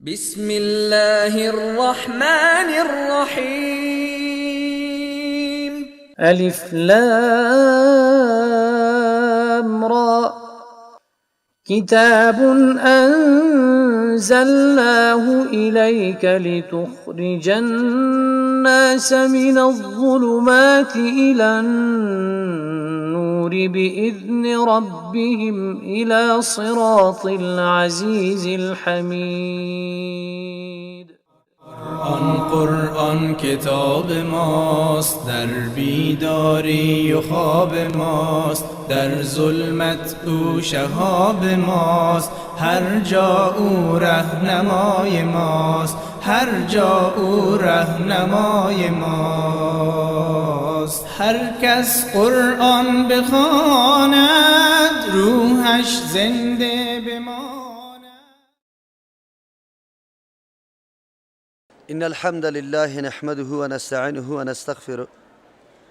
بسم الله الرحمن الرحیم. الف لام را. کتاب انزلناه الیک لتخرج الناس من الظلمات الى النور باذن ربهم الى صراط العزیز الحمید. قرآن قرآن کتاب ماست، در بیداری و خواب ماست، در ظلمت او شهاب ماست، هر جا او رهنمای ماست، هر جا او رهنمای ماست. هر کس قرآن بخواند روحش زنده بماند. إن الحمد لله نحمده ونستعينه ونستغفره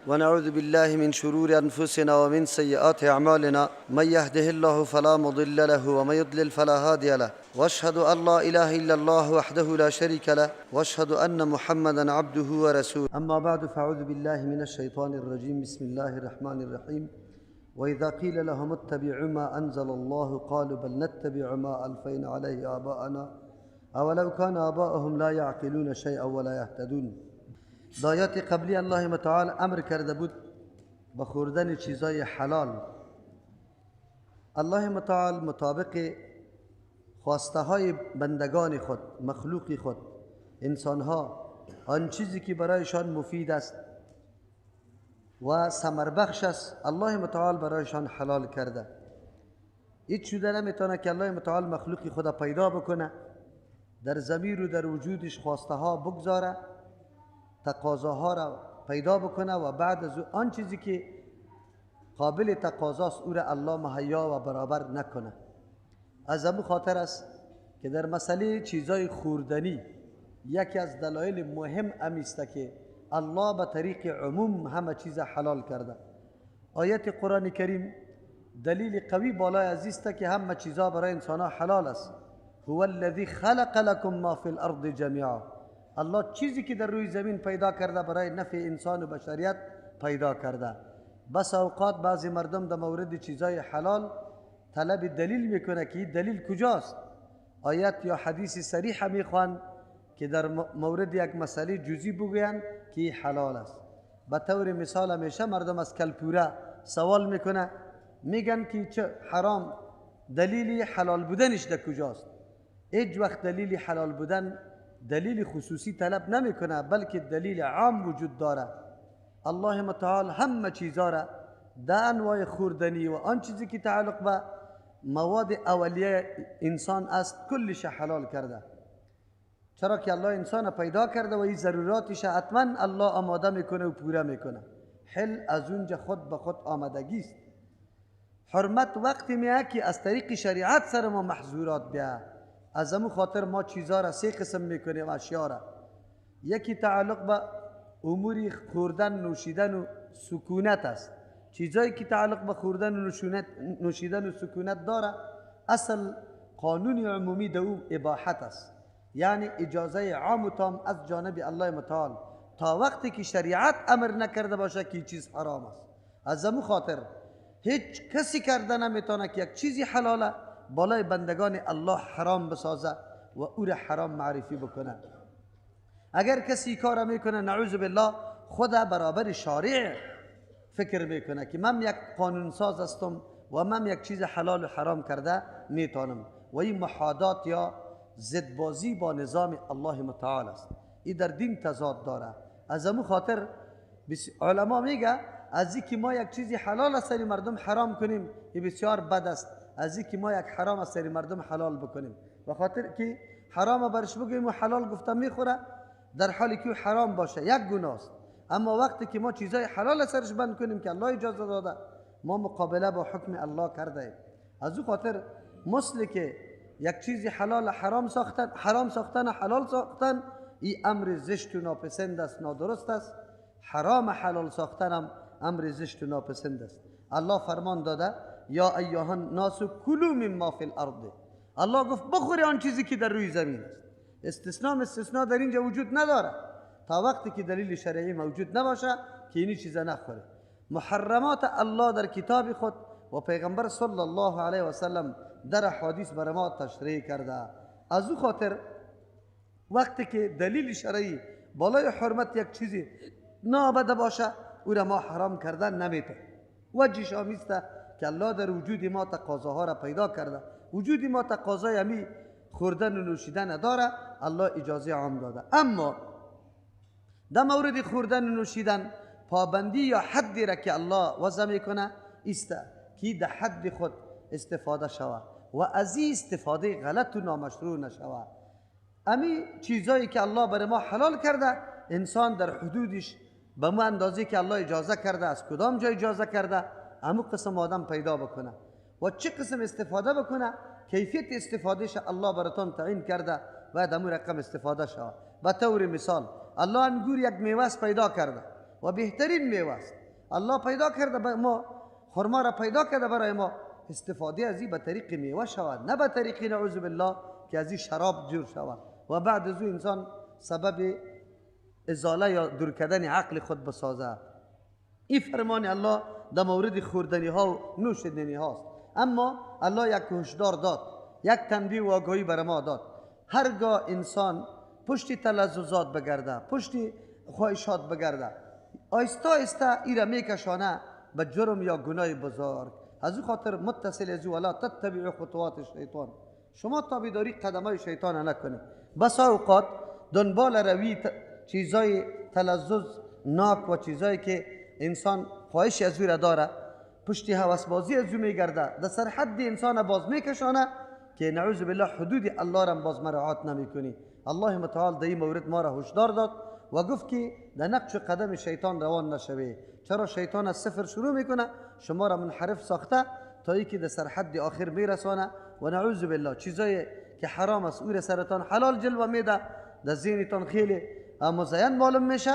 ونعوذ بالله من شرور أنفسنا ومن سيئات أعمالنا، من يهده الله فلا مضل له ومن يضلل فلا هادي له، وأشهد أن لا إله إلا الله وحده لا شريك له، وأشهد أن محمدا عبده ورسوله. أما بعد، فأعوذ بالله من الشيطان الرجيم. بسم الله الرحمن الرحيم. وإذا قيل لهم اتبعوا ما أنزل الله قالوا بل نتبع ما ألفينا عليه آباءنا اولو کان آباؤهم لا یعقلون شیئا ولا یهتدون. در آیات قبلی الله متعال امر کرده بود به خوردن چیزای حلال. الله متعال مطابق خواسته های بندگان خود، مخلوق خود، انسانها، آن چیزی که برایشان مفید است و ثمربخش است، الله متعال برایشان حلال کرده. هیچ شده نمیتونه که الله متعال مخلوق خود پیدا بکنه، در ضمیر و در وجودش خواسته ها بگذاره، تقاضاها را پیدا بکنه و بعد از آن چیزی که قابل تقاضاست او را الله مهیا و برابر نکنه. از همون خاطر است که در مسئله چیزای خوردنی یکی از دلایل مهم امیست که الله به طریق عموم همه چیز حلال کرده. آیت قرآن کریم دلیل قوی بالای ازیست که همه چیزا برای انسان ها حلال است. هو الذی خلق لكم ما فی الارض جمیعا. الله چیزی که در روی زمین پیدا کرده برای نفع انسان و بشریت پیدا کرده. بس اوقات بعضی مردم در مورد چیزای حلال طلب دلیل میکنه که این دلیل کجاست. آیت یا حدیث صریح میخوان که در مورد یک مسئله جزئی بگویند که این حلال است. به طور مثال همیشه مردم از کلپوره سوال میکنه، میگن که چه حرام، دلیل حلال بودنش در کجاست؟ هیچ وقت دلیل حلال بودن دلیل خصوصی طلب نمیکنه، بلکه دلیل عام وجود داره. الله متعال همه چیزا را در انواع خوردنی و آن چیزی که تعلق به مواد اولیه انسان است کلش حلال کرده. چرا که الله انسان پیدا کرده و این ضروراتش حتما الله آماده میکنه و پوره میکنه. حل از اونجا خود به خود آمادگی است. حرمت وقتی میاد که از طریق شریعت سر ما محظورات بیا. از همون خاطر ما چیزا را سه قسم میکنیم، اشیا را. یکی تعلق به امور خوردن، نوشیدن و سکونت است. چیزایی که تعلق به خوردن و نوشیدن و سکونت داره، اصل قانون عمومی در او اباحت است، یعنی اجازه عام و تام از جانب الله متعال تا وقتی که شریعت امر نکرده باشه که چیز حرام است. از همون خاطر هیچ کسی کرده نمیتونه که یک چیزی حلاله بالای بندگان الله حرام بسازه و او را حرام معرفی بکنه. اگر کسی کار میکنه، نعوذ بالله، خود برابر شارع فکر میکنه که من یک قانون ساز هستم و من یک چیز حلال و حرام کرده میتونم، و این محادات یا ضدبازی با نظام الله متعال است. این در دین تضاد داره. از همون خاطر علما میگه از اینکه ما یک چیزی حلال از سر مردم حرام کنیم این بسیار بد است، از اینکه ما یک حرام از سر مردم حلال بکنیم. به خاطر که حرام برش بگوییم و حلال گفته میخوره، در حالی که حرام باشه یک گناه است. اما وقتی که ما چیزای حلال سرش بند کنیم که الله اجازه داده، ما مقابله با حکم الله کرده ایم. از او خاطر مثل که یک چیزی حلال حرام ساختن، حرام ساختن حلال ساختن، این امر زشت و ناپسند است، نادرست است. حرام حلال ساختن هم امر زشت و ناپسند است. الله فرمان داده یا ایها الناس کلوا مما فی الارض. الله گفت بخوری آن چیزی که در روی زمین است. استثناء در اینجا وجود نداره تا وقتی که دلیل شرعی موجود نباشه که اینی چیزا نخوره. محرمات الله در کتاب خود و پیغمبر صلی الله علیه و سلم در حدیث بر ما تشریح کرده. از او خاطر وقتی که دلیل شرعی بالای حرمت یک چیزی نابده باشه، او را ما حرام کردن نمیتونه. وجهش آمیسته که الله در وجود ما تقاضاها را پیدا کرده، وجود ما تقاضای همی خوردن و نوشیدن داره، الله اجازه عام داده. اما در مورد خوردن و نوشیدن پابندی یا حدی را که الله وضع میکنه ایسته که در حد خود استفاده شود و از این استفاده غلط و نامشروع نشود. امی چیزایی که الله برای ما حلال کرده، انسان در حدودش به ما اندازه که الله اجازه کرده، از کدام جای اجازه کرده، امو قسم آدم پیدا بکنه و چه قسم استفاده بکنه، کیفیت استفادهش الله براتون تعیین کرده، باید امو رقم استفاده شود. به طور مثال الله انگور یک میوه پیدا کرده و بهترین میوه است، الله پیدا کرده به ما، خرما را پیدا کرده برای ما، استفاده از این به طریق میوه شود، نه به طریق نعوذ بالله که از این شراب جور شود و بعد از او انسان سبب ازاله یا دور کردن عقل خود بسازه. این فرمان الله در مورد خوردنی ها و نوشیدنی هاست. اما الله یک هشدار داد، یک تنبیه و آگاهی بر ما داد. هرگاه انسان پشت تلذذات بگرده، پشت خواهشات بگرده، آیستا آیستا ای را میکشانه به جرم یا گناه بزرگ. از او خاطر متصل از او ولا تتبعوا خطوات الشیطان، شما تابعداری قدمای شیطان نکنید. بس اوقات دنبال روی چیزای تلذذ ناک و چیزایی که انسان خواهش از او را داره، پشت هوسبازی از او میگرده، در سر حد انسان باز میکشانه که نعوذ بالله حدود الله را باز مراعات نمیکنی. الله متعال در این مورد ما را هشدار داد و گفت که در نقش قدم شیطان روان نشوی. چرا؟ شیطان از صفر شروع میکنه، شما را منحرف ساخته تا اینکه در سرحد آخر میرسانه و نعوذ بالله چیزایی که حرام است او را سرتان حلال جلوه میده، در ذهنتان خیلی مزین معلوم میشه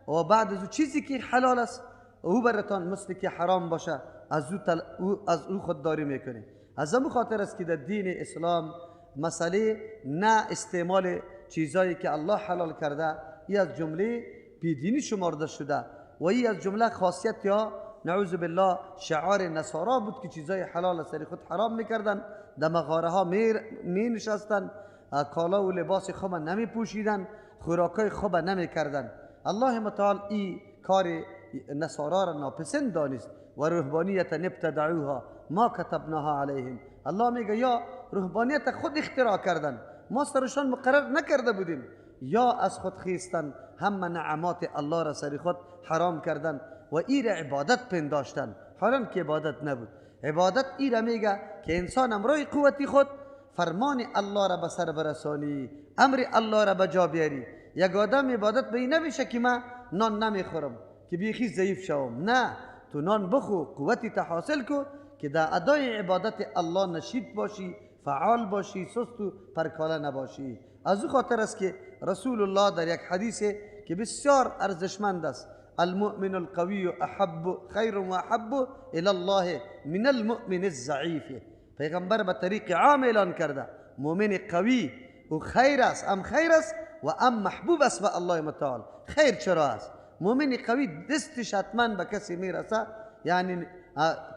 و بعد از چیزی که حلال است او براتان مثل که حرام باشه از او خودداری میکنه. از همون خاطر است که در دین اسلام مسئله نه استعمال چیزایی که الله حلال کرده ای از جمله بیدینی شمارده شده و ای از جمله خاصیت یا نعوذ بالله شعار نصارا بود که چیزای حلال سر خود حرام میکردن، در مغاره ها می نشستن، کالا و لباس خوب نمی پوشیدن، خوراکای خوب نمی کردن. الله متعال ای کار نصارا را ناپسند دانست و رهبانیت ابتدعوها ما کتبناها علیهم. الله میگه یا رهبانیت خود اختراع کردن، ما سرشان مقرر نکرده بودیم، یا از خود خیستن هم نعمات الله را سر خود حرام کردن و ای را عبادت پنداشتن، حالا که عبادت نبود. عبادت ای را میگه که انسان امرای قوتی خود فرمان الله را به سر برسانی، امر الله را به جا بیاری. یک آدم عبادت به این نمیشه که من نان نمیخورم که بیخی ضعیف شوم، نه، تو نان بخو، قوتی تحاصل کو که در ادای عبادت الله نشید باشی، فعال باشی، سست و پرکاله نباشی. از او خاطر است که رسول الله در یک حدیث که بسیار ارزشمند است، المؤمن القوی احب خیر و احب الى الله من المؤمن الضعیف. پیغمبر به طریق عام اعلان کرده مؤمن قوی او خیر است، ام خیر است و ام محبوب است به الله متعال. خیر چرا است؟ مؤمن قوی دستش حتما به کسی میرسه، یعنی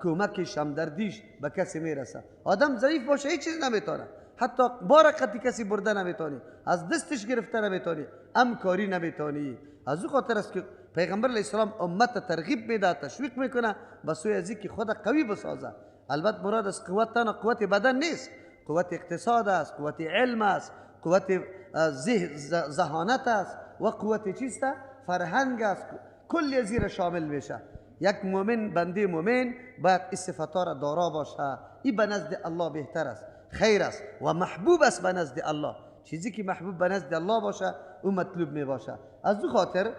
کمکش همدردیش به کسی میرسه. آدم ضعیف باشه هیچ چیز نمیتونه، حتی بار قطی کسی برده نمیتونی، از دستش گرفته نمیتونی، امکاری نمیتونی. از او خاطر است که پیغمبر علیه السلام امت ترغیب میده، تشویق میکنه به سوی از که خود قوی بسازه. البته مراد از قوت تنها قوت بدن نیست، قوت اقتصاد است، قوت علم است، قوت ذهانت است و قوت چیست؟ فرهنگ است. کل زیر شامل میشه. یک مؤمن، بنده مؤمن باید این صفات را دارا باشه. این به نزد الله بهتر است، خیر است و محبوب است به نزد الله. چیزی که محبوب به نزد الله باشه او مطلوب می باشه. از او خاطر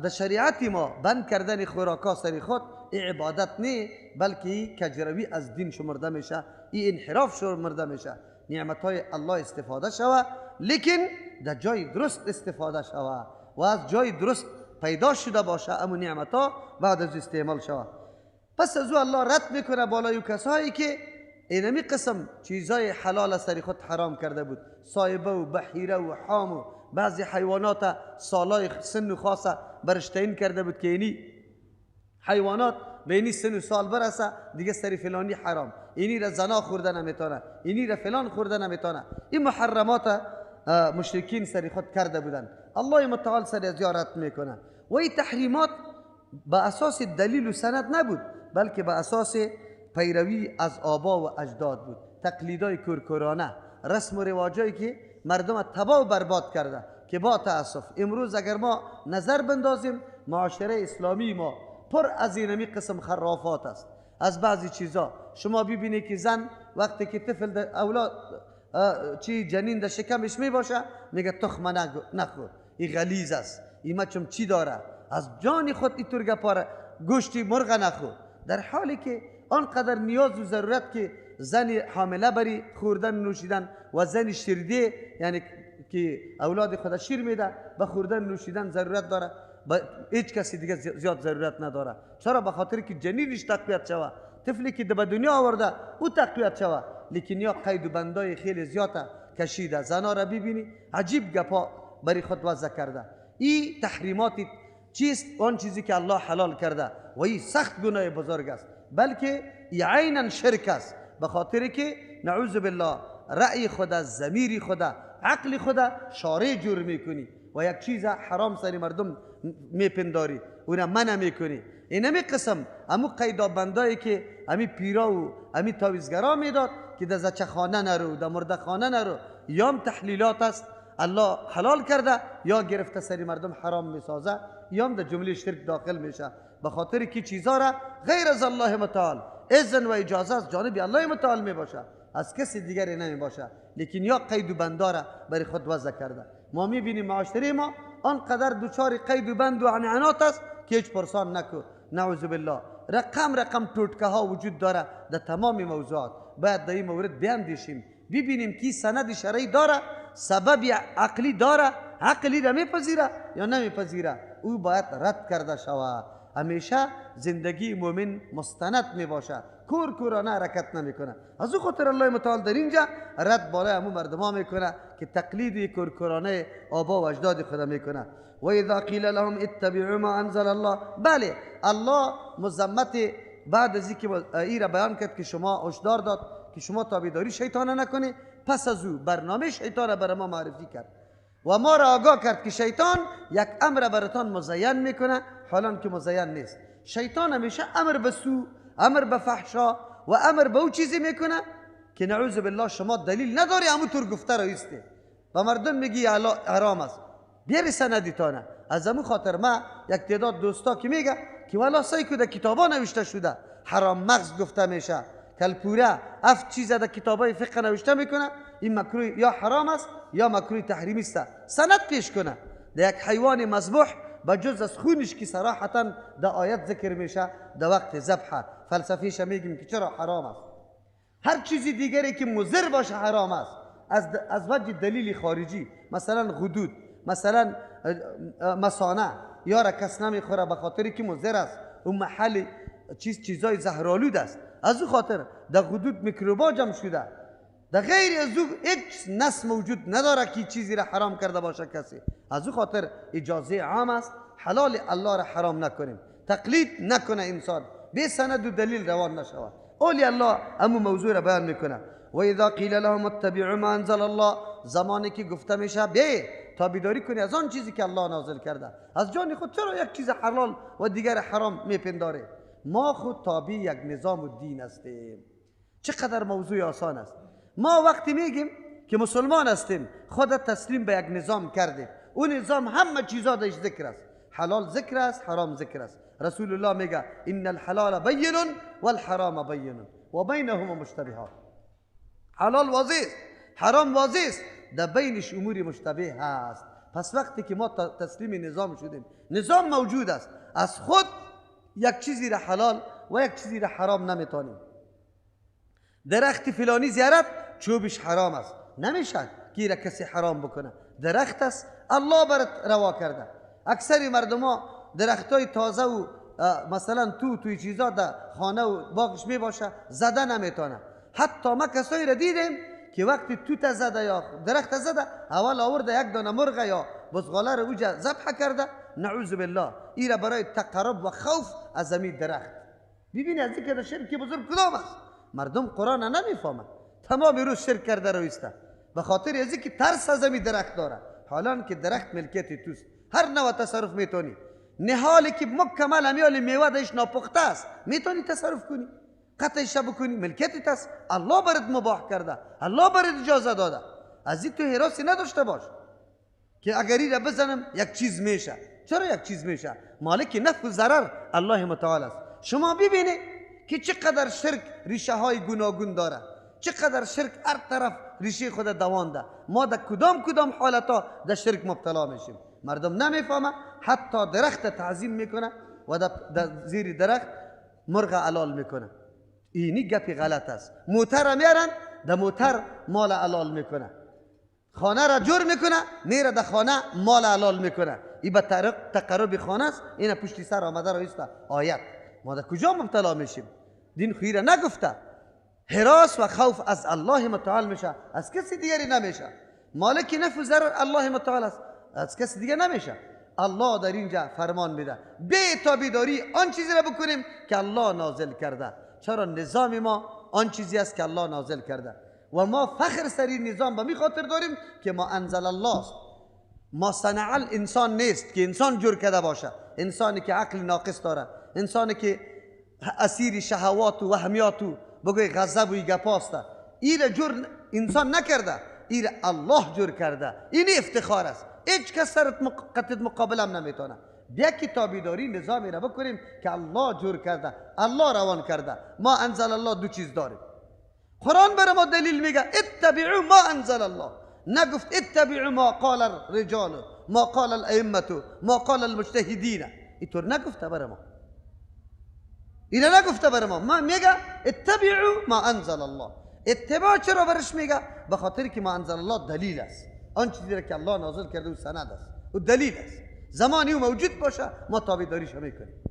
در شریعت ما بند کردن خوراکا سر خود ای عبادت نه، بلکه کجروی از دین شمرده میشه، ای انحراف شمرده میشه. نعمت های الله استفاده شوه، لیکن در جای درست استفاده شوه و از جای درست پیدا شده باشه امو نعمت ها بعد از استعمال شوه. پس از او الله رد میکنه بالای کسایی که اینمی قسم چیزای حلال سر خود حرام کرده بود، سایبه و بحیره و حام و بعضی حیوانات سالای سن و خاصه برش تعیین کرده بود که اینی حیوانات به اینی سن و سال برسه دیگه سر فلانی حرام، اینی را زنا خورده نمیتونه، اینی را فلان خورده نمیتونه. این محرمات مشرکین سر خود کرده بودن، الله متعال سر از رد میکنه. و این تحریمات به اساس دلیل و سند نبود، بلکه به اساس پیروی از آبا و اجداد بود، تقلیدای کورکورانه، رسم و رواجایی که مردم تباه و برباد کرده که با تاسف امروز اگر ما نظر بندازیم معاشره اسلامی ما پر از اینمی قسم خرافات است. از بعضی چیزا شما ببینید که زن وقتی که طفل اولاد چی جنین در شکمش می باشه میگه تخم نخور، این غلیظ است، این مچم چی داره، از جان خود اینطور گپاره، گوشتی مرغ نخور، در حالی که آنقدر نیاز و ضرورت که زن حامله بری خوردن نوشیدن و زن شیرده یعنی که اولاد خود شیر میده به خوردن نوشیدن ضرورت داره، با هیچ کسی دیگه زیاد ضرورت نداره. چرا؟ به خاطر که جنینش تقویت شوه، طفلی که به دنیا آورده او تقویت شوه. لیکن یا قید و بندای خیلی زیاد کشیده، زنا را ببینی عجیب گپا بری خود وضع کرده. این تحریمات چیست؟ آن چیزی که الله حلال کرده و این سخت گناه بزرگ است، بلکه ای عینا شرک است، به خاطر که نعوذ بالله رأی خدا، ضمیر خدا، عقل خدا شارع جور میکنی و یک چیز حرام سر مردم میپنداری اون منع میکنی. این همی قسم امو قیدا بندایی که امی پیرا و امی تاویزگرا میداد که در زچه خانه نرو، در مرده خانه نرو، یام تحلیلات است الله حلال کرده یا گرفته سری مردم حرام میسازه، یام در جمله شرک داخل میشه، به خاطر که چیزا را غیر از الله متعال اذن و اجازه از جانب الله متعال می باشه، از کسی دیگری نمی باشه. لیکن یا قید و بنداره برای خود وضع کرده. ما میبینیم معاشره ما آنقدر دچار قید و بند و عنعنات است که هیچ پرسان نکو، نعوذ بالله. رقم رقم توتکه ها وجود داره در تمام موضوعات. باید در این مورد بیاندیشیم، ببینیم کی سند شرعی داره، سبب عقلی داره، عقلی را میپذیره یا نمیپذیره، او باید رد کرده شود. همیشه زندگی مؤمن مستند می باشه، کور کورانه حرکت نمیکنه. از او خاطر الله متعال در اینجا رد بالای همون مردما میکنه که تقلید کورکورانه آبا و اجداد خدا میکنه. و اذا قیل لهم اتبعوا ما انزل الله، بله الله مذمت بعد از اینکه ای را بیان کرد که شما هشدار داد که شما تابعداری شیطان نکنی، پس از او برنامه شیطان را برای ما معرفی کرد و ما را آگاه کرد که شیطان یک امر براتان مزین میکنه، حالان که مزین نیست. شیطان همیشه امر به سو، امر به فحشا و امر به او چیزی میکنه که نعوذ بالله شما دلیل نداری، همونطور گفته را ایسته و مردم میگی حرام است، بیاری سندیتانه. از همون خاطر ما یک تعداد دوستا که میگه که والا سعی که در کتابا نوشته شده حرام مغز گفته میشه، کلپوره هفت چیز در کتابای فقه نوشته میکنه، این مکروه یا حرام است یا مکروه تحریمی است، سند پیش کنه. در یک حیوان مذبوح بجز از خونش که صراحتا در آیت ذکر میشه در وقت ذبح، فلسفیش میگیم که چرا حرام است. هر چیزی دیگری که مضر باشه حرام است از وجه دلیل خارجی، مثلا غدود، مثلا مثانه یا را کس نمیخوره به خاطری که مضر است، اون محل چیزای زهرآلود است، از او خاطر در غدود میکروبا جمع شده، در غیر از او هیچ نص موجود نداره که چیزی را حرام کرده باشه کسی. از او خاطر اجازه عام است حلال الله را حرام نکنیم، تقلید نکنه انسان، بی سند و دلیل روان نشود. اولی الله امو موضوع را بیان میکنه. و اذا قیل لهم اتبعوا ما انزل الله، زمانی که گفته میشه بی تابعداری کنی از آن چیزی که الله نازل کرده، از جان خود چرا یک چیز حلال و دیگر حرام میپنداره؟ ما خود تابع یک نظام و دین هستیم. چقدر موضوع آسان است. ما وقتی میگیم که مسلمان هستیم خود تسلیم به یک نظام کردیم، اون نظام همه چیزا درش ذکر است، حلال ذکر است، حرام ذکر است. رسول الله میگه ان الحلال بین والحرام بین و بینهما مشتبهات. حلال واضح است، حرام واضح است، در بینش امور مشتبه هست. پس وقتی که ما تسلیم نظام شدیم، نظام موجود است، از خود یک چیزی را حلال و یک چیزی را حرام نمیتونیم. درخت فلانی زیارت چوبش حرام است، نمیشه که را کسی حرام بکنه، درخت است الله برات روا کرده. اکثر مردم ها درخت های تازه و مثلا توی چیزا در خانه و باغش می باشه زده نمیتونه، حتی ما کسایی را دیدیم که وقتی توت زده یا درخت زده، اول آورده یک دانه مرغ یا بزغاله را اوجا ذبح کرده، نعوذ بالله، ای را برای تقرب و خوف از زمین درخت. ببینید از اینکه شرک بزرگ کدام است. مردم قرآن نمیفهمند، تمام روز شرک کرده رویسته به خاطر از اینکه ترس از زمین درخت داره، حالان که درخت ملکیت توست، هر نوع تصرف میتونی. نهالی که مکمل امیال میوه دش ناپخته است میتونی تصرف کنی، قطعش بکنی، ملکیت است، الله برات مباح کرده، الله برات اجازه داده. از این تو هراسی نداشته باش که اگر این را بزنم یک چیز میشه. چرا یک چیز میشه؟ مالک نفع و ضرر الله متعال است. شما ببینید که چقدر شرک ریشه های گوناگون داره، چقدر شرک هر طرف ریشه خود دوانده. ما در کدام کدام حالت ها در شرک مبتلا میشیم. مردم نمیفهمه، حتی درخت تعظیم میکنه و در زیر درخت مرغ علال میکنه. اینی گپی غلط است. موتر میارن، در موتر مال علال میکنه، خانه را جور میکنه، میره در خانه مال علال میکنه. این به تقرب خانه است، این پشتی سر آمده را ایسته آیت. ما در کجا مبتلا میشیم؟ دین خیره نگفته. هراس و خوف از الله متعال میشه، از کسی دیگری نمیشه. مالک نفع و ضرر الله متعال است، از کسی دیگه نمیشه. الله در اینجا فرمان میده به تابعداری آن چیزی را بکنیم که الله نازل کرده. چرا نظام ما آن چیزی است که الله نازل کرده و ما فخر سری نظام به می خاطر داریم که ما انزل الله است. ما صنع الانسان نیست که انسان جور کرده باشه. انسانی که عقل ناقص داره، انسانی که اسیر شهوات و وهمیات و بگوی غضب و گپاست، این جور انسان نکرده، این الله جور کرده. این افتخار است. هیچ کس سرت قطعت مقابل هم نمیتونه. بیا کتابیداری نظامی را بکنیم که الله جور کرده، الله روان کرده. ما انزل الله دو چیز داریم. قرآن برای ما دلیل میگه اتبعوا ما انزل الله، نگفت اتبعوا ما قال الرجال، ما قال الائمه، ما قال المجتهدین. اینطور نگفته برای ما، اینو نگفته برای ما. ما میگه اتبعوا ما انزل الله. اتباع چرا برش میگه؟ به خاطر که ما انزل الله دلیل است. آن چیزی را که الله نازل کرده او سند است، او دلیل است. زمانی او موجود باشه ما تابعداریش میکنیم.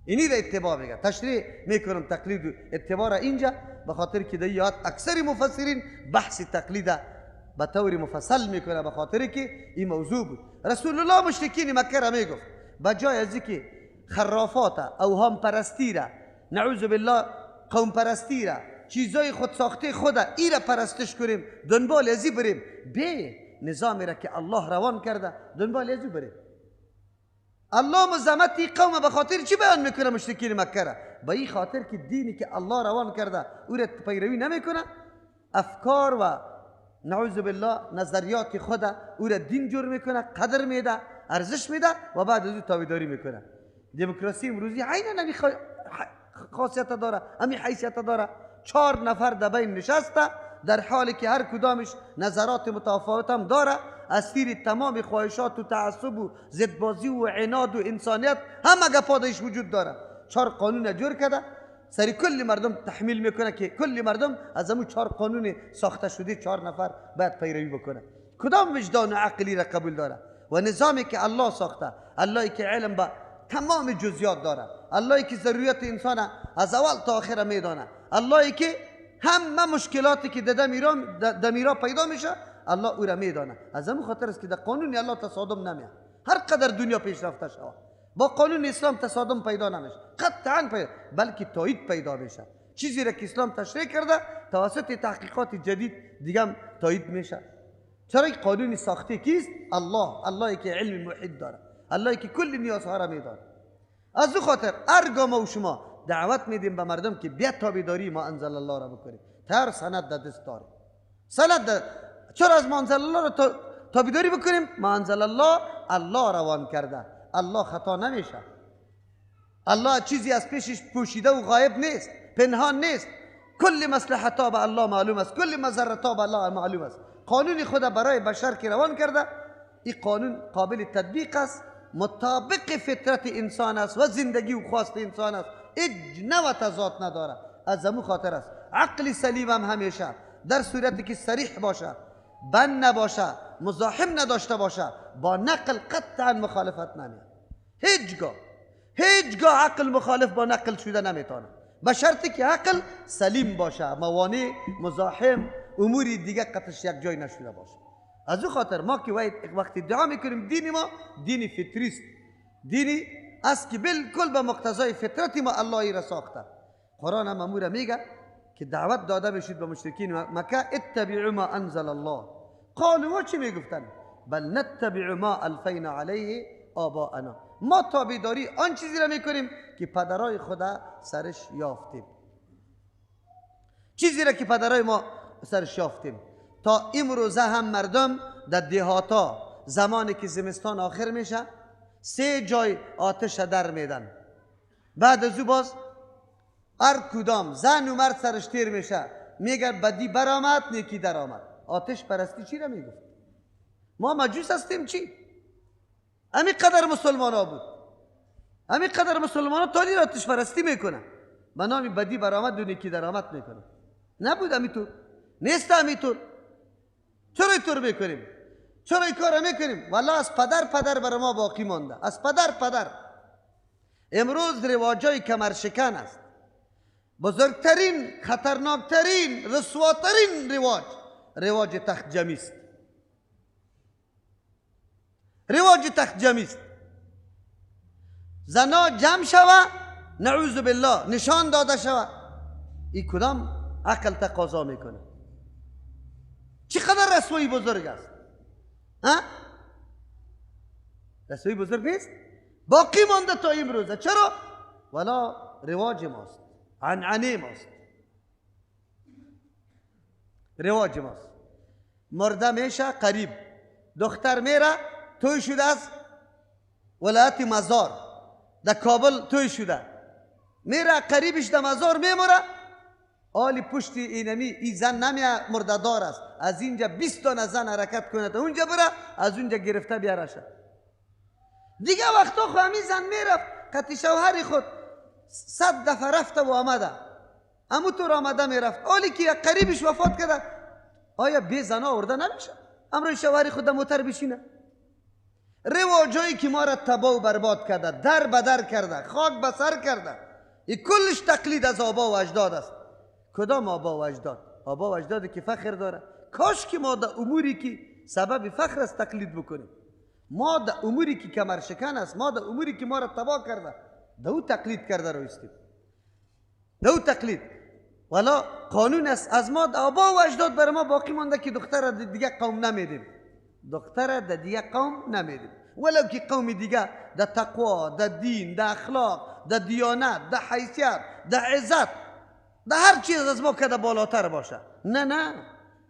اینی را اتباع میگه. تشریح میکنم تقلید و اتباع را اینجا به خاطر که در یاد اکثر مفسرین بحث تقلید به طور مفصل میکنه، به خاطر که این موضوع بود. رسول الله مشرکین مکه را میگفت به جای از اینکه خرافات، اوهام پرستی را، نعوذ بالله قوم پرستی را، چیزای خود ساخته خود ای را پرستش کنیم، دنبال ازی بریم، به نظامی را که الله روان کرده دنبال ازی بریم. الله مزامتی قوم به خاطر چی بیان میکنه مشرکین مکه را؟ به این خاطر که دینی که الله روان کرده او را پیروی نمیکنه، افکار و نعوذ بالله نظریات خود او را دین جور میکنه، قدر میده، ارزش میده و بعد از او تابعداری میکنه. دموکراسی امروزی عینا همین خاصیت داره، همین حیثیت داره. 4 نفر در بین نشسته، در حالی که هر کدامش نظرات متفاوت هم داره، اسیر تمام خواهشات و تعصب و ضدبازی و عناد و انسانیت همه گپادش وجود داره. 4 قانون جور کرده سری کل مردم تحمیل میکنه که کل مردم از همون 4 قانون ساخته شده 4 نفر باید پیروی بکنه. کدام وجدان و عقلی را قبول داره؟ و نظامی که الله ساخته، اللهی که علم به تمام جزئیات داره، اللهی که ضروریت انسان از اول تا آخر میدانه، اللهی که همه مشکلاتی که در دمیرا پیدا میشه الله او را میدانه. از همون خاطر است که در قانون الله تصادم نمیاد. هر قدر دنیا پیشرفته شود با قانون اسلام تصادم پیدا نمیشه، قطعا پیدا، بلکه تایید پیدا میشه. چیزی را که اسلام تشریح کرده توسط تحقیقات جدید دیگه هم تایید میشه. چرا قانون ساخته کیست؟ الله، اللهی که علم محیط داره، اللهی که کل نیازها را میدانه. از او خاطر ارگاه ما و شما دعوت میدیم به مردم که بیا تابعداری ما انزل الله را بکنیم. تر سند در دست داریم، سند در... چرا از ما انزل الله را تابعداری بکنیم؟ ما انزل الله، الله روان کرده، الله خطا نمیشه، الله چیزی از پیشش پوشیده و غایب نیست، پنهان نیست. کل مصلحت‌ها به الله معلوم است، کل مضرت‌ها به الله معلوم است. قانون خدا برای بشر که روان کرده، این قانون قابل تطبیق است، مطابق فطرت انسان است و زندگی و خواست انسان است، هیچ نوع تضاد نداره. از همون خاطر است عقل سلیم هم همیشه در صورتی که صریح باشه، بند نباشه، مزاحم نداشته باشه، با نقل قطعا مخالفت نمیاد. هیچگاه عقل مخالف با نقل شده نمیتونه. به شرطی که عقل سلیم باشه، موانع، مزاحم، امور دیگه قطعش یک جای نشده باشه. از او خاطر ما که وقتی دعا میکنیم دین ما دین فطری است، دینی است که بالکل به مقتضای فطرت ما الله را ساخته. قرآن هم امور میگه که دعوت داده میشد به مشرکین مکه، اتبعوا ما انزل الله. قالوا چی میگفتن؟ بل نتبع ما الفینا علیه آباءنا. ما تابعداری آن چیزی را میکنیم که پدرای خدا سرش یافتیم، چیزی را که پدرای ما سرش یافتیم. تا امروزه هم مردم در دهاتا زمانی که زمستان آخر میشه 3 جای آتش در میدن، بعد از او باز هر کدام زن و مرد سرش تیر میشه، میگه بدی برآمد نیکی درآمد. آتش پرستی چی را میگفت؟ ما مجوس هستیم چی؟ همین قدر مسلمان ها بود، همین قدر مسلمان ها تالی آتش پرستی میکنن، به نام بدی برآمد و نیکی درآمد میکنن. نبود همینطور، نیست همینطور. چرا اینطور میکنیم؟ چرا این کار میکنیم؟ والله از پدر پدر بر ما باقی مانده، از پدر پدر. امروز رواجای کمرشکن است. بزرگترین، خطرناکترین، رسواترین رواج، رواج تخت جمعی است. رواج تخت جمعی است. زنا جمع شوه، نعوذ بالله، نشان داده شوه. این کدام عقل تقاضا میکنه؟ چقدر رسوایی بزرگ است؟ ها؟ رسوایی بزرگ نیست؟ باقی مانده تا امروزه. چرا؟ ولا رواج ماست، عنعنه ماست، رواج ماست. مرده میشه قریب، دختر میره توی شده از ولایت مزار در کابل توی شده، میره قریبش در مزار میموره، آلی پشت اینمی ای زن نمیه مرده دار است، از اینجا 20 دانه زن حرکت کنه تا اونجا بره، از اونجا گرفته بیارشه. دیگه وقتا خو همین زن میرفت قطی شوهر خود 100 دفعه رفته و آمده، امو طور آمده میرفت. آلی که قریبش وفات کرده، آیا بی زن آورده نمیشه امروز شوهر خود موتر بشینه؟ رواجایی که ما را تباه و برباد کرده، در بدر کرده، خاک به سر کرده، این کلش تقلید از آبا و اجداد است. کدام آبا و اجداد؟ آبا و اجدادی که فخر داره. کاش که ما در اموری که سبب فخر است تقلید بکنیم. ما در اموری که کمرشکن است، ما در اموری که ما را تباه کرده، در او تقلید کرده رویستیم، در او تقلید. والا قانون است از ما آبا و اجداد بر ما باقی مانده که دختر را دیگه قوم نمیدیم، دختر را در دیگه قوم نمیدیم، ولو که قوم دیگه در تقوا، در دین، در اخلاق، در دیانت، در حیثیت، در عزت، در هر چیز از ما که بالاتر باشه. نه نه،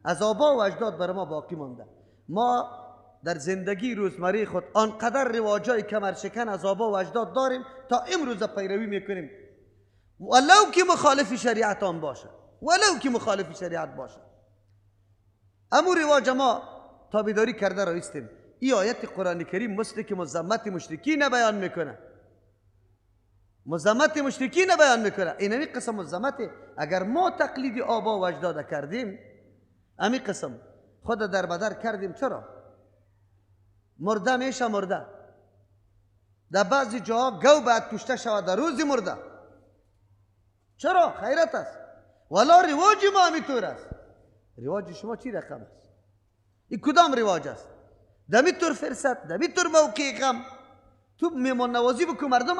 از آبا و اجداد بر ما باقی مانده. ما در زندگی روزمره خود آنقدر رواجای کمرشکن از آبا و اجداد داریم تا امروز پیروی میکنیم، ولو که مخالف شریعت آن باشه، ولو که مخالف شریعت باشه. امو رواج ما تابعداری کرده را ایستیم. این آیت قرآن کریم مثل که مذمت مشرکین بیان میکنه، مذمت مشرکین بیان میکنه. این همی قسم مذمت اگر ما تقلید آبا و اجداد کردیم، همی قسم خود در بدر کردیم. چرا؟ مرده میشه مرده، در بعضی جاها گو باید کشته شود در روز مرده. چرا؟ خیرت است. ولا رواج ما همیطور است. رواج شما چی رقم است؟ این کدام رواج است؟ دمیطور فرصت، دمیطور موقع غم تو میمان نوازی بکن مردم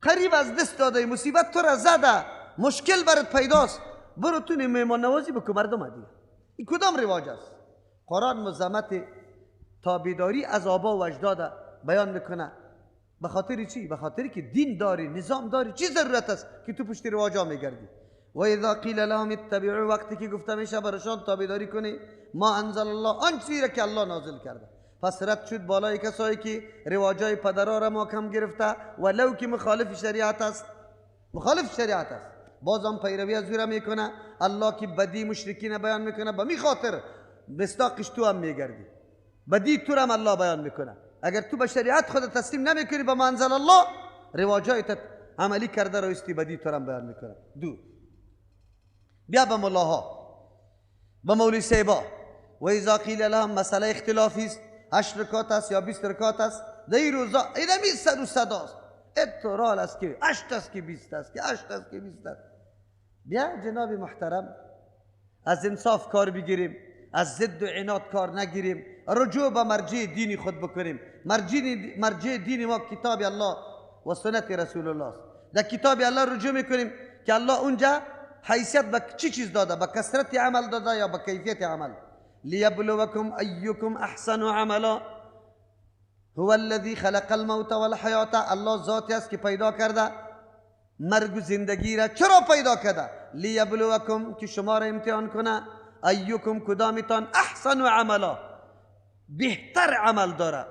قریب از دست داده، مصیبت تو را زده، مشکل برات پیداست، برو تو میمان نوازی بکن مردم دیگه. این کدام رواج است؟ قرآن مذمت تابعداری از آبا و اجداد بیان میکنه. به خاطر چی؟ به خاطر که دین داری، نظام داری، چی ضرورت است که تو پشت رواجا میگردی؟ و اذا قیل لهم اتبعوا، وقتی که گفته میشه برشان تابعداری کنی ما انزل الله، آن چیزی را که الله نازل کرده. پس رد شد بالای کسایی که رواجای پدرا را محکم گرفته ولو که مخالف شریعت است، مخالف شریعت است، بازم پیروی از او را میکنه. الله که بدی مشرکین بیان میکنه، به می خاطر مصداقش تو هم میگردی، بدی تو را هم الله بیان میکنه. اگر تو به شریعت خود تسلیم نمیکنی، به منزل الله رواجایت عملی کرده رویستی، بدی تو را هم بیان میکنه. دو، بیا به ملاها، به مولوی صاحبا. و اذا قیل لهم، مسئله اختلافی است، 8 رکعت است یا 20 رکعت است، در این روزا اینمی سر و صداست. اترال است که 8 است که 20 است که 8 است که 20 است. بیا جناب محترم، از انصاف کار بگیریم، از ضد و عناد کار نگیریم، رجوع به مرجع دینی خود بکنیم. مرجع دین ما کتاب الله و سنت رسول الله است. در کتاب الله رجوع میکنیم که الله اونجا حیثیت به چی چیز داده؟ به کثرت عمل داده یا به کیفیت عمل؟ لیبلوکم ایکم احسن عملا. هو الذی خلق الموت والحیات. الله ذاتی است که پیدا کرده مرگ و زندگی را. چرا پیدا کرده؟ لیبلوکم، که شما را امتحان کنه. ایکم، کدامتان، احسن عملا، بهتر عمل داره،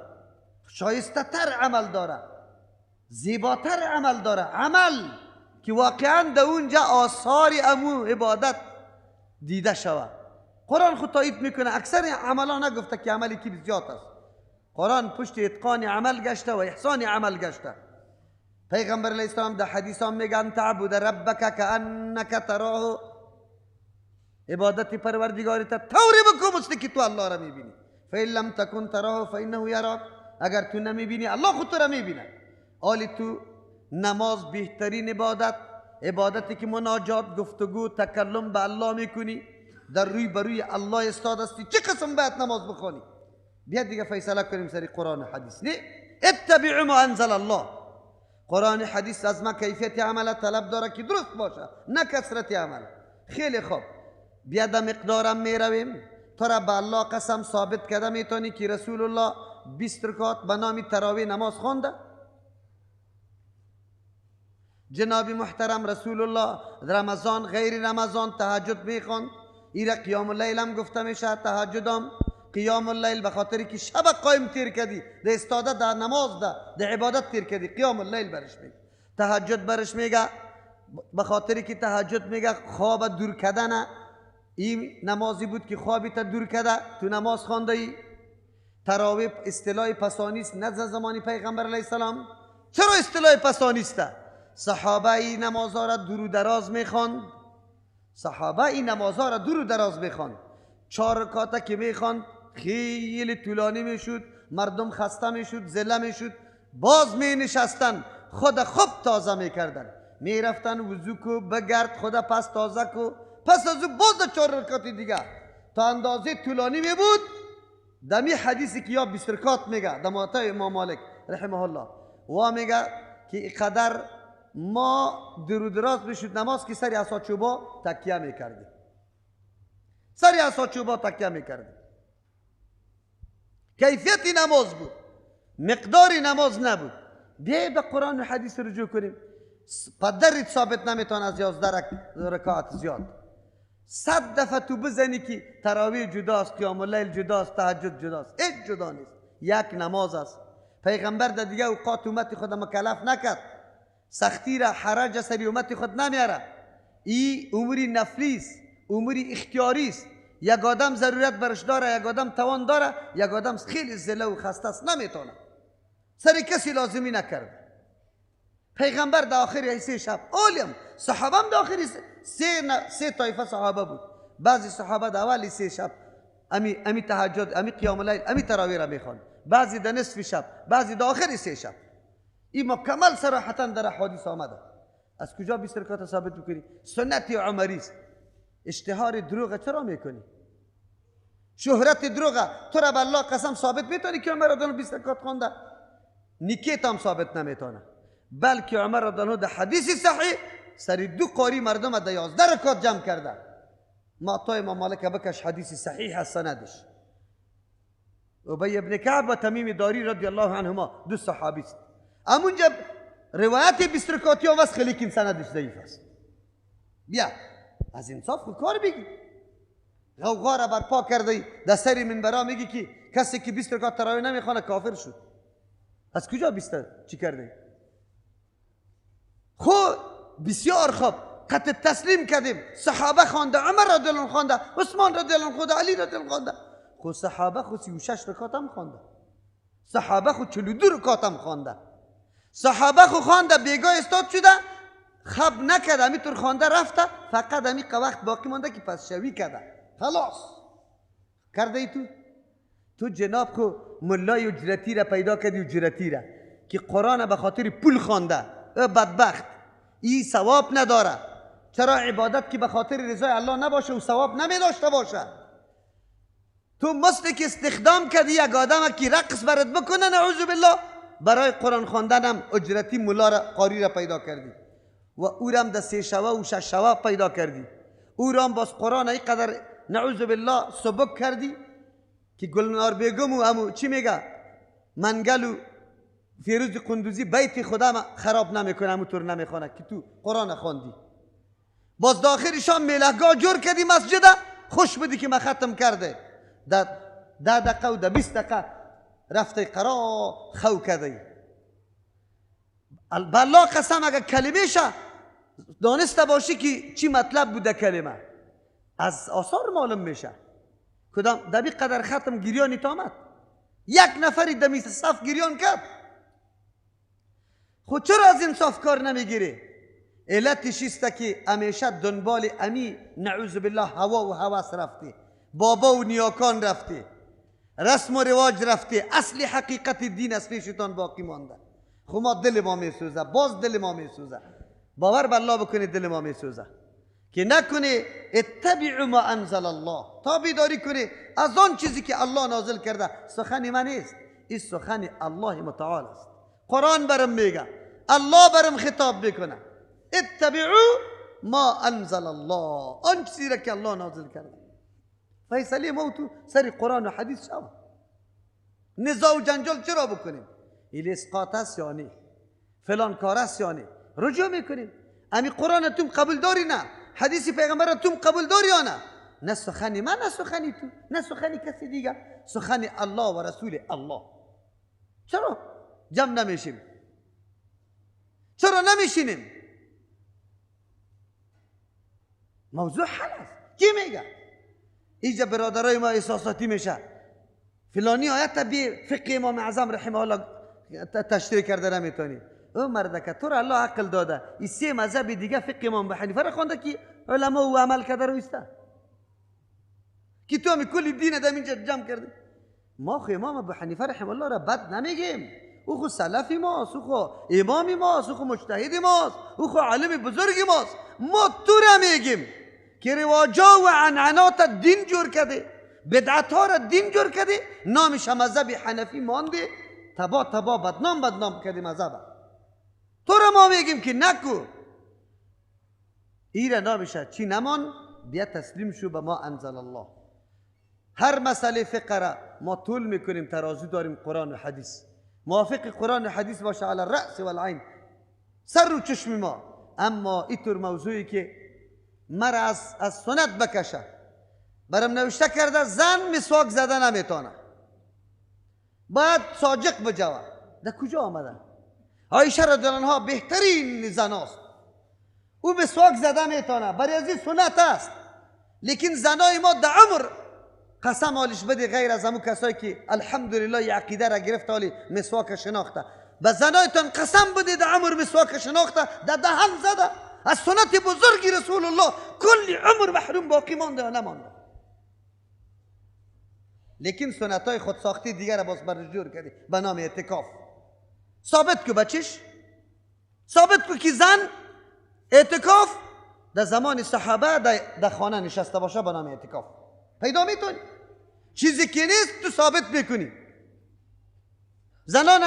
شایسته تر عمل داره، زیباتر عمل داره. عمل که واقعا در اونجا آثار امو عبادت دیده شود. قرآن خود تایید میکنه. اکثر عملا نگفته که عملی که زیاد است. قرآن پشت اتقان عمل گشته و احسان عمل گشته. پیغمبر علیه السلام در حدیث هم میگن تعبد ربک کانک تراه، عبادت پروردگارت طوری بکن مثل که تو الله را میبینی. فإن لم تکن تراه فإنه یراک، اگر تو نمیبینی الله خود تو را میبینه. آلی تو نماز بهترین عبادت، عبادتی که مناجات، گفتگو، تکلم به الله میکنی، در روی بروی الله استاد هستی، چه قسم باید نماز بخوانی؟ بیا دیگه فیصله کنیم سری قرآن و حدیث. نه، اتبعوا ما انزل الله. قرآن حدیث از ما کیفیت عمل طلب داره که درست باشه، نه کثرت عمل. خیلی خوب، بیا در مقدارم میرویم. تو را به الله قسم ثابت کرده میتونی که رسول الله 20 رکعت به نام تراویح نماز خوانده؟ جناب محترم رسول الله رمضان غیر رمضان تهجد میخواند. ایره قیام اللیل هم گفته میشه، تهجد هم قیام اللیل، به خاطر که شب قایم تیر کردی، در استاده، در نماز، در عبادت تیر کردی، قیام اللیل برش میگه. تهجد برش میگه به خاطر که تهجد میگه خواب دور کردن. این نمازی بود که خوابی تا دور کرده، تو نماز خوانده ای. تراویح اصطلاح پسانیست، نه زمانی پیغمبر علیه السلام. چرا اصطلاح پسانیست؟ صحابه این نمازها را دور و دراز میخواند. صحابه این نمازها را دور و دراز میخواند. 4 رکعت که میخواند خیلی طولانی میشد، مردم خسته میشد، ذله میشد، باز می نشستن، خود خوب تازه میکردن، میرفتن وضو کو، بگرد خود پس تازه کو، پس از او باز 4 رکعت دیگه تا اندازه طولانی می بود. دمی حدیثی که یا 20 رکعت میگه در موطا امام مالک رحمه الله و میگه که اینقدر ما درو دراز میشد نماز که سری عصا چوبا تکیه میکردیم، سری عصا چوبا تکیه میکردیم. کیفیت نماز بود، مقدار نماز نبود. بیای به قرآن و حدیث رجوع کنیم. پدرت ثابت نمیتونه از 11 رکعت زیاد. 100 دفعه تو بزنی که تراویح جداست، قیام اللیل جداست، تهجد جداست، هیچ جدا نیست، یک نماز است. پیغمبر در دیگه اوقات امت خود مکلف نکرد، سختی را حرج سری امت خود نمیاره. این اموری نفلی است، اموری اختیاری است. یک آدم ضرورت برش داره، یک آدم توان داره، یک آدم خیلی ذله و خسته است، نمیتونه. سر کسی لازمی نکرد. پیغمبر در آخر سه شب اولیم صحابه هم در آخر سه طایفه صحابه بود. بعضی صحابه در اول سه شب امی تهجد، امی قیام اللیل، امی تراویح را میخوان، بعضی در نصف شب، بعضی در آخر سه شب. این مکمل صراحتا در احادیث آمده. از کجا 20 رکعت ثابت بکنی؟ سنت عمری است. اشتهار دروغ چرا میکنی؟ شهرت دروغ تو را به الله قسم ثابت میتونی که عمر رضی الله 20 رکعت خوانده؟ نیکیت هم ثابت نمیتونه. بلکه عمر رضی الله در حدیث صحیح سری دو قاری مردم در 11 رکعت جمع کرده. معطای امام مالک بکش حدیث صحیح هست سندش. ابی ابن کعب و تمیم داری رضی الله عنهما دو صحابی است. همونجا روایت 20 رکعتی هم است، خیلی که سندش ضعیف است. بیا از انصاف خود کار بگی. غوغا را برپا کرده در سر منبرا میگی که کسی که 20 رکعت تراویح نمیخوانه کافر شد. از کجا 20 چی کرده؟ خب بسیار خوب، قط تسلیم کردیم. صحابه خوانده، عمر رضی الله خوانده، عثمان رضی الله خوانده، علی رضی الله خوانده. خب صحابه خو 36 رکعت هم خوانده، صحابه خو 42 رکعت هم خوانده، صحابه خو خوانده بیگاه استاد شده خب نکرده، همینطور خوانده رفته، فقط همین وقت باقی مانده که پس شوی کرده خلاص کرده. ای تو جناب خو ملای اجرتی را پیدا کردی، اجرتی را که قرآن به خاطر پول خوانده، بدبخت، این ثواب نداره. چرا عبادت که به خاطر رضای الله نباشه و ثواب نمی داشته باشه؟ تو مثل که استخدام کردی یک آدم که رقص برات بکنه، نعوذ بالله، برای قرآن خواندنم اجرتی ملا را قاری را پیدا کردی و او را هم در 3 شوه و 6 شوه پیدا کردی، او را هم باز قرآن اینقدر نعوذ بالله سبک کردی که گلنار بیگم و امو چی میگه منگل و فیروز قندوزی بیت خدا خراب نمیکنه، امو طور نمیخوانه که تو قرآن خواندی. باز داخل شام میلهگاه جور کردی مسجد، خوش بودی که من ختم کرده، در 10 دقیقه و در 20 دقیقه رفته قرا خو کرده. بالله قسم اگر کلمه شه دانسته باشی که چی مطلب بوده کلمه، از آثار معلوم میشه. کدام دبی قدر ختم گریانی تا آمد، یک نفری دمی صف گریان کرد. خود چرا از انصاف کار نمیگیری؟ علتش است که همیشه دنبال امی نعوذ بالله هوا و هوس رفتی، بابا و نیاکان رفتی، رسم و رواج رفتی، اصل حقیقت دین از پیشتان باقی مانده. خب ما دل ما میسوزه، باز دل ما میسوزه، باور به الله بکنید دل ما میسوزه که نکنه اتبعوا ما انزل الله، تابعداری کنی از آن چیزی که الله نازل کرده. سخن من نیست، این سخن الله متعال است. قرآن برم میگه، الله برم خطاب میکنه، اتبعوا ما انزل الله، آن چیزی را که الله نازل کرده. فیصله ما تو سر قرآن و حدیث شود. نزاع و جنجال چرا بکنیم؟ این اسقاط است یا نه، فلان کار است یا نه، رجوع میکنیم. امی قرآن تم قبول داری نه، حدیث پیغمبر تم قبول داری یا نه؟ نه سخن من، نه سخنی تو، نه سخنی کسی دیگه، سخن الله و رسول الله. چرا جمع نمیشیم؟ چرا نمیشینیم؟ موضوع حل است. کی میگه؟ اینجا برادرای ما احساساتی میشه، فلانی آیت بی فقه امام اعظم رحمه الله تشریح کرده نمیتونی. او مردکه تو را الله عقل داده، این 3 مذهب دیگه فقه امام ابو حنیفه را خوانده که علما و عمل کرده رو ایسته که تو همی کل دین دم اینجا جمع کردی. ما خو امام ابو حنیفه رحمه الله را بد نمیگیم، او خو سلفی ماست، او خو امامی ماست، او خو مجتهد ماست، او خو عالم بزرگ ماست. ما تو را میگیم که رواجا و عنعنات دین جور کرده، بدعت ها را دین جور کرده، نامش مذهب حنفی مانده، تبا تبا بدنام بدنام کرده مذهب. تو را ما میگیم که نکو ایره نامشه چی نمان، بیا تسلیم شو به ما انزل الله. هر مسئله فقه را ما طول میکنیم، ترازو داریم قرآن و حدیث، موافق قرآن و حدیث باشه علی الرأس والعین، سر و چشم ما. اما اینطور موضوعی که مرا از سنت بکشه، برام نوشته کرده زن مسواک زده نمیتونه، باید ساجق بجوه، در کجا آمده؟ عایشه رضی الله عنها بهترین زن است، او مسواک زده میتونه، برای از این سنت است. لیکن زنای ما در عمر قسم حالش بده غیر از همون کسایی که الحمدلله یه عقیده را گرفت حالی مسواک شناخته، به زنایتان قسم بده در عمر مسواک شناخته، در دهن زده، از سنت بزرگی رسول الله کل عمر محروم باقی مانده و نمانده. لیکن سنت های خود ساختی دیگر را باز برجور کردی به نام اعتکاف. ثابت کو بچش، ثابت کو که زن اعتکاف در زمان صحابه در خانه نشسته باشه به نام اعتکاف پیدا میتونی. چیزی که نیست تو ثابت میکنی. زنان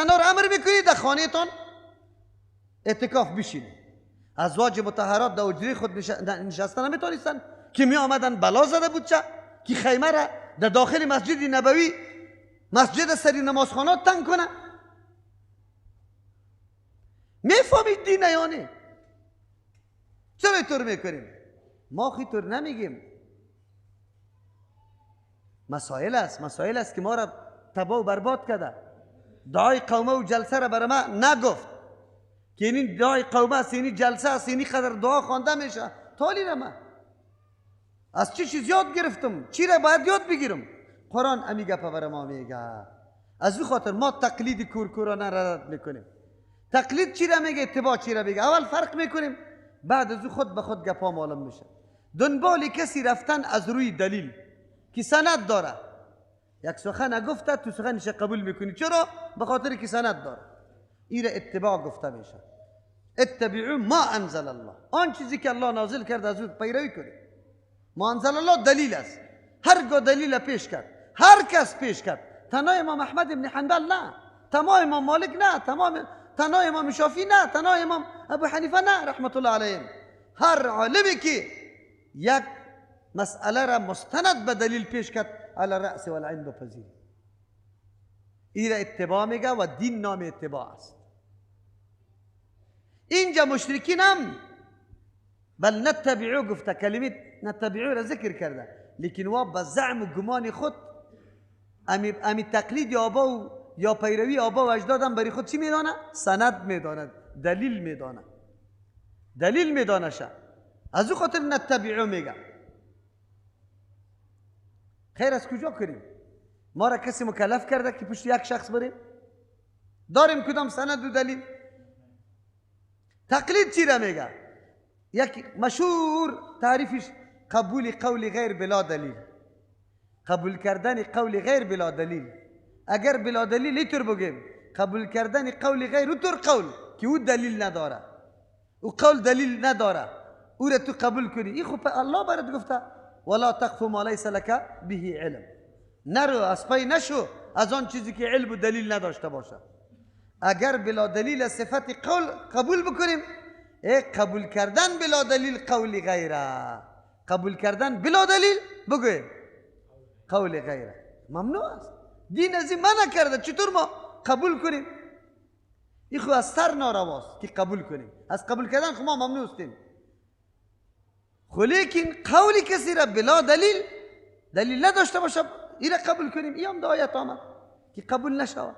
را امر میکنی در خانه تان اعتکاف بشینی. ازواج مطهرات در حجره خود نشسته نمیتونستن که می آمدن بلا زده بود چه که خیمه را در داخل مسجد نبوی، مسجد سری نمازخانه تنگ کنه. میفهمید دین یا نه؟ چرا اینطور میکنیم؟ ما خو اینطور نمیگیم. مسائل است، مسائل است که ما را تباه و برباد کرده. دعای قومه و جلسه را برای ما نگفت که این دعای قومه است، این جلسه است، این قدر دعا خوانده میشه. تالی را من از چی چیز یاد گرفتم؟ چی را باید یاد بگیرم؟ قرآن امی گپه برای ما میگه. از او خاطر ما تقلید کورکورانه را رد میکنیم. تقلید چی را میگه، اتباع چی را میگه؟ اول فرق میکنیم، بعد از او خود به خود گپا معلوم میشه. دنبال کسی رفتن از روی دلیل که سند داره. یک سخن گفته تو سخنش قبول میکنی، چرا؟ به خاطر که سند داره. این اتباع گفته میشه. اتبعوا ما انزل الله، آن چیزی که الله نازل کرد از او پیروی کنید. ما انزل الله دلیل است. هرگاه دلیل پیش کرد، هر کس پیش کرد، تنها امام احمد بن حنبل نه، تمام امام مالک نه، تمام تنها امام شافعی نه، تنها امام ابو حنیفه نه، رحمت الله علیهم. هر عالمی که یک مسئله را مستند به دلیل پیش کرد، علی الرأس والعین بپذیرید. این را اتباع میگه و دین نام اتباع است. اینجا مشرکین هم بل نتبعو گفته، کلمه نتبعو را ذکر کرده، لیکن وا به زعم و گمان خود امی تقلید آبا و یا پیروی آبا و اجدادم برای خود چی میدانه؟ سند میدانه، دلیل میدانه، دلیل میدانه شه. از او خاطر نتبعو میگه. خیر از کجا کنیم؟ ما را کسی مکلف کرده که پشت یک شخص بریم؟ داریم کدام سند و دلیل؟ تقلید چی را میگه؟ یک مشهور تعریفش قبول قول غیر بلا دلیل، قبول کردن قول غیر بلا دلیل. اگر بلا دلیل اینطور بگیم، قبول کردن قول غیر اونطور قول که او دلیل نداره، او قول دلیل نداره، او را تو قبول کنی. این خب الله برات گفته ولا تقف ما لیس لک به علم، نرو از پای نشو از آن چیزی که علم و دلیل نداشته باشه. اگر بلا دلیل صفت قول قبول بکنیم، ای قبول کردن بلا دلیل قول غیره، قبول کردن بلا دلیل بگویم قول غیره ممنوع است. دین از این منع کرده، چطور ما قبول کنیم؟ این خو از سر نارواست که قبول کنیم. از قبول کردن خو ما ممنوع هستیم، خو لیکن قول کسی را بلا دلیل، دلیل نداشته باشه، این را قبول کنیم، این هم در آیت آمد که قبول نشود.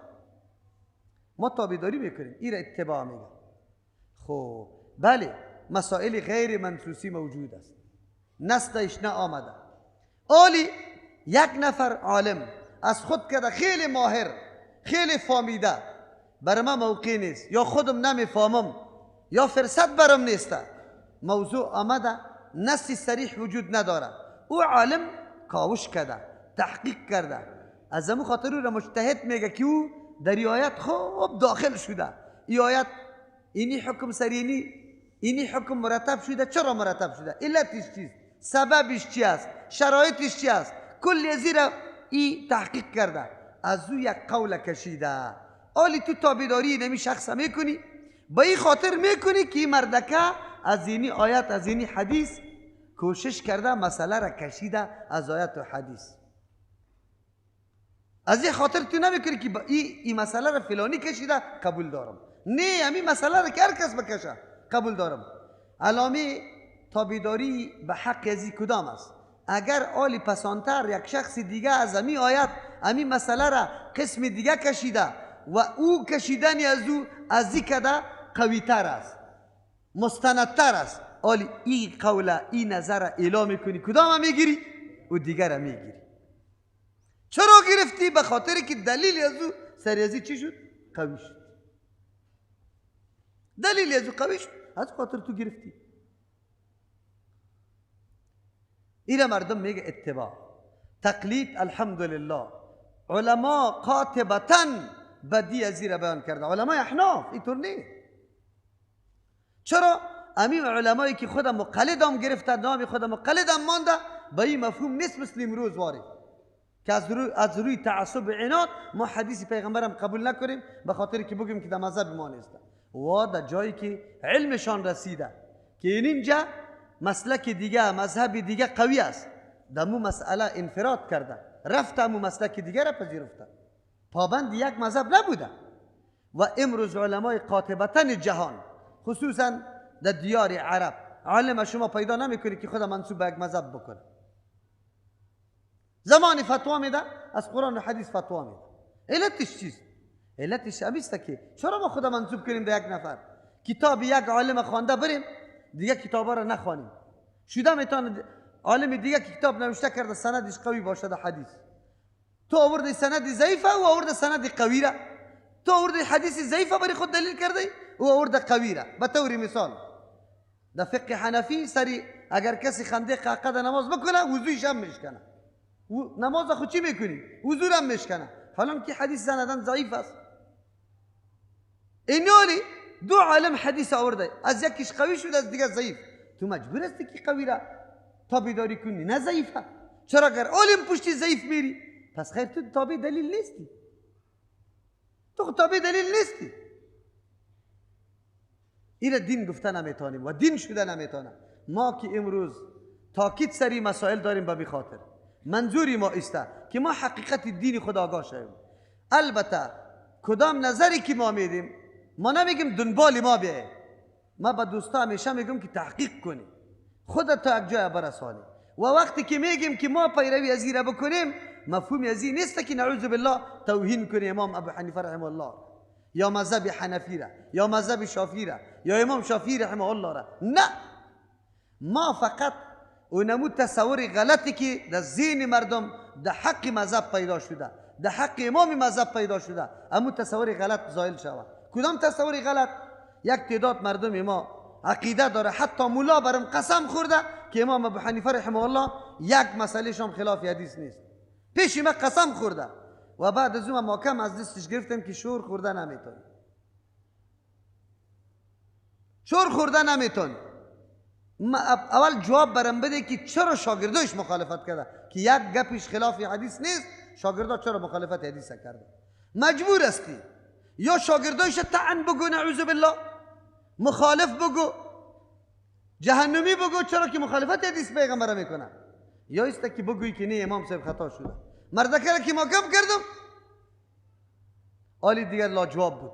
ما تابعداری میکنیم، این را اتباع میگه. خب بله، مسائل غیر منصوصی موجود است، نصش نه آمده. آلی یک نفر عالم از خود کرده خیلی ماهر، خیلی فامیده، برای ما موقع نیست، یا خودم نمیفهمم، یا فرصت برام نیست، موضوع آمده، نص صریح وجود نداره، او عالم کاوش کرده، تحقیق کرده، از همون خاطر او را مجتهد میگه که او در آیت خوب داخل شده، ای آیت اینی حکم سرینی، اینی حکم مرتب شده، چرا مرتب شده، علتش چیست، سببش چی است، شرایطش چی است، کل از را ای تحقیق کرده، از او یک قول کشیده. آلی تو تابعداری نمی شخص میکنی، به این خاطر میکنی که این مردکه از اینی آیت، از اینی حدیث کوشش کرده مسئله را کشیده از آیت و حدیث. از این خاطر تو نمیکنی که این مسئله را فلانی کشیده قبول دارم، نه، همین مسئله را که هر کس بکشه قبول دارم. علامه تابعداری به حق از کدام است؟ اگر آلی پسانتر یک شخص دیگه از امی آیت، امی مسئله را قسم دیگه کشیده و او کشیدن از او از این کده قوی تر است، مستندتر است، آلی این قول، این نظر را اعلام میکنی، کدام میگیری؟ او دیگر را میگیری. چرا گرفتی؟ به خاطر که دلیل از او سریازی چی شد؟ قوی شد. دلیل از او قوی شد، از خاطر تو گرفتی. این مردم میگه اتباع، تقلید. الحمدلله علما قاطبتا بدی از را بیان کرده، علمای احناف اینطور نیست. چرا؟ امین علمایی که خود مقلدم گرفته، نام خود مقلدم مانده، به این مفهوم نیست مثل امروز وارد که از روی تعصب عناد ما حدیث پیغمبرم قبول نکنیم به خاطر که بگیم که در مذهب ما نیست. و در جایی که علمشان رسیده که اینجا مسلک دیگه، مذهب دیگه قوی است، در مو مسئله انفراد کرده، رفته مو مسلک دیگه را پذیرفته، پابند یک مذهب نبوده. و امروز علمای قاطبتا جهان، خصوصا در دیار عرب، عالم شما پیدا نمیکنی که خود منسوب به یک مذهب بکنه. زمان فتوا میده، از قرآن و حدیث فتوا میده. علتش چیست؟ علتش همیست که چرا ما خود منسوب کنیم به یک نفر؟ کتاب یک عالم خوانده بریم، دیگه کتابا را نخوانیم. شده میتونه عالم دیگه که کتاب نوشته کرده سندش قوی باشه در حدیث، تو آوردی سند ضعیفه و آورده سند قوی را، تو آوردی حدیث ضعیفه برای خود دلیل کرده و آورده قوی را. به طور مثال در فقه حنفی سری اگر کسی خنده قعقد نماز بکنه وضویش هم میشکنه، نماز خود چی میکنی؟ وضو هم میشکنه، حالا که حدیث سندن ضعیف است. اینالی دو عالم حدیث آورده، از یکیش قوی شد از دیگه ضعیف. تو مجبور هستی که قوی را تابعداری کنی نه ضعیفه. چرا اگر عالم پشتی ضعیف میری پس خیر تو تابع دلیل نیستی، تو تابع دلیل نیستی. این دین گفته نمیتونیم و دین شده نمیتونه. ما که امروز تاکید سری مسائل داریم به خاطر منظوری ما است که ما حقیقت دین خود آگاه شویم. البته کدام نظری که ما میدیم ما نمیگیم دنبال ما بیه. ما با دوستا همیشه میگم که تحقیق کنی، خودت تا یک جای برسانی. و وقتی که میگیم که ما پیروی از این را بکنیم مفهوم از این نیست که نعوذ بالله توهین کنی امام ابو حنیفه رحمه الله یا مذهب حنفی را یا مذهب شافعی را یا امام شافعی رحمه الله را. نه، ما فقط اونمو تصور غلطی که در ذهن مردم در حق مذهب پیدا شده، در حق امام مذهب پیدا شده، امو تصور غلط زایل شود. کدام تصور غلط؟ یک تعداد مردم ما عقیده داره، حتی مولا برم قسم خورده که امام ابو حنیفه رحمه الله یک مسئله شام خلاف حدیث نیست، پیش ما قسم خورده و بعد از اون ما کم از دستش گرفتم که شور خورده نمیتونی، شور خورده نمیتونی. اول جواب برم بده که چرا شاگرداش مخالفت کرده که یک گپش خلاف حدیث نیست، شاگردا چرا مخالفت حدیث کرده؟ مجبور هستی یا شاگردایش طعن بگو نعوذ بالله، مخالف بگو، جهنمی بگو چرا که مخالفت حدیث پیغمبر میکنه، یا است که بگویی که نه امام صاحب خطا شده. مردکه که ما کم کردم آلی دیگر لاجواب بود،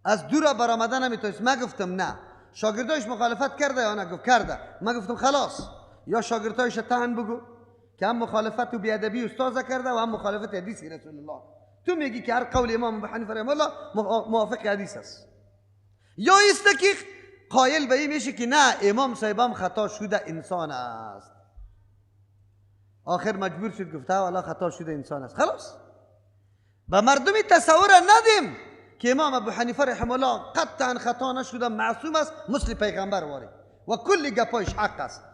از دور برآمدن نمیتونست. ما گفتم نه شاگردایش مخالفت کرده یا نه؟ گفت کرده. ما گفتم خلاص، یا شاگردایش طعن بگو که هم مخالفت و بیادبی استاد کرده و هم مخالفت حدیث رسول الله. تو میگی که هر قول امام ابو حنیفه رحمه الله موافق حدیث است، یا است که قایل به این میشه که نه امام صاحب خطا شده انسان است. آخر مجبور شد گفته والله خطا شده انسان است. خلاص به مردمی تصور ندیم که امام ابو حنیفه رحمه الله قطعا خطا نشده، معصوم است، مثل پیغمبر واری و کل گپایش حق است.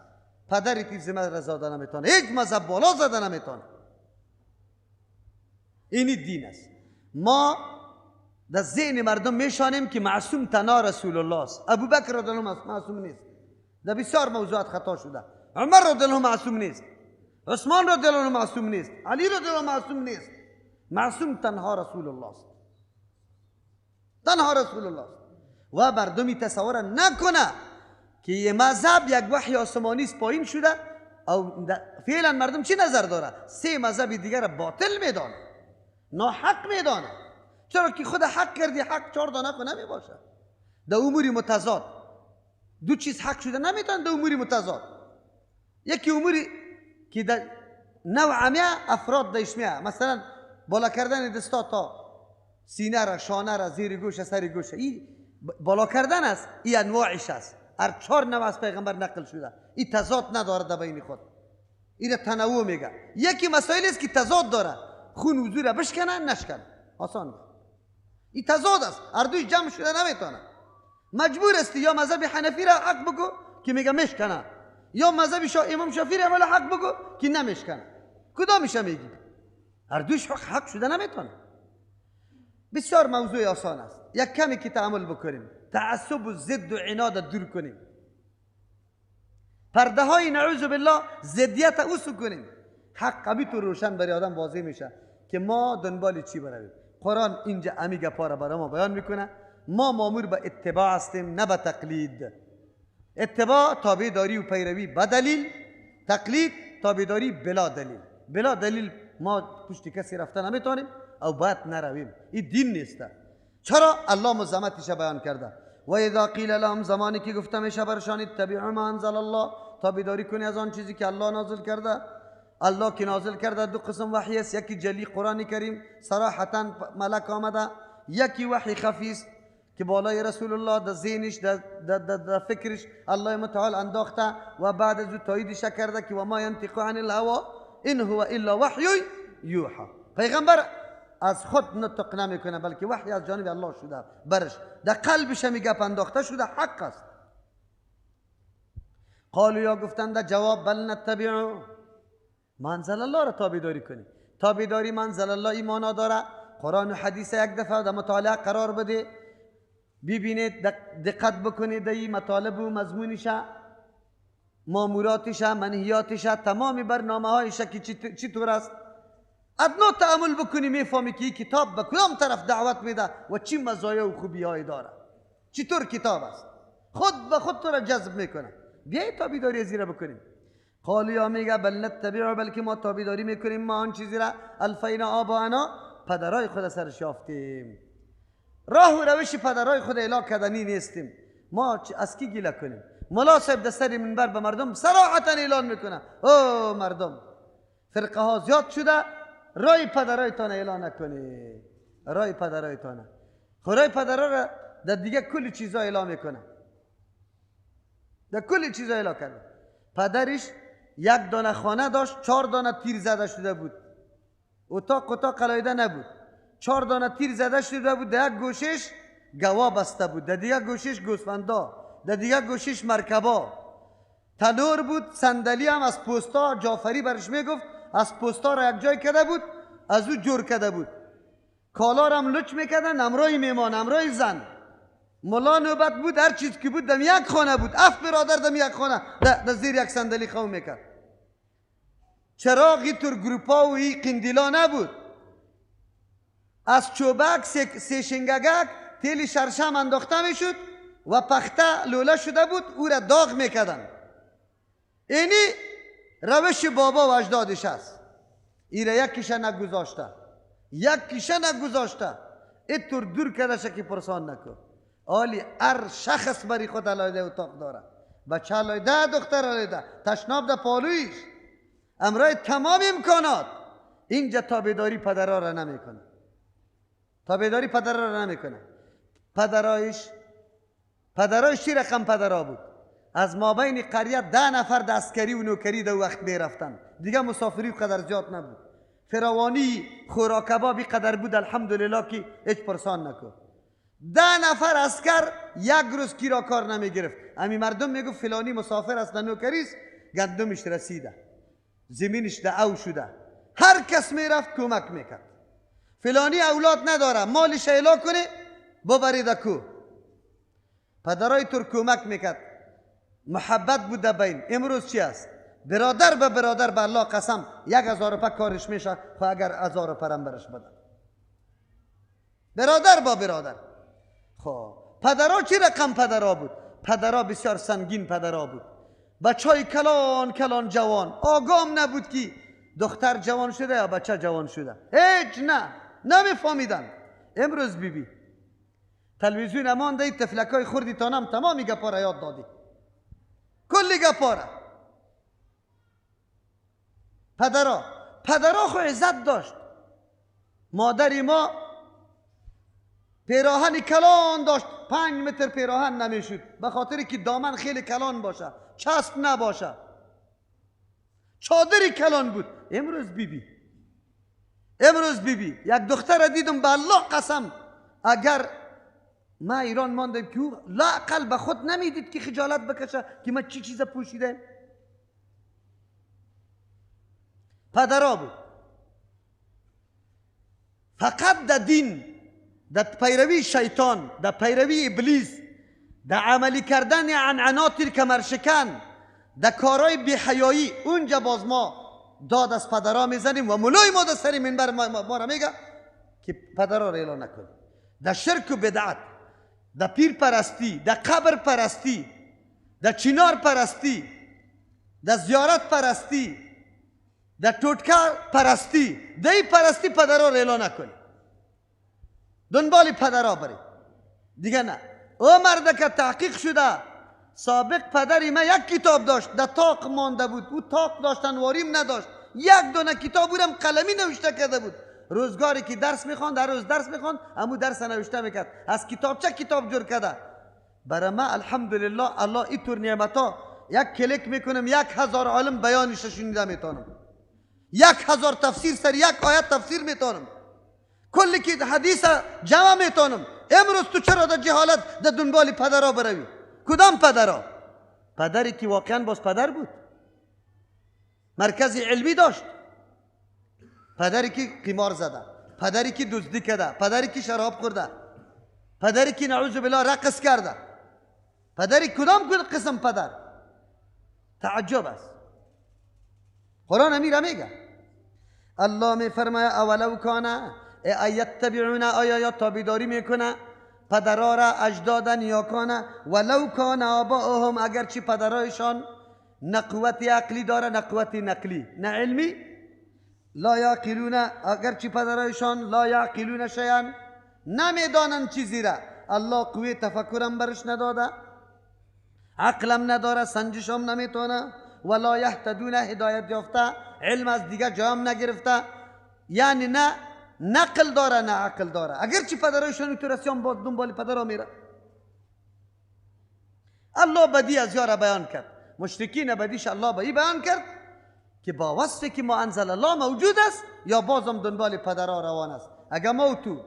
پدر تیز را زده نمیتونه، هیچ مذهب بالا زده نمیتونه. این دین است. ما در ذهن مردم میشانیم که معصوم تنها رسول الله است، ابوبکر رضی الله عنه معصوم نیست، در بسیار موضوعات خطا شده، عمر رضی الله معصوم نیست، عثمان رضی الله معصوم نیست، علی رضی الله معصوم نیست. معصوم تنها رسول الله است، تنها رسول الله است. و مردمی تصور نکنه که یه مذهب یک وحی آسمانی است پایین شده. او فعلا مردم چی نظر داره؟ سه مذهب دیگر باطل میدانه، ناحق میدانه. چرا که خود حق کردی، حق چهار دانه خو نمی باشه. در امور متضاد دو چیز حق شده نمیتونه. در امور متضاد یکی اموری که در نوع میه افراد دایش میه، مثلا بالا کردن دستا تا سینه را، شانه را، زیر گوش، سر گوش، این بالا کردن است، این انواعش است. هر چهار نوع از پیغمبر نقل شده، این تضاد نداره در بین خود، این تنوع میگه. یکی مسائل است که تضاد داره، خون وضو را بشکنه نشکنه، آسان. این تضاد است، هر دوش جمع شده نمیتونه. مجبور استی یا مذهب حنفی را حق بگو که میگه مشکنه، یا مذهب امام شافعی را حق بگو که نمیشکنه. کدامش میگی؟ هر دوش حق شده نمیتونه. بسیار موضوع آسان است، یک کمی که تعامل بکنیم، تعصب و ضد و عناد دور کنیم، پرده های نعوذ بالله ضدیت اوسو کنیم، حق قوی تو روشن برای آدم واضح میشه که ما دنبال چی برویم. قرآن اینجا امی گپا را برای ما بیان میکنه. ما مامور به اتباع هستیم نه به تقلید. اتباع تابعداری و پیروی به دلیل، تقلید تابعداری بلا دلیل. بلا دلیل ما پشت کسی رفته نمیتونیم او باید نرویم، این دین نیست. چرا؟ الله مزمتش بیان کرده. و اذا قیل لهم، زمانی که گفته میشه برشان اتبعوا ما انزل الله، تابعداری کنی از آن چیزی که الله نازل کرده. الله که نازل کرده دو قسم وحی است، یکی جلی قرآن کریم صراحتا ملک آمده، یکی وحی خفی است که بالای رسول الله در ذهنش در فکرش الله متعال انداخته و بعد از او تاییدش کرده که و ما ینطق عن الهوا ان هو الا وحی یوحى. پیغمبر از خود نطق نمیکنه بلکه وحی از جانب الله شده برش، در قلبش هم گپ انداخته شده، حق است. قالوا یا گفتند در جواب بل نتبع ما انزل الله را تابعداری کنی. تابعداری ما انزل الله ایمانا داره، قرآن و حدیث یک دفعه در مطالعه قرار بده، ببینید، دقت بکنید این مطالب و مضمونش، ماموراتش، منهیاتش، تمام برنامه هایش که چطور است. ادنا تأمل بکنی میفهمی که این کتاب به کدام طرف دعوت میده و چی مزایا و خوبی های داره، چطور کتاب است. خود به خود تو را جذب میکنه. بیایی تابعداری از را بکنیم. قالوا میگه بل نتبع، بلکه ما تابعداری میکنیم ما آن چیزی را الفینا آباءنا، پدرای خود سرش یافتیم. راه و روش پدرای خود اعلا کردنی نیستیم. ما از کی گله کنیم؟ ملا صاحب در سر منبر به مردم صراحتا اعلان میکنه او مردم فرقه ها زیاد شده، رای پدرایتان اعلان نکنید. رای پدرایتان، خو رای پدرا را در دیگه کل چیزا اعلان میکنه، در کل چیزا اعلان کرده. پدرش یک دانه خانه داشت، 4 دانه تیر زده شده بود، اتاق علیحده نبود، 4 دانه تیر زده شده بود. در یک گوشش گوا بسته بود، در دیگه گوشش گوسفندا، در دیگه گوشش مرکبا. تنور بود، صندلی هم از پوستا، جعفری برش میگفت از پوستا را یک جای کرده بود، از او جور کرده بود. کالا هم لچ میکردن، امرای میمان، امرای زن. ملا نوبت بود، هر چیز که بود دم یک خانه بود، 7 برادر دم یک خانه در زیر یک صندلی خو میکرد. چراغی تر گروپا و ای قندیلا نبود، از چوبک سه شنگگک تیل شرشم انداخته میشد و پخته لوله شده بود، او را داغ میکردن. اینی روش بابا و اجدادش است. ایره یک کیشه نگذاشته، یک کیشه نگذاشته، اینطور دور کرده که پرسان نکن. آلی هر شخص بری خود علیحده اتاق داره، بچه علیحده، دختر علیحده، تشناب در پالویش، امرای تمام امکانات. اینجا تابعداری پدرها را نمیکنه، تابعداری پدرها را نمیکنه. پدرایش چی رقم پدرها بود؟ از مابین قریه 10 نفر دستکری و نوکری در وقت میرفتن، دیگه مسافری قدر زیاد نبود، فراوانی خوراکبا بی قدر بود، الحمدلله که هیچ پرسان نکن. 10 نفر عسکر یک روز کی را کار نمی گرفت. امی مردم میگفت فلانی مسافر است، نوکری است، گندمش رسیده، زمینش ده او شده، هر کس میرفت کمک میکرد. فلانی اولاد نداره، مالش اعلا کنه ببرید کو. پدرای تر کمک میکرد، محبت بوده بین. امروز چی است؟ برادر به برادر به الله قسم 1000 روپه کارش میشه، خو اگر 1000 روپه برش بده. برادر با برادر. خب پدرها چی رقم پدرها بود؟ پدرها بسیار سنگین پدرها بود. بچهای کلان کلان جوان، آگام نبود که دختر جوان شده یا بچه جوان شده، هیچ نه، نمیفهمیدن. امروز بیبی تلویزیون امان ده، طفلکای خوردی تانم تمامی گپا را یاد دادی، کلی گپا را. پدرها خو عزت داشت. مادری ما پیراهن کلان داشت، 5 متر پیراهن نمیشد، به خاطر که دامن خیلی کلان باشه، چسب نباشه، چادری کلان بود. امروز بیبی، امروز بیبی یک دختر دیدم به الله قسم، اگر ما ایران ماندم که او لااقل به خود نمیدید که خجالت بکشه که من چی چیز پوشیدم. پدرها بود فقط در دین، در پیروی شیطان، در پیروی ابلیس، در عملی کردن عنعنات کمرشکن، در کارهای بی‌حیایی. اونجا باز ما داد از پدرها میزنیم و مولای ما در سر منبر ما را میگه که پدرها را اعلان نکن. در شرک و بدعت، در پیر پرستی، در قبر پرستی، در چینار پرستی، در زیارت پرستی، در توتکا پرستی، در این پرستی پدرها را اعلان نکنی، دنبال پدرها بری دیگه نه. او مرد که تحقیق شده، سابق پدری من یک کتاب داشت، در تاق مانده بود، او تاق داشتن واریم نداشت، یک دانه کتاب بودم قلمی نوشته کرده بود. روزگاری که درس میخواند، هر روز درس میخواند، امو درس نوشته میکرد، از کتابچه کتاب جور کرده. برای ما الحمدلله الله اینطور نعمتا، یک کلیک میکنم 1000 عالم بیانش شنیده میتونم، 1000 تفسیر سر یک آیت تفسیر میتونم، کلی که حدیث جمع میتونم. امروز تو چرا در جهالت در دنبال پدرها بروی؟ کدام پدرها؟ پدری که واقعا باز پدر بود، مرکز علمی داشت، پدری که قمار زده، پدری که دزدی کرده، پدری که شراب خورده، پدری که نعوذ بالله رقص کرده، پدری کدام قسم پدر؟ تعجب است. قرآن امیر میگه، الله میفرماید اولو کان ایتبعون، آیا یا تابعداری میکنه پدرا را، اجداد نیاکانه، ولو کان آباؤهم، اگرچه پدرایشان نه قوت عقلی داره نه قوت نقلی نه علمی، لا یعقلون، اگرچه پدرایشان لا یعقلون شیئا، نمیدانند چیزی را. الله قوه تفکرم برش نداده، عقلم نداره، سنجشم نمیتونه، ولا یهتدون، هدایت یافته، علم از دیگه جام نگرفته، یعنی نه نقل داره نه عقل داره. اگرچه پدرایشان تو رسیان باز دنبال پدرها میره. الله بدی از یاره بیان کرد، مشرکین بدیش الله به ای بیان کرد که با وصفی که ما انزل الله موجود است یا بازم دنبال پدرها روان است. اگر ما تو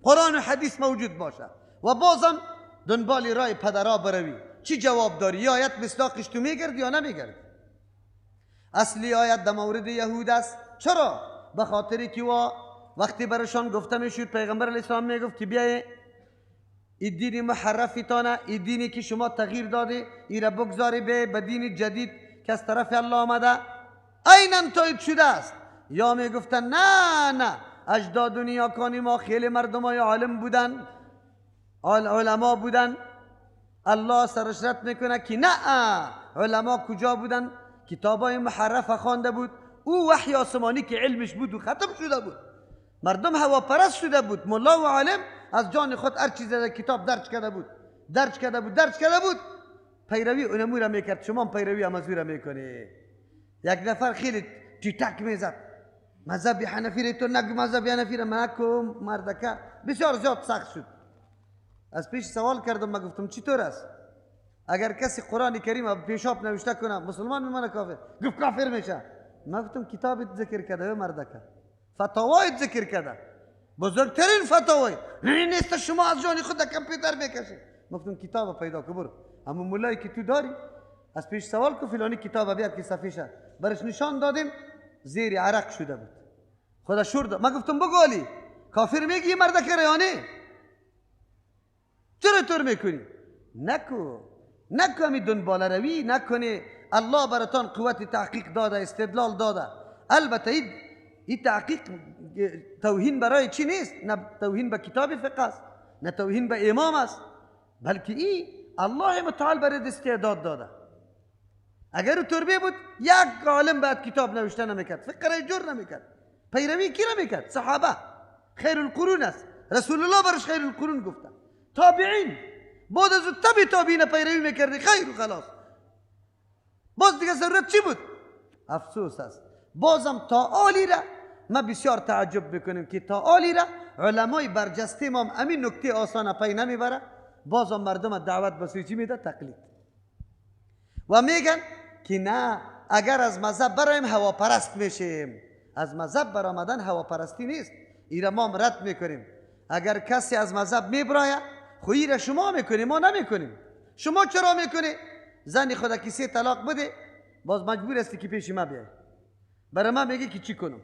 قرآن و حدیث موجود باشه و بازم دنبال رای پدرها بروی، چی جواب داری؟ یا آیت مصداقش تو میگرد یا نمیگرد؟ اصلی آیت در مورد یهود است. چرا؟ به خاطر که وقتی برشان گفته میشد، پیغمبر علیه السلام میگفت که بیای این دین محرفتانه، این دینی که شما تغییر داده، ای را بگذاری به دین جدید که از طرف الله آمده، عینا تایید شده است. یا میگفتن نه نه، اجداد و نیاکان ما خیلی مردم های عالم بودن، علما بودن. الله سرش رد میکنه که نه، علما کجا بودن؟ کتابای محرف خوانده بود، او وحی آسمانی که علمش بود و ختم شده بود، مردم هواپرست شده بود، ملا و عالم از جان خود هر چیز در کتاب درج کرده بود، درج کرده بود، درج کرده بود، پیروی اونمو را میکرد. شما پیروی هم از او را میکنی. یک نفر خیلی تیتک میزد، مذهب حنفی را تو نگو، مذهب حنفی را نکو، مردکه بسیار زیاد سخت شد. از پیش سوال کردم، من گفتم چطور است اگر کسی قرآن کریم پیشاب نوشته کنه مسلمان میمانه کافر؟ گفت کافر میشه. من گفتم کتاب ذکر کرده مردکه، فتاوای ذکر کرده، بزرگترین فتاوای نه نیست، شما از جان خود در کامپیوتر میکشید. من گفتم کتاب پیدا کن برو، اما مولایی که تو داری از پیش سوال کو فلانی کتاب بیار که صفحه برش نشان دادیم، زیر عرق شده بود، خدا شور داد. من گفتم بگو علی کافر میگی مردکه ریانه، چرا طور میکنی؟ نکو نکو، همی دنبال روی نکنی. الله براتان قوت تحقیق داده، استدلال داده. البته این تحقیق توهین برای چی نیست، نه توهین به کتاب فقه است، نه توهین به امام است، بلکه این الله متعال برای استعداد داده. اگر او تربیه بود یک عالم بعد کتاب نوشته نمیکرد، فقه را جور نمیکرد، پیروی کی نمیکرد؟ صحابه خیر القرون است، رسول الله برش خیر القرون گفته، تابعین بعد از تبع تابعین پیروی میکردی خیر و خلاص، باز دیگه ضرورت چی بود؟ افسوس است. بازم تا آلی را ما بسیار تعجب میکنیم که تا آلی را علمای برجسته ما همین نکته آسان پی نمیبره، بازم مردم دعوت به سوی چی میده؟ تقلید. و میگن که نه، اگر از مذهب برایم هواپرست میشیم. از مذهب برآمدن هواپرستی نیست، ایره ما رد میکنیم. اگر کسی از مذهب میبرایه خو ایره شما میکنیم، ما نمیکنیم. شما چرا میکنی؟ زن خدا کسی طلاق بده، باز مجبور هستی که پیش ما بیای، برای ما میگه که چی کنم؟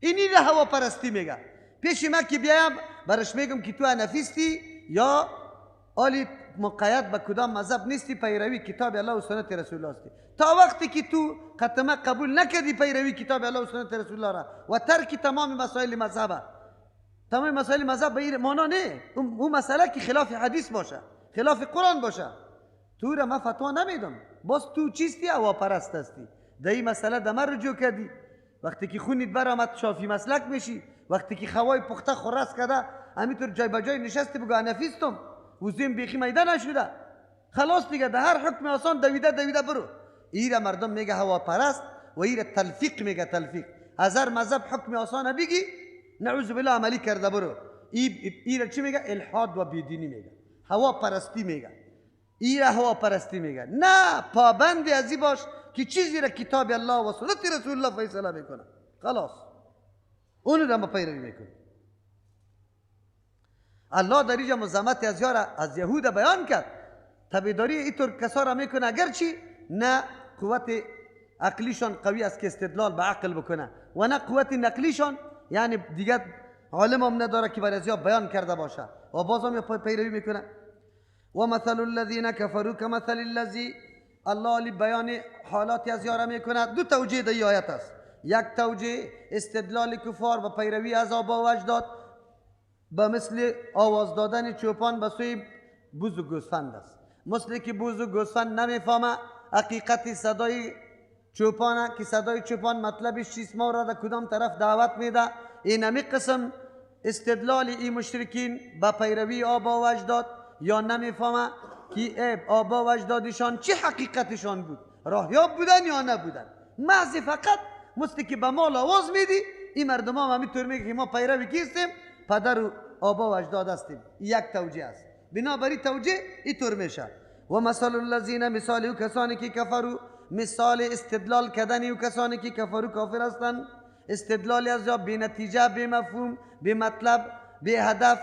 این ایره هواپرستی میگه. پیش ما که بیایم برش میگم که تو حنفیستی یا آلی مقید به کدام مذهب نیستی، پیروی کتاب الله و سنت رسول الله هستی. تا وقتی که تو ختمه قبول نکردی پیروی کتاب الله و سنت رسول الله را و ترک تمام مسائل مذهب، تمام مسائل مذهب به این معنا نه، اون مسئله که خلاف حدیث باشه، خلاف قرآن باشه، تو را من فتوا نمیدم. باز تو چیستی؟ هواپرست هستی. در این مسئله در من رجوع کردی، وقتی که خونیت برآمد شافی مسلک میشی، وقتی که خوای پخته خرس کرده همینطور جای به جای نشستی بگو حنفیستم، وزیم بیخی میده نشده، خلاص دیگه در هر حکم آسان دویده دویده برو. ایره مردم میگه هواپرست و ایره تلفیق میگه، تلفیق. از هر مذهب حکم آسان بگی نعوذ بالله عملی کرده برو. ایره چی میگه؟ الحاد و بیدینی میگه، هواپرستی میگه، ایره هواپرستی میگه. نه، پابند ازی باش که چیزی را کتاب الله و سنت رسول الله فیصله میکنه، خلاص اونو را ما پیروی میکنه. الله در اینجا مزامت از یار از یهود بیان کرد، تابعداری اینطور کسا را میکنه، اگرچه نه قوت عقلیشان قوی است که استدلال به عقل بکنه و نه قوت نقلیشان، یعنی دیگه عالم هم نداره که برای از بیان کرده باشه. و باز هم پیروی میکنه. و مثل الذین کفروا کمثل الذی، الله علی بیان حالات از یاره میکنه. دو توجیه در آیت است. یک توجیه استدلال کفار و پیروی از آبا و اجداد به مثل آواز دادن چوپان به سوی بز و گوسفند است. مثل که بز و گوسفند نمیفهمه حقیقت صدای چوپانه که صدای چوپان مطلبش چیست، ما را در کدام طرف دعوت میده. این همی قسم استدلال این مشرکین به پیروی آبا و اجداد، یا نمیفهمه که آبا و اجدادشان چه حقیقتشان بود، راهیاب بودن یا نبودن. محض فقط مثل که به مال آواز میدی، این مردم هم همینطور میگه که ما پیروی کیستیم، پدر و آبا و اجداد هستیم. یک توجیه است. بنابراین توجیه اینطور میشه. و مثل الذین، مثال او کسانی که کفرو، مثال استدلال کردن او کسانی که کفرو کافر هستند، استدلال از یا بی نتیجه، بی مفهوم، بی مطلب، بی هدف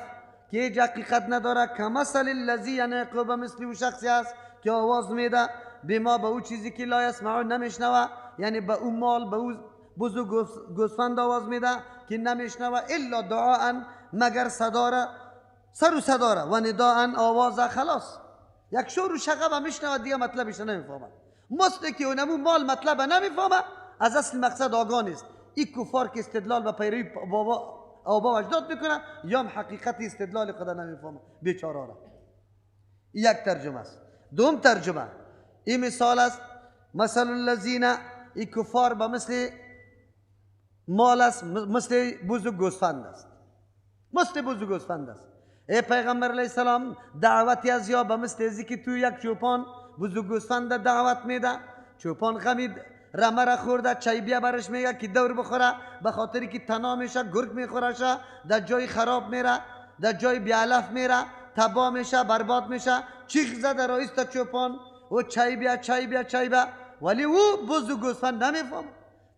که هیچ حقیقت نداره. کمثل الذی ینعق، به مثل او شخصی است که آواز میده به ما، به او چیزی که لا یسمع نمیشنوه، یعنی به او مال، به او بز و گوسفند آواز میده که نمیشنوه، الا دعاء، مگر صدا را، سر و صدا را، و نداء، آواز، خلاص یک شور و شغب میشنوه دیگه مطلبش نمیفهمه. مثل که اونمو مال مطلب نمیفهمه، از اصل مقصد آگاه نیست. این کفار که استدلال به پیروی بابا آبا و اجداد میکنه، یا حقیقت استدلال خدا نمیفهمه بیچاره را. یک ترجمه است. دوم ترجمه این مثال است، مثل الذین، این کفار به مثل مال است، مثل بز و گوسفند است، مثل بز و گوسفند است. ای پیغمبر علیه السلام، دعوتی از یا به مثل ازی که تو یک چوپان بز و گوسفند دعوت میده، چوپان غمی رمه را خورده، چای بیا برش میگه که دور بخوره، به خاطری که تنا میشه، گرگ میخورشه، در جای خراب میره، در جای بیالف میره، تبا میشه، برباد میشه. چیخ زده رئیس تا چوپان او چای بیا، چای بیا، چای بیا، ولی او بز و گوسفند نمیفهم،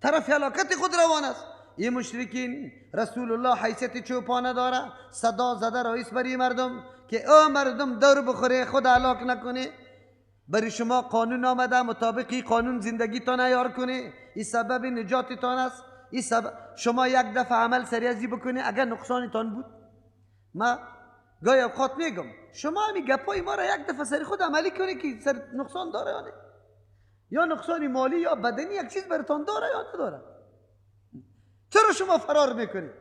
طرف هلاکت خود روان است. این مشرکین رسول الله حیثیت چوپانه داره، صدا زده رئیس بری مردم که او مردم دور بخوره، خود هلاک نکنه، برای شما قانون آمده، مطابقی قانون زندگیتان عیار کنه، این سبب نجاتتان است. این سبب شما یک دفعه عمل سریعی بکنه، اگر نقصانتان بود، ما گاهی اوقات میگم شما همین گپای ما را یک دفعه سری خود عملی کنی که سر نقصان داره یا نه، یا نقصان مالی یا بدنی یک چیز براتان داره یا نداره. چرا شما فرار میکنید؟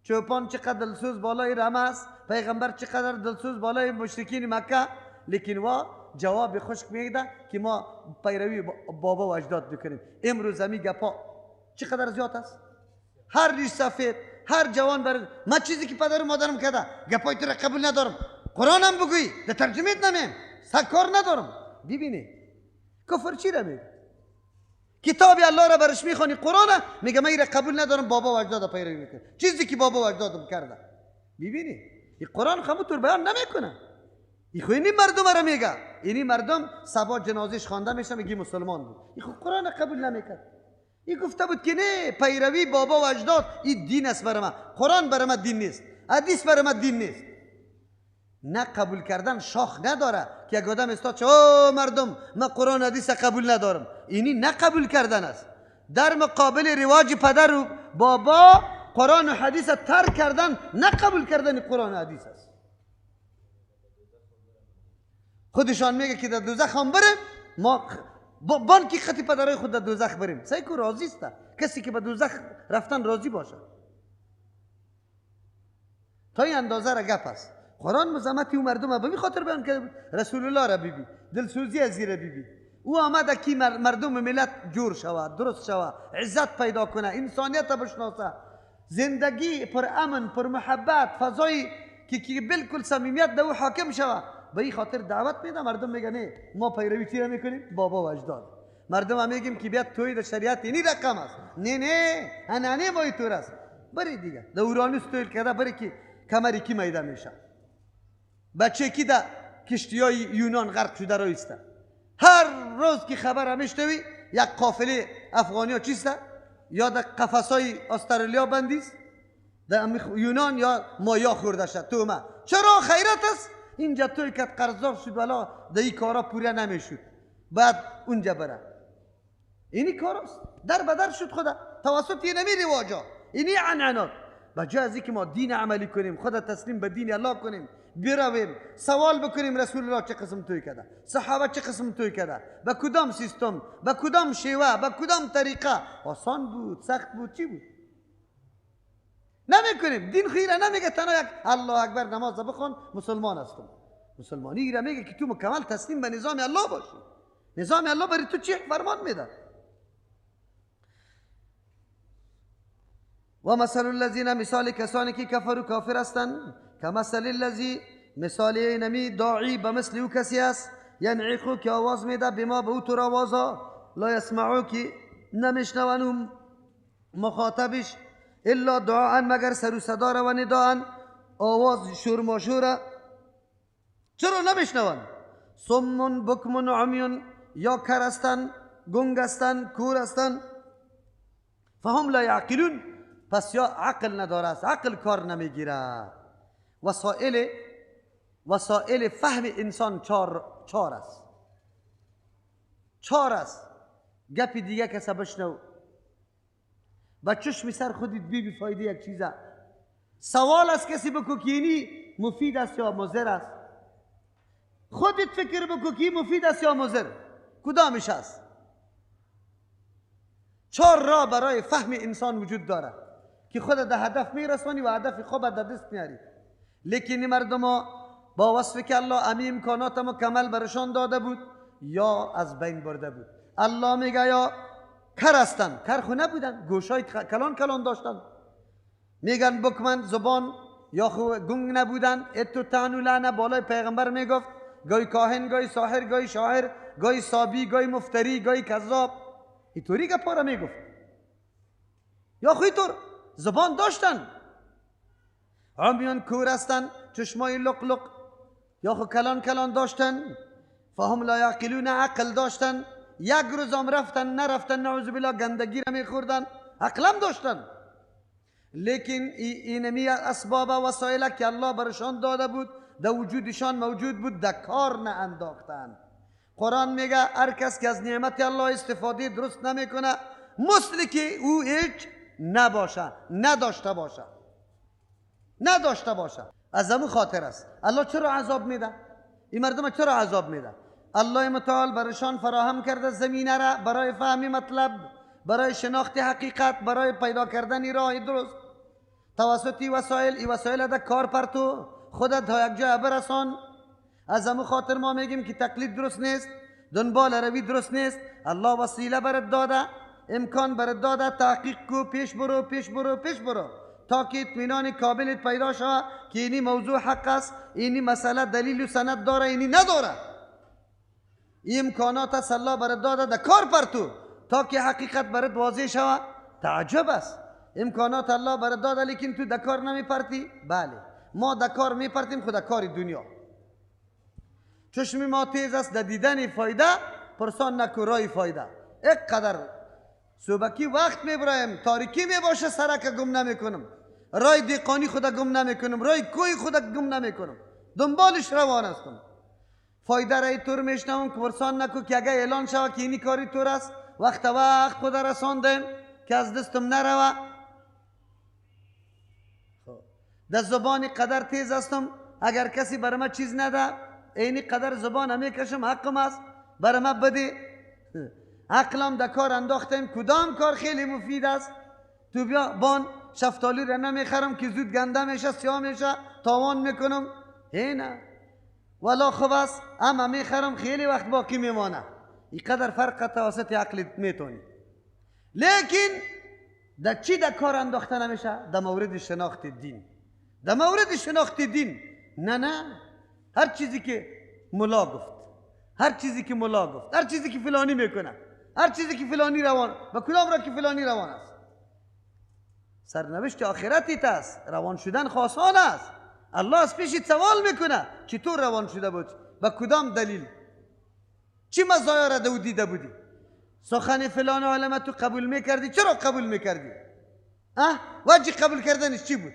چوپان چقدر دلسوز بالای رمه است، پیغمبر چقدر دلسوز بالای مشرکین مکه، لیکن وا جواب خشک میده که ما پیروی بابا و اجداد بکنیم. امروز همی گپا چقدر زیاد است، هر ریش سفید، هر جوان بر ما چیزی که پدر و مادرم کرده گپای تو را قبول ندارم، قرآنم بگویی در ترجمه نمیم، سکار ندارم. ببینی کفر چی را میگه؟ کتاب الله را برش میخوانی، قرآن میگه من را قبول ندارم، بابا و اجداد پیروی میکنه، چیزی که بابا و اجدادم کرده. ببینی این قرآن خموطور بیان نمیکنه، این خو اینی مردم را میگه، اینی مردم صبا جنازش خوانده میشه میگه مسلمان بود، این خو قرآن قبول نمیکرد. این گفته بود که نه، پیروی بابا و اجداد این دین است برای من، قرآن برای من دین نیست، حدیث برای من دین نیست. نه قبول کردن شاخ نداره که یک آدم استاد چه او مردم من قرآن حدیث قبول ندارم، اینی نه قبول کردن است. در مقابل رواج پدر و بابا قرآن و حدیث ترک کردن، نه قبول کردن قرآن و حدیث است. خودشان میگه که در دوزخ هم بریم، ما بانکی خطی پدرای خود در دوزخ بریم. سعی کو راضی است کسی که به دوزخ رفتن راضی باشه. تا این اندازه را گپ است. قرآن مزامت او مردم به می خاطر بیان کرده، رسول الله را بیبی، دلسوزی از را بیبی، او آمده که مردم ملت جور شود، درست شود، عزت پیدا کنه، انسانیت بشناسه، زندگی پر امن، پر محبت، فضای که بالکل صمیمیت در او حاکم شود. به این خاطر دعوت میده. مردم میگه نه ما پیروی چی را میکنیم؟ بابا و اجداد. مردم هم میگیم که بیاد توی در شریعت اینی رقم است، نه نه انانه با طور است. بری دیگه در اورانوس تویل کرده، بری که کمری کی میده میشه، بچه کی در کشتی های یونان غرق شده رایسته. هر روز که خبر میشنوی یک قافله افغانی ها چیسته، یا در قفس های استرالیا بندیست در یونان، یا مایا خورده شد تومه. چرا خیرت است؟ اینجا توی که قرضدار شد ولا در این کارا پوره نمیشد، بعد اونجا بره. اینی کاراست، در بدر شد خدا توسط اینمی رواجا، اینی عنعنات. به جای از اینکه ما دین عملی کنیم، خود تسلیم به دین الله کنیم، برویم سوال بکنیم رسول الله چه قسم توی کرده، صحابه چه قسم توی کرده، به کدام سیستم، به کدام شیوه، به کدام طریقه، آسان بود، سخت بود، چی بود؟ نمیکنیم. دین خیره نمیگه تنها یک الله اکبر نماز بخوان مسلمان هستم. مسلمانی را میگه که تو مکمل تسلیم به نظام الله باشی. نظام الله برای تو چی فرمان میده؟ و مثل الذین، مثال کسانی که کفروا کافر هستند، کمثل الذی، مثال اینمی داعی به مثل او کسی است، ینعقو که آواز میده، بما به او تر آوازا، لا یسمعو که نمیشنون او مخاطبش، الا دعاء مگر سر و صدا را و نداء، آواز شور ماشوره. چرا نمیشنون؟ صم بکم عمی، یا کر هستند، گنگ هستند، کور هستند. فهم لا یعقلون، پس یا عقل نداره است، عقل کار نمیگیره. وسائل فهم انسان چهار است، چهار است. گپ دیگه کسا بشنو، با چشم سر خودت بی فایده یک چیزه. سوال از کسی بکو که اینی مفید است یا مضر است، خودت فکر بکو که مفید است یا مضر، کدامش است؟ چهار راه برای فهم انسان وجود داره که خود در هدف میرسانی و هدف خوب در دست میاری. لیکن مردم با وصف که الله امی امکانات مکمل برشان داده بود یا از بین برده بود. الله میگه یا کر هستن، کر خو نبودن، گوشای کلان کلان داشتن. میگن بکمن زبان یا خو گنگ نبودن، اتو تانو لعنه بالای پیغمبر میگفت، گاهی کاهن، گاهی ساحر، گاهی شاعر، گاهی صابی، گاهی مفتری، گاهی کذاب، اینطوری گپا را میگفت. یا خو اینطور زبان داشتن. عمیان کور هستن، چشمای لق لق یا خو کلان کلان داشتن. فهم لا یعقلون، عقل داشتن. یک روز هم رفتن نرفتن نعوذ بالله گندگی را میخوردن، عقلم داشتن. لیکن اینمی اسباب و وسایل که الله برشان داده بود در وجودشان موجود بود، در کار نه انداختن. قرآن میگه هر کس که از نعمت الله استفاده درست نمیکنه مثل که او هیچ نباشه، نداشته باشه، نداشته باشه. از همون خاطر است الله چرا عذاب میده؟ این مردم چرا عذاب میده؟ الله متعال برشان فراهم کرده زمینه را برای فهم مطلب، برای شناخت حقیقت، برای پیدا کردن راه درست توسط وسایل. این وسایل در کار پرتو خودت تا یک جای برسان. از همون خاطر ما میگیم که تقلید درست نیست، دنبال روی درست نیست. الله وسیله برات داده، امکان برات داده، تحقیق کو، پیش برو، پیش برو، پیش برو تا که اطمینان کاملت پیدا شود که اینی موضوع حق است، اینی مسئله دلیل و سند داره، اینی نداره. این امکانات است الله برات داده، در کار پرتو تا که حقیقت برات واضح شود. تعجب است، امکانات الله برات داده لیکن تو در کار نمیپرتی. بله ما در کار میپرتیم، خود در کار دنیا. چشم ما تیز است در دیدن فایده، پرسان نکو رای فایده. اقدر صبحکی وقت میبرایم، تاریکی میباشه، سرک گم نمیکنم، رای دیقانی خود گم نمیکنم، رای کوی خود گم نمیکنم، دنبالش روان هستم. فایده را طور میشنوم که پرسان نکو که اگه اعلان شود که اینی کاری طور است، وقت وقت خود رساندم که از دستم نروه. در زبان قدر تیز هستم، اگر کسی بر ما چیز نده اینی قدر زبان میکشم، حقم است بر ما بده. عقلم در کار انداختم، کدام کار خیلی مفید است. تو بیا بان شفتالی را نمیخرم که زود گنده میشه، سیاه میشه، تاوان میکنم. اینه ولا خوب است اما میخرم خیلی وقت باقی میمانه. این قدر فرق توسط عقل میتونی. لیکن در چی در کار انداخته نمیشه؟ در مورد شناخت دین. در مورد شناخت دین نه نه، هر چیزی که ملا گفت، هر چیزی که ملا گفت، هر چیزی که فلانی میکنه، هر چیزی که فلانی روان و کدام را که فلانی روان است، سرنوشت آخرتیت است. روان شدن خاصان است. الله از پیشت سوال میکنه چطور روان شده بود، با کدام دلیل، چی مزایا را دو دیده بودی، سخن فلان عالم تو قبول میکردی، چرا قبول میکردی؟ اه وجه قبول کردنش چی بود؟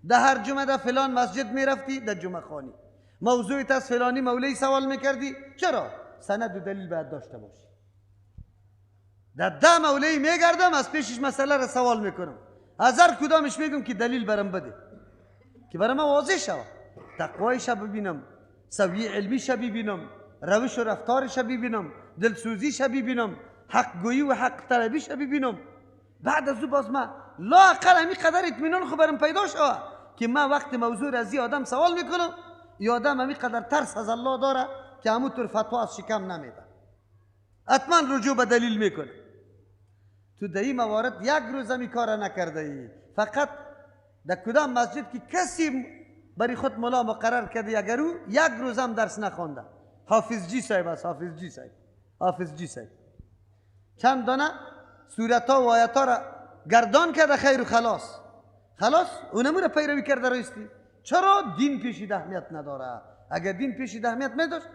در هر جمعه در فلان مسجد میرفتی، در جمعه خانی موضوعت از فلانی مولوی سوال میکردی، چرا؟ سند و دلیل باید داشته باشی. در ده مولوی میگردم از پیشش مسئله را سوال میکنم، از هر کدامش میگم که دلیل برم بده که برای من واضح شود، تقوایش ببینم، سویه علمیش ببینم، روش و رفتارش ببینم، دلسوزیش ببینم، حق گویی و حق طلبیش ببینم. بعد از او باز من لااقل همین قدر اطمینان خو برم پیدا شود که من وقت موضوع از این آدم سوال میکنم، ای آدم همین قدر ترس از الله داره که همونطور فتوا از شکم نمیده، حتما رجوع به دلیل میکنه. تو در این موارد یک روز همی کار نکرده ای، فقط در کدام مسجد که کسی برای خود ملا مقرر کرده اگر او یک روز هم درس نخوانده، حافظ جی صاحب است، حافظ جی صاحب، حافظ جی صاحب چند دانه سورت ها و آیت ها را گردان کرده، خیر و خلاص خلاص اونمو را پیروی کرده رایستی. چرا دین پیشید اهمیت نداره؟ اگر دین پیشید اهمیت نداشت،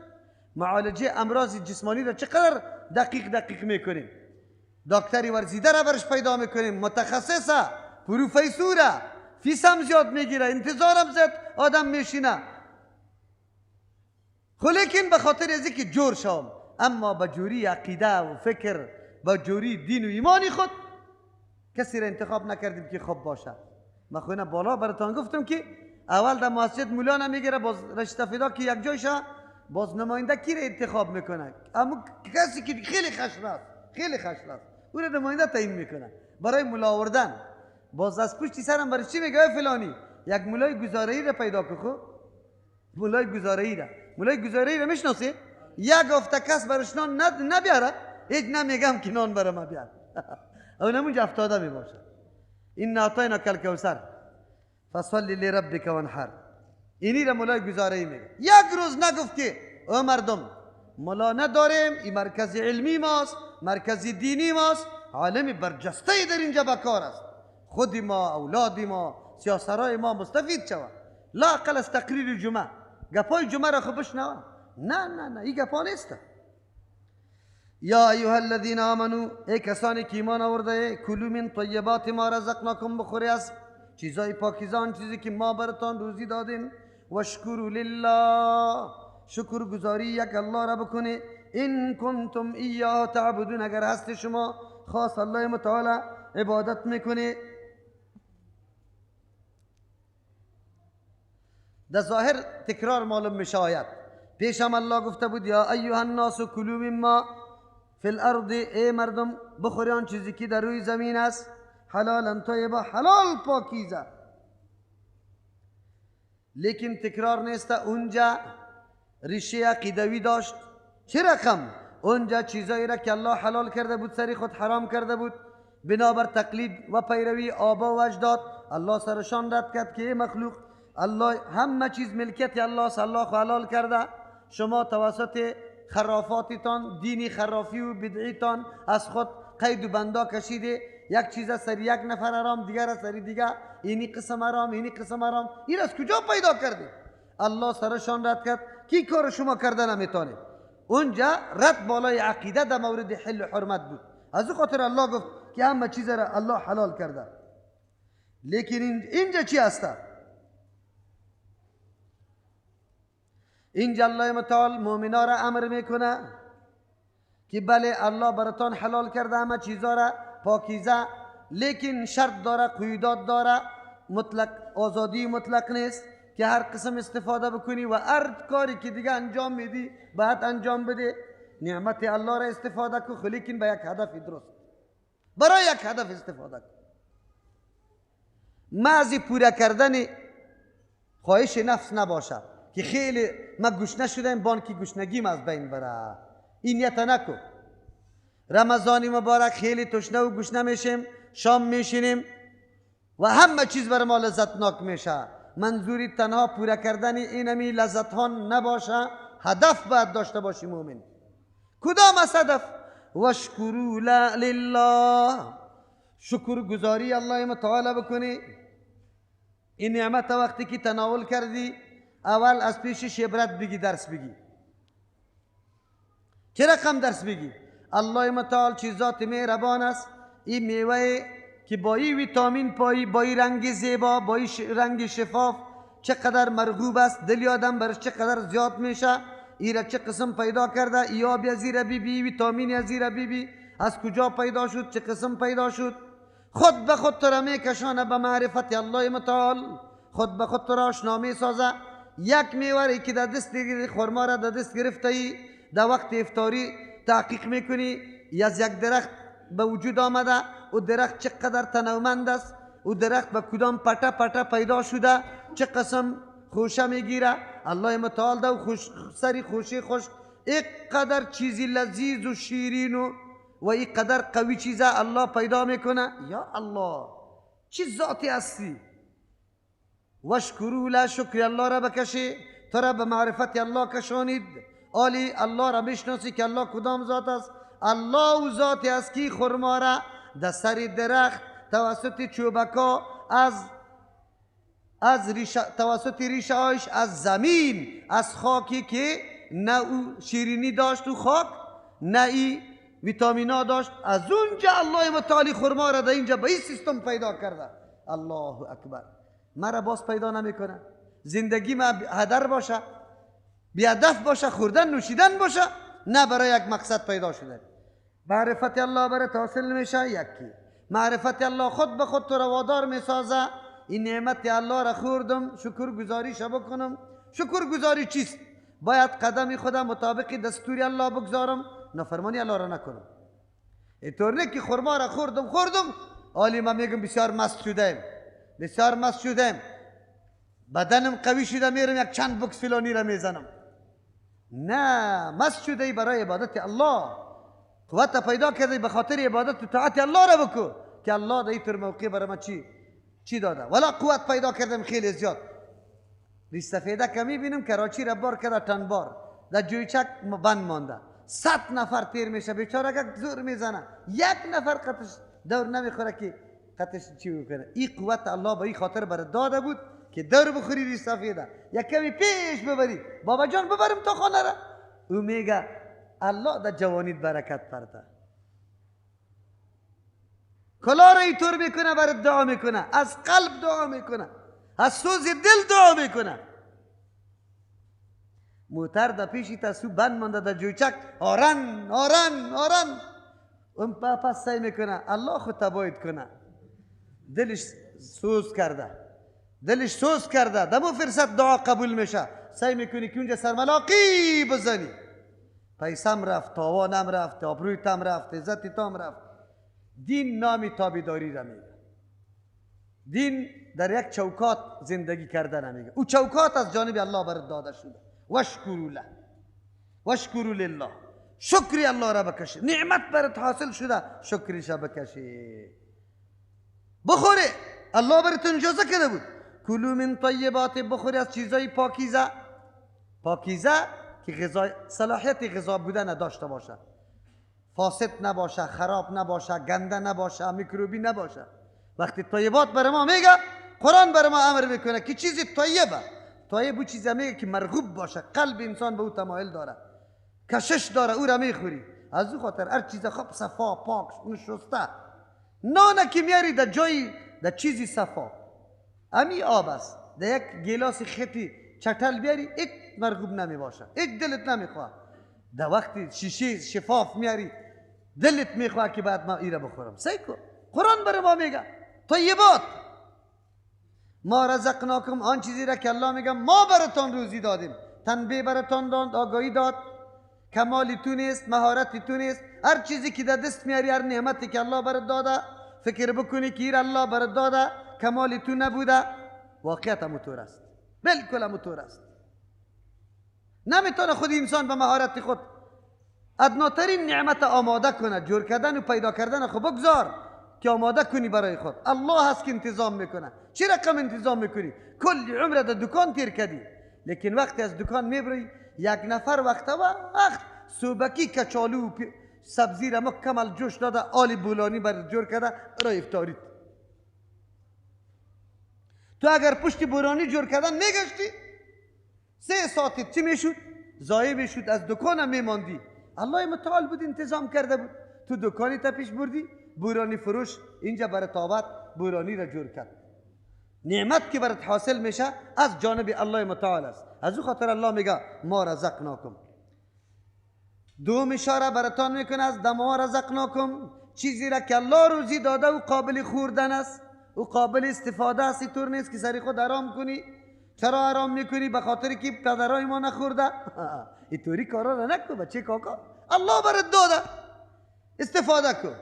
معالجه امراض جسمانی را چقدر دقیق دقیق میکنیم، دکتری ورزیده را برش پیدا میکنیم، متخصصه، پروفیسوره، فیس هم زیاد میگیره، انتظارم زیاد آدم میشینه، لیکن به خاطر از اینکه جور شوم، اما به جوری عقیده و فکر، با جوری دین و ایمانی خود کسی را انتخاب نکردیم که خوب باشه. من خونه بالا براتان گفتم که اول در مسجد مولانا میگیره، باز رشته فدا که یک جای شه، باز نماینده کی را انتخاب میکنه؟ اما کسی که خیلی خشن است، خیلی خشن است، او را نماینده تعیین میکنه برای مولا آوردن. باز از پشت سرم برای چی میگه فلانی یک مولای گزاره‌ای را پیدا کن. خب مولای گزاره‌ای را، مولای گزاره‌ای را میشناسی؟ یک هفته کس برش نان نبیاره، هیچ نمیگم که نان برای ما بیار، اونم اونجا افتاده میباشه. این اعطیناک الکوثر فصل لربک وانحر. اینی را مولای گزاره‌ای میگه. یک روز نگفت که او مردم ملا نداریم، این مرکز علمی ماست، مرکز دینی ماست، عالم برجسته در اینجا بکار است، خود ما، اولاد ما، سیاسرای ما مستفید شود، لااقل از تقریر جمعه، گپای جمعه را خب بشنوه. نه نه نه، این گپا نیست. یا ایها الذین آمنو، ای کسانی که ایمان آورده، کلوا من طیبات ما رزقناکم، بخوری از چیزای پاکیزه، آن چیزی که ما براتان روزی دادیم. واشکروا لله، شکر گزاری یک الله را بکنی. ان کنتم ایاه تعبدون، اگر هست شما خاص الله متعالی عبادت میکنی. در ظاهر تکرار معلوم میشه آیت. پیشم الله گفته بود یا ایها الناس کلوا مما فی الارض، ای مردم بخوری آن چیزی که در روی زمین است، حلالا طیبا، حلال پاکیزه. لیکن تکرار نیست. اونجا ریشه عقیدوی داشت. چه رقم؟ اونجا چیزایی را که الله حلال کرده بود سری خود حرام کرده بود، بنابر تقلید و پیروی آبا و اجداد الله سرشان رد کرد که ای مخلوق، الله همه چیز ملکیت الله است، الله حلال کرده، شما توسط خرافاتتان، دینی خرافی و بدعیتان از خود قید و بندا کشیده، یک چیز از سر یک نفر حرام، دیگر از سر دیگه، اینی قسم حرام، اینی قسم حرام، این از کجا پیدا کرده؟ الله سرشان رد کرد کی کار شما کرده نمیتونه. اونجا رد بالای عقیده در مورد حل و حرمت بود، از او خاطر الله گفت که همه چیز را الله حلال کرده. لیکن اینجا چی هست؟ اینجا الله متعال مؤمنا را امر میکنه که بله الله براتان حلال کرده همه چیزا را پاکیزه، لیکن شرط داره، قیودات داره، مطلق آزادی مطلق نیست که هر قسم استفاده بکنی و هر کاری که دیگه انجام میدی باید انجام بده. نعمت الله را استفاده کن، لیکن به یک هدف درست، برای یک هدف استفاده کن. محض پوره کردن خواهش نفس نباشه که خیلی ما گشنه شدیم بانکی گشنگیم از بین بره، این نیت نکن. رمضان مبارک خیلی تشنه و گشنه میشیم، شام میشینیم و همه چیز بر ما لذتناک میشه. منظوری تنها پوره کردن اینمی لذت ها نباشه، هدف باید داشته باشی مؤمن. کدام از هدف؟ واشکروا لله، شکر گزاری الله متعال بکنی. این نعمت وقتی که تناول کردی اول از پیشش عبرت بگی، درس بگی. چه رقم درس بگی؟ الله متعال چی ذات مهربان است، این میوه که با این ویتامین پایی، با این رنگ زیبا، با این رنگ شفاف چقدر مرغوب است، دل آدم برش چقدر زیاد میشه، ای را چه قسم پیدا کرده، ای آب از ایره بی بی، ویتامین از ایره بی بی، از کجا پیدا شد، چه قسم پیدا شد. خود به خود تو را میکشانه به معرفت الله متعال، خود به خود تو را آشنا میسازه. یک میوه که در دست خرما را در دست گرفته ای، در وقت افطاری تحقیق میکنی از یک درخت به وجود آمده، او درخت چقدر تنومند است، او درخت به کدام پته پته پیدا شده، چه قسم خوشه میگیره. الله متعال ده خوش سری خوشه خوش اینقدر چیزی لذیذ و شیرین و اینقدر قوی چیزه الله پیدا میکنه. یا الله چه ذاتی هستی. واشکروا له، شکر الله را بکشی، تو را به معرفت الله کشانید. آلی الله را میشناسی که الله کدام ذات است. الله او ذاتی است که خرما را در سر درخت توسط چوبکا از ریشه، توسط ریشه هایش از زمین، از خاکی که نه او شیرینی داشت و خاک، نه ای ویتامینا داشت، از اونجا الله متعالی خرما را در اینجا به این سیستم پیدا کرده. الله اکبر. مرا باز پیدا نمیکنه، زندگی ما هدر باشه، بی هدف باشه، خوردن نوشیدن باشه، نه برای یک مقصد پیدا شده. معرفت الله برای حاصل میشه. یکی معرفت الله خود به خود تو را وادار میسازه. این نعمت الله را خوردم، شکر گزاریش بکنم. شکر گزاری چیست؟ باید قدم خودم مطابق دستور الله بگذارم، نافرمانی الله را نکنم. اینطور نه که خرما را خوردم آلی ما میگم بسیار مست شدیم، بسیار مست شدیم، بدنم قوی شده، میرم یک چند بکس فلانی را میزنم. نه، مست شده ای برای عبادت الله، قوت پیدا کرده به خاطر عبادت و طاعت الله را بکن که الله در اینطور موقع برای ما چی داده. ولا قوت پیدا کردم خیلی زیاد. ریش سفیده که میبینم کراچی را بار کرده تن بار در جویچک بند مانده، 100 نفر تیر میشه، بیچاره که زور میزنه، یک نفر قطش دور نمیخوره که قطش چی بکنه. این قوت الله به این خاطر برای داده بود که دور بخوری ریش سفیده، یک کمی پیش ببری، بابا جان ببرم تا خانه را. او میگه الله در جوانیت برکت پرده. کلا را اینطور میکنه، برای دعا میکنه، از قلب دعا میکنه، از سوز دل دعا میکنه. موتر در پیشی تاسو بند مانده در جویچک، آرن آرن آرن، اون پس سعی میکنه الله خود تباید کنه. دلش سوز کرده، دلش سوز کرده، دمو فرصت دعا قبول میشه. سعی میکنی که اونجا سرملاقی بزنی، پیسم رفت، تاوانم رفت، آبرویتم رفت، عزتتم رفت. دین نامی تابعداری را میگه. دین در یک چوکات زندگی کردن میگه. او چوکات از جانب الله برات داده شده. واشکروا له، واشکروا لله، شکری الله را بکشی. نعمت برات حاصل شده، شکریش بکشی. بخوره، الله براتون اجازه کرده بود. کلوا من طیبات، بخوری از چیزای پاکیزه. پاکیزه که غذا، صلاحیت غذا بودن نداشته باشه، فاسد نباشه، خراب نباشه، گنده نباشه، میکروبی نباشه. وقتی طیبات برای ما میگه، قرآن برای ما امر میکنه که چیزی طیبه. طیب او چیزی میگه که مرغوب باشه، قلب انسان به او تمایل داره، کشش داره، او را میخوری. از او خاطر هر چیز خوب صفا پاک شسته، نانه که میاری در جای در چیزی صفا، امی آب است، در یک گیلاس خطی چتل بیاری، هیچ مرغوب نمی باشه، هیچ دلت نمیخواد. در وقتی شیشه شفاف میاری، دلت میخواد که بعد ما ایره بخورم. سعی کن، قرآن برای ما میگه طیبات ما رزقناکم، آن چیزی را که الله میگه ما براتان روزی دادیم، تنبیه براتان داد، آگاهی داد، کمالی تو نیست، مهارتی تو نیست. هر چیزی که در دست میاری، هر نعمتی که الله برات داده، فکر بکنی که ایر الله برات داده، کمالی تو نبوده. واقعیت همونطور است، بالکل همونطور است. نمیتونه خود انسان به مهارت خود ادناترین نعمت آماده کنه، جور کردن و پیدا کردن خب بگذار که آماده کنی برای خود. الله هست که انتظام میکنه. چه رقم انتظام میکنی؟ کل عمر در دکان تیر کردی، لیکن وقتی از دکان میبری، یک نفر وقت سوبکی کچالو سبزی را مکمل جوش داده، آلی بولانی بر جور کرده برای افطاریت. تو اگر پشت بورانی جور کردن میگشتی، 3 ساعت چی میشد؟ ضایع میشد، از دکانم میماندی. الله متعال بود انتظام کرده بود. تو دکانی تا پیش بردی، بورانی فروش اینجا برای تابت بورانی را جور کرد. نعمت که برات حاصل میشه از جانب الله متعال است. از او خاطر الله میگه ما رزقناکم. دوم اشاره براتان میکنه از دما رزقناکم، چیزی را که الله روزی داده و قابل خوردن است و قابل استفاده است، اینطور نیست که سری خود حرام کنی. چرا حرام میکنی؟ به خاطر که پدرای ما نخورده. اینطوری کارا را نکن بچه کاکا، الله برات داده، استفاده کن،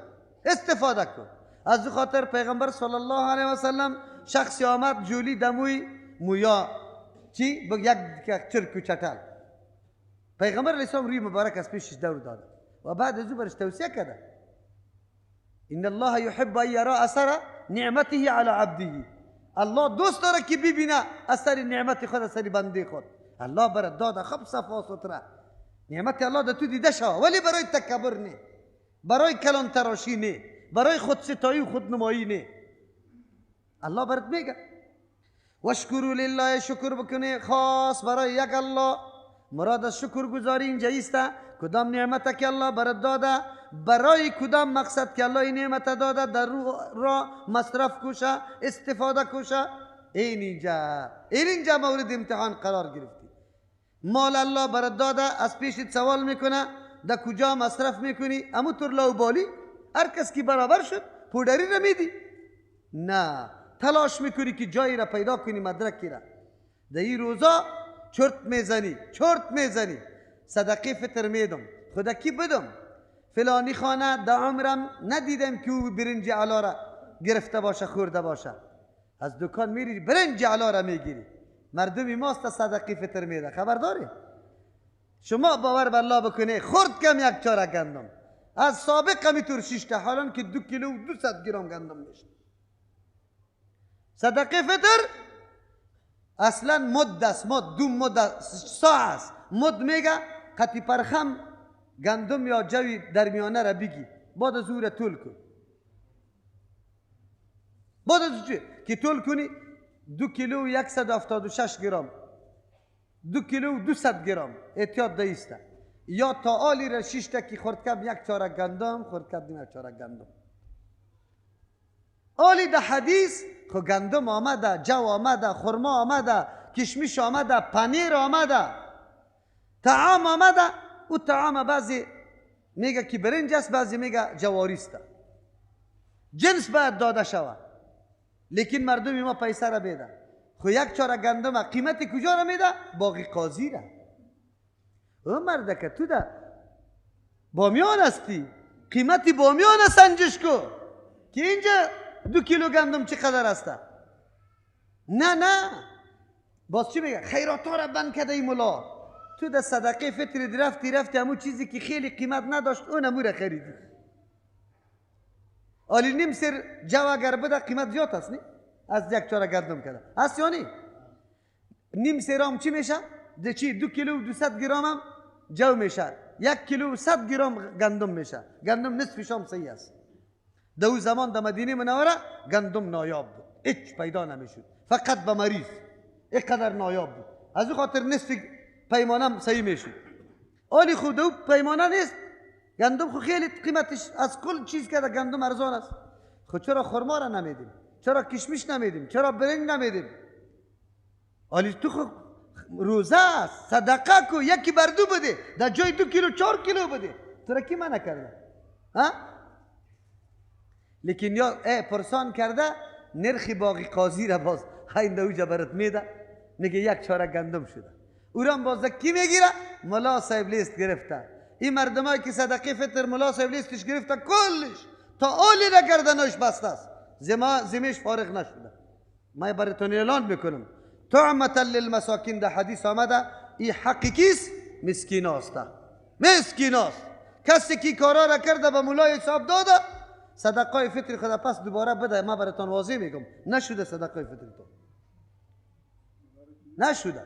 استفاده کن. از او خاطر پیغمبر صلی الله علیه و سلم شخصی آمد جولی دموی مویا چی؟ یک چرک و چتل. پیغمبر علیه السلام روی مبارک از پیشش دور داده و بعد از او برش توصیه کرده ان الله یحب ان یرا اثر نعمته علی عبده. الله دوست داره که ببینه اثر نعمت خود، اثر بنده خود. الله برات داده، خب صفا ستره، نعمت الله در تو دیده شوه، ولی برای تکبر نه، برای کلان تراشی نه، برای خودستایی و خودنمایی نه. الله برات میگه واشکروا لله، شکر بکنی خاص برای یک الله. مراد از شکر گذاری اینجا ایسته کدام نعمت که الله برات داده، برای کدام مقصد که الله این نعمت داده در را مصرف کوشه، استفاده کوشه. این اینجا مورد امتحان قرار گرفتی. مال الله برات داده، از پیشت سوال میکنه در کجا مصرف میکنی؟ امو طور لاوبالی هر کس که برابر شد پودری را میدی؟ نه، تلاش میکنی که جایی را پیدا کنی، مدرکی را. در این روزا چرت میزنی، چرت میزنی، صدقه فطر میدم، خدا کی بدم؟ فلانی خانه در عمرم ندیدم که او برنج علا را گرفته باشه، خورده باشه. از دکان میری برنج علا را میگیری. مردمی ماست صدقه فطر میده، خبر داری؟ شما باور به الله بکنی خورد کم یک چاره گندم از سابق همیطور شیشته، حالان که 2 کیلو و 200 گرم گندم میشه. صدقه فطر اصلا مد است، مد دو مد ساعه است. مد میگه قطی پرخم گندم یا جوی درمیانه را بگی، بعد از او را طول کن. بعد از چی که طول کنی 2 کیلو و 176 گرم، 2 کیلو و 200 گرم احتیاط دایسته. یا تا آلی را شیشته که خورد کم یک چاره گندم، خورد کم یک چاره گندم. آلی ده حدیث خو گندم آمده، جو آمده، خرما آمده، کشمش آمده، پنیر آمده، طعام آمده. او طعام بعضی میگه که برنج است، بعضی میگه جواری است. جنس باید داده شود، لیکن مردم ما پیسه را بیده. خو یک چاره گندم قیمت کجا را میده؟ باقی قاضی را. او مرده که تو ده بامیان هستی، قیمت بامیان سنجش کو که اینجا 2 کیلو گندم چقدر است. نه نه، باز چی میگه؟ خیرات ها را بند کرده ای ملا. تو در صدقه فطر رفتی رفتی همون چیزی که خیلی قیمت نداشت اون همون را خریدی. آلی نیم سر جو اگر بده قیمت زیاد است، نه؟ از یک چاره گندم کرده است یا نه؟ نیم سرام چی میشه؟ ده چی 2 کیلو و 200 گرم هم جو میشه، 1 کیلو و 100 گرم گندم میشه. گندم نصف شام صحیح است. در او زمان در مدینه منوره گندم نایاب بود، هیچ پیدا نمیشد، فقط به مریض اینقدر نایاب بود. از او خاطر نصف پیمانه صحیح میشد. آلی خود او پیمانه نیست، گندم خو خیلی قیمتش از کل چیز که گندم ارزان است. خو چرا خرما را نمیدیم؟ چرا کشمش نمیدیم؟ چرا برنج نمیدیم؟ آلی تو خو روزه است، صدقه کو، یکی بر دو بده، در جای 2 کیلو 4 کیلو بده. تو را کی منع کرده؟ ها؟ لیکن یا پرسان کرده نرخ باقی قاضی را باز هین اوجا برات میده، میگه یک چاره گندم شده. او را باز کی میگیره؟ ملا صاحب لیست گرفته. این مردمایی که صدقه فطر ملا صاحب لیستش گرفته کلش تا آلی را گردنش بسته است، زمش فارغ نشده. ما براتون اعلان میکنم طعمة للمساکین در حدیث آمده، این حق کیست؟ مسکین است، مسکین است. کسی که کارا را کرده به مولای حساب داده، صدقه فطر خدا پس دوباره بده. ما براتون واضح میگم نشده صدقه فطر تو نشده.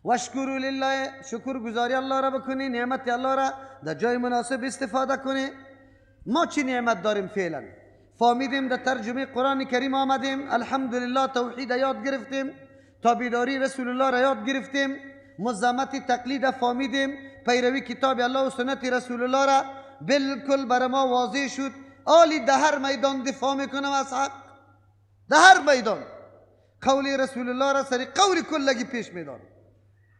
واشکروا لله، شکر گزاری الله را بکنی، نعمت الله را در جای مناسب استفاده کنی. ما چی نعمت داریم فعلا؟ فهمیدیم در ترجمه قرآن کریم آمدیم، الحمدلله توحید یاد گرفتیم، تابعداری رسول الله را یاد گرفتیم، مزامت تقلید فهمیدیم، پیروی کتاب الله و سنت رسول الله را بالکل بر ما واضح شد. آلی در هر میدان دفاع میکنم از حق، در هر میدان قول رسول الله را سری قول کلگی پیش میدان،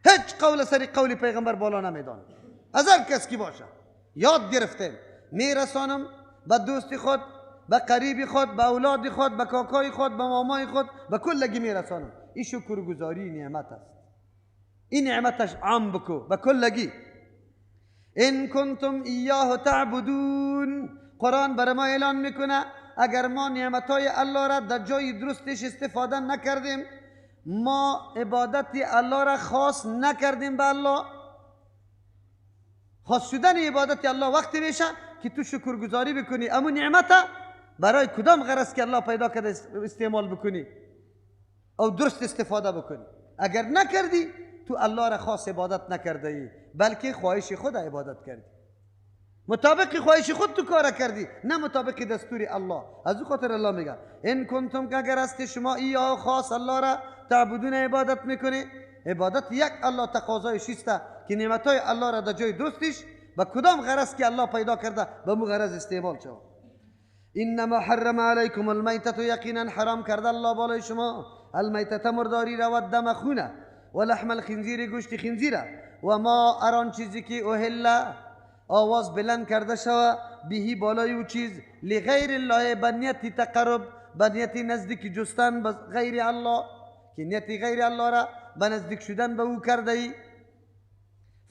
هیچ قول سری قول پیغمبر بالا نمیدان، از هر کس کی باشه. یاد گرفتیم میرسانم به دوست خود، به قریب خود، به اولاد خود، به کاکای خود، به مامای خود، به کلگی میرسانم. این شکرگزاری نعمت است. این نعمتش عام بکو به کلگی. ان کنتم ایاه تعبدون، قرآن بر ما اعلان میکنه اگر ما نعمتهای الله را در جای درستش استفاده نکردیم، ما عبادت الله را خاص نکردیم به الله. خاص شدن عبادت الله وقتی میشه که تو شکرگزاری بکنی، اما نعمت برای کدام غرض که الله پیدا کرده استعمال بکنی او درست استفاده بکنی. اگر نکردی تو الله را خاص عبادت نکرده ای، بلکه خواهش خود عبادت کردی، مطابق خواهش خود تو کار کردی، نه مطابق دستور الله. از او خاطر الله میگه ان کنتم، که اگر است شما یا خاص الله را تعبدون عبادت میکنی. عبادت یک الله تقاضایش است که نعمتهای الله را در جای درستش به کدام غرض که الله پیدا کرده به مو غرض استعمال شود. انما حرم علیکم المیتة، یقینا حرام کرده الله بالای شما المیتة مرداری را، و دم خونه، و لحم الخنزیر گوشت خنزیر، و ما اران چیزی که اهل آواز بلند کرده شوه بهی بالای او چیز لغیر الله، به نیت تقرب، به نیت نزدیک جستن به غیر الله، که نیت غیر الله را به نزدیک شدن به او کرده ای.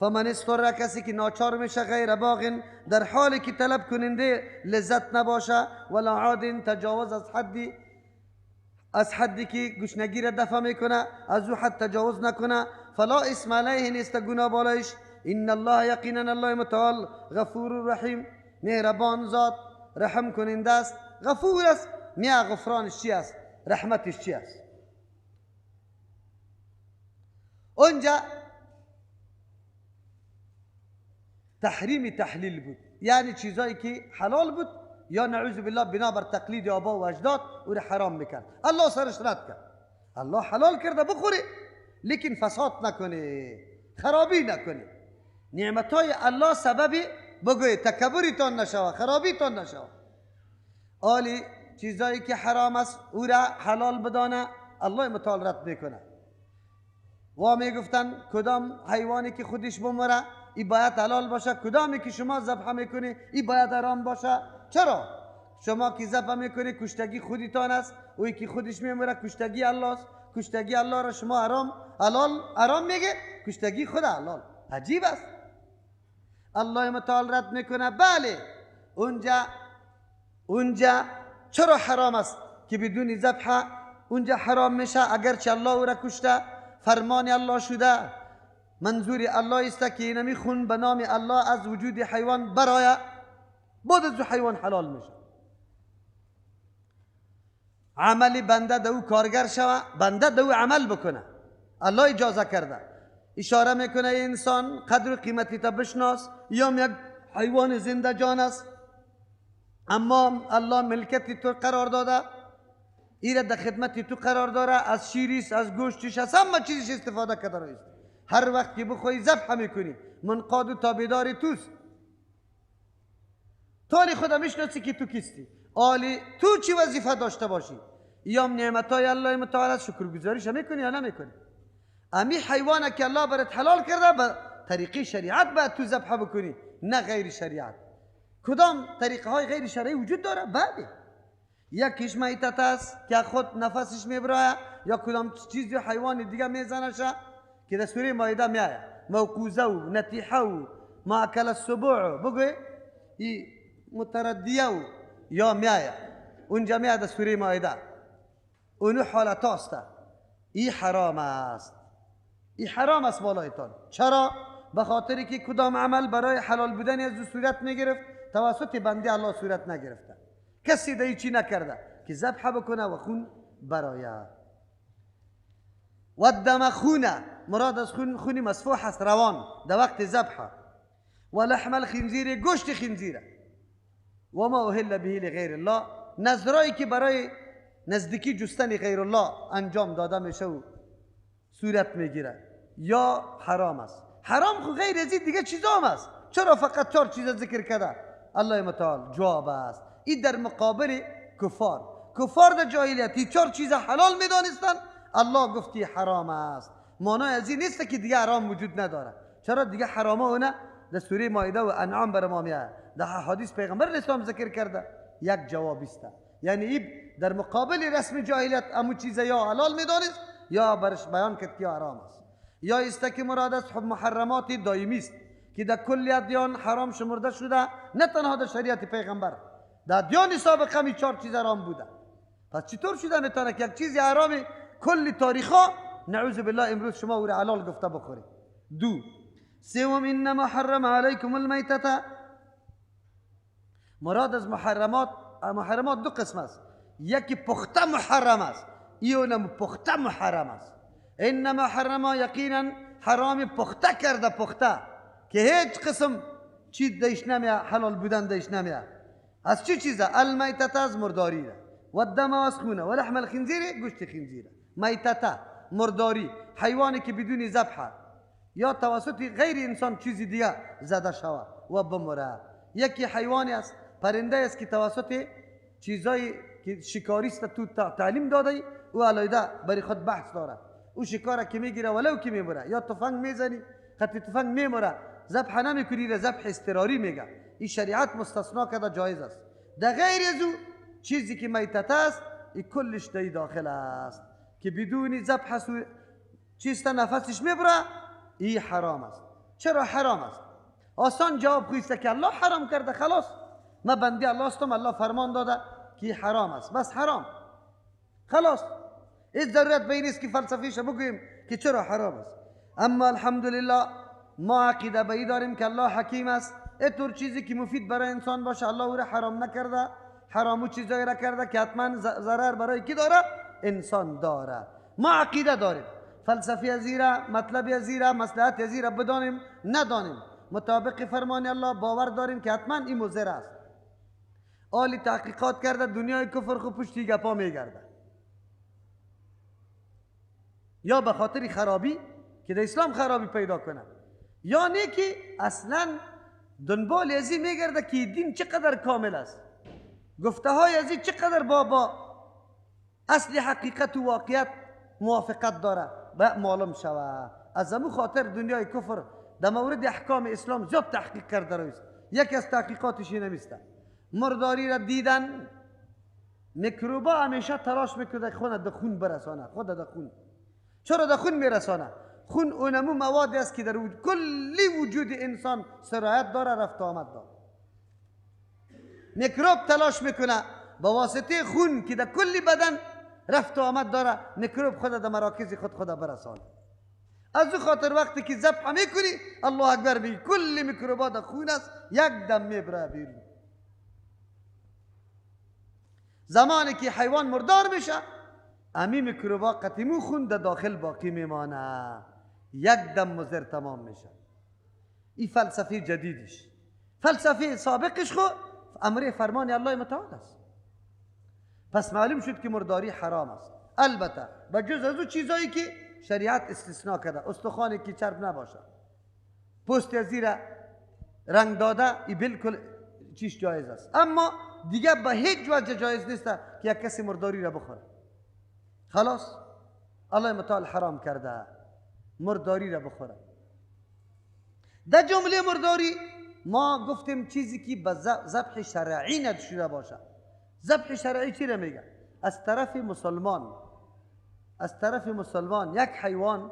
فمن اضطر، کسی که ناچار میشه غیر باغ، در حالی که طلب کننده لذت نباشه، ولا عاد، تجاوز از حدی، از حدی که گشنگی را دفع میکنه از او حد تجاوز نکنه، فلا اسم علیه، نیست گناه بالایش. ان الله، یقینا الله متعال غفور رحیم، مهربان ذات، رحم کننده است، غفور است. میا غفرانش چی است؟ رحمتش چی است؟ اونجا تحریم تحلیل بود، یعنی چیزایی که حلال بود یا نعوذ بالله بنابر تقلید آبا و اجداد او را حرام میکرد، الله سرش رد کرد. الله حلال کرده بخوری، لیکن فساد نکنی، خرابی نکنی. نعمتهای الله سببی بگوی تکبریتان نشوه، خرابیتان نشوه. آلی چیزایی که حرام است او را حلال بدانه، الله متعال رد میکنه. و میگفتن کدام حیوانی که خودش بمره ای باید حلال باشه، کدامی که شما ذبح میکنی ای باید حرام باشه. چرا؟ شما که ذبح میکنی کشتگی خودتان است، اوی که خودش میمره کشتگی الله است. کشتگی الله را شما حرام حلال حرام میگه، کشتگی خود حلال. عجیب است. الله متعال رد میکنه. بله اونجا چرا حرام است که بدون ذبح اونجا حرام میشه؟ اگرچه الله او را کشته، فرمان الله شده، منظور الله است که اینمی خون به نام الله از وجود حیوان برایه، بعد از حیوان حلال میشه. عمل بنده دو کارگر شوه، بنده دو عمل بکنه، الله اجازه کرده. اشاره میکنه انسان قدر و قیمتی تا بشناس، یا یک حیوان زنده جان است، اما الله ملکت تو قرار داده، ایره در خدمت تو قرار داره، از شیریش، از گوشتش، از همه چیزش استفاده کرده. هر وقت که بخوای ذبح میکنی، منقاد و تابعدار توست. تالی خدا میشناسی که تو کیستی، آلی تو چی وظیفه داشته باشی. یا نعمتای الله متعال شکرگزاریش میکنی یا نمیکنی؟ امی حیوانه که الله برات حلال کرده به طریقه شریعت باید تو ذبح بکنی، نه غیر شریعت. کدام طریقه های غیر شرعی وجود داره؟ بله، یکیش میتت است که خود نفسش میبرایه، یا کدام چیزی حیوان دیگه میزنشه که در سوره مائده میآید، موقوزه و نتیحه و ماکل السبع، بگوی ای متردیه و یا میآید اونجا میآید در سوره مائده. اونو حالت است، ای حرام است، ای حرام است بالایتان. چرا؟ به خاطر که کدام عمل برای حلال بودن از او صورت میگرفت، توسط بنده الله صورت نگرفته. کسی ده چی نکرده که ذبح بکنه و خون برایه. و دم خونه، مراد از خون خونی مسفوح است، روان در وقت ذبح. و لحم الخنزیر، گوشت خنزیره. و ما اهل به لغیر الله، نذرایی که برای نزدیکی جستن غیر الله انجام داده میشه و صورت میگیره یا حرام است. حرام خو غیر از این دیگه چیزا هم است. چرا فقط چهار چیز ذکر کرده الله متعال؟ جواب است این در مقابل کفار. کفار در جاهلیت چهار چیز حلال میدانستن، الله گفتی حرام است. معنای از این نیست که دیگه حرام وجود نداره. چرا دیگه حرامه اونه در سوره مائده و انعام بر ما میاد. در حدیث پیغمبر اسلام ذکر کرده. یک جواب است، یعنی ای در مقابل رسم جاهلیت امو چیز یا حلال میدانست یا برش بیان کرد که حرام است. یا است که مراد از محرمات دائمی است که در کل ادیان حرام شمرده شده، نه تنها در شریعت پیغمبر، در ادیان سابقه می 4 چیز حرام بوده. پس چطور شده میتونه که یک چیز حرام کل تاریخا نعوذ بالله امروز شما او را حلال گفته بخورید؟ دو. سوم انما حرم علیکم المیتة. مراد از محرمات، محرمات دو قسم است، یکی پخته محرم است، ایونم پخته محرم است. انما حرم یقینا حرام پخته کرده، پخته که هیچ قسم چیز دیش نمیه، حلال بودن دیش نمیه. از چه چیزه؟ المیتة از مرداری و الدم از خونه و لحم الخنزیر گوشت خنزیره. میتته مرداری، حیوانی که بدون ذبح یا توسط غیر انسان چیزی دیگه زده شود و بمره. یکی حیوانی است، پرنده است که توسط چیزایی که شکاریست تو تعلیم داده، او علیده برای خود بحث داره، او شکاره که میگیره ولو که میمره، یا تفنگ میزنی خطی تفنگ میمره، ذبح نمیکنی، را ذبح اضطراری میگه. این شریعت مستثنا کرده جایز است. در غیر از او چیزی که میتته است این کلش در داخل است که بدون ذبح چیست نفسش میبره، این حرام است. چرا حرام است؟ آسان جواب خویسته که الله حرام کرده، خلاص ما بنده الله هستم، الله فرمان داده که حرام است، بس حرام، خلاص. هیچ ضرورت به این نیست که فلسفیش بگوییم که چرا حرام است. اما الحمدلله ما عقیده به این داریم که الله حکیم است. اینطور چیزی که مفید برای انسان باشه الله او را حرام نکرده، حرامو چیزایی را کرده که حتما ضرر برای کی داره؟ انسان داره. ما عقیده داریم، فلسفی ازیره، مطلب ازیره، مصلحت ازیره بدانیم ندانیم، مطابق فرمان الله باور داریم که حتما این مضر است. آلی تحقیقات کرده دنیای کفر خو پشتی گپا میگرده، یا به خاطر خرابی که در اسلام خرابی پیدا کنه، یا نه که اصلا دنبال ازی میگرده که دین چقدر کامل است، گفته های ازی چقدر با اصل حقیقت و واقعیت موافقت داره و معلوم شوه. از امو خاطر دنیای کفر در مورد احکام اسلام زیاد تحقیق کرده رویست. یکی از تحقیقاتش این است، مرداری را دیدن میکروبا همیشه تلاش میکنه خود در خون برسانه، خود در خون. چرا در خون میرسانه؟ خون اونمو موادی است که در کلی وجود انسان سرایت داره، رفت آمد داره. میکروب تلاش میکنه با واسطه خون که در کلی بدن رفت آمد داره، میکروب خود در مراکز خود برسانه. از او خاطر وقتی که ذبح میکنی الله اکبر بگی کل میکروبا در خون است، یک دم میبره بیرون. زمانی که حیوان مردار میشه امی میکروبا قطیمو خون در داخل باقی میمانه، یک دم مضر تمام میشه. این فلسفه جدیدش، فلسفه سابقش خو امر فرمان الله متعال است. پس معلوم شد که مرداری حرام است، البته به جز از او چیزایی که شریعت استثناء کرده، استخوانی که چرب نباشه، پوست از زیر رنگ داده، این بالکل چیش جایز است. اما دیگه به هیچ وجه جایز نیست که یک کسی مرداری را بخوره. خلاص الله متعال حرام کرده مرداری را بخوره. در جمله مرداری ما گفتیم چیزی که به ذبح شرعی نشده باشه. ذبح شرعی چی را میگه؟ از طرف مسلمان، از طرف مسلمان یک حیوان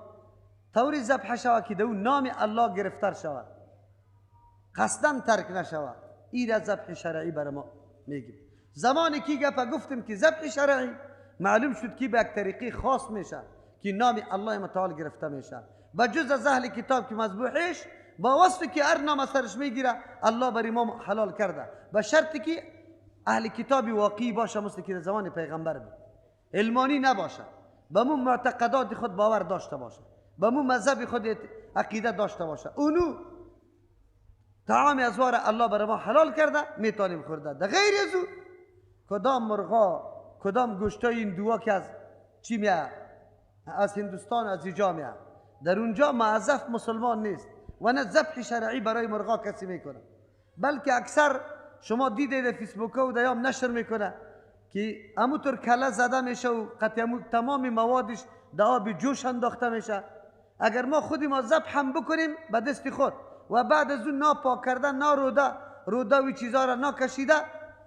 طوری ذبح شود که دو نام الله گرفتار شود، قصدا ترک نشود، این را ذبح شرعی بر ما میگیم. زمانی که گپا گفتیم که ذبح شرعی، معلوم شد که به یک طریقه خاص میشه که نام الله متعال گرفته میشه، به جز از اهل کتاب که مذبوحش با وصف که هر نام سرش میگیره الله بر ما حلال کرده، به شرطی که اهل کتاب واقعی باشه، مثل که در زمان پیغمبر بود، علمانی نباشه، به مو معتقدات خود باور داشته باشه، به مو مذهب خود عقیده داشته باشه، اونو طعام ازوار الله بر ما حلال کرده میتونیم خورده. در غیر از او کدام مرغا، کدام گوشتای این دوا که از چی میاد، از هندوستان از اینجا میاد، در اونجا معذف مسلمان نیست و نه ذبح شرعی برای مرغا کسی میکنه، بلکه اکثر شما دیده در فیسبوک و دیام نشر میکنه که اموطور کله زده میشه و قطعی تمام موادش در آب جوش انداخته میشه. اگر ما خودی ما ذبح هم بکنیم به دست خود و بعد از اون ناپاک کردن، نا روده و چیزا را ناکشیده،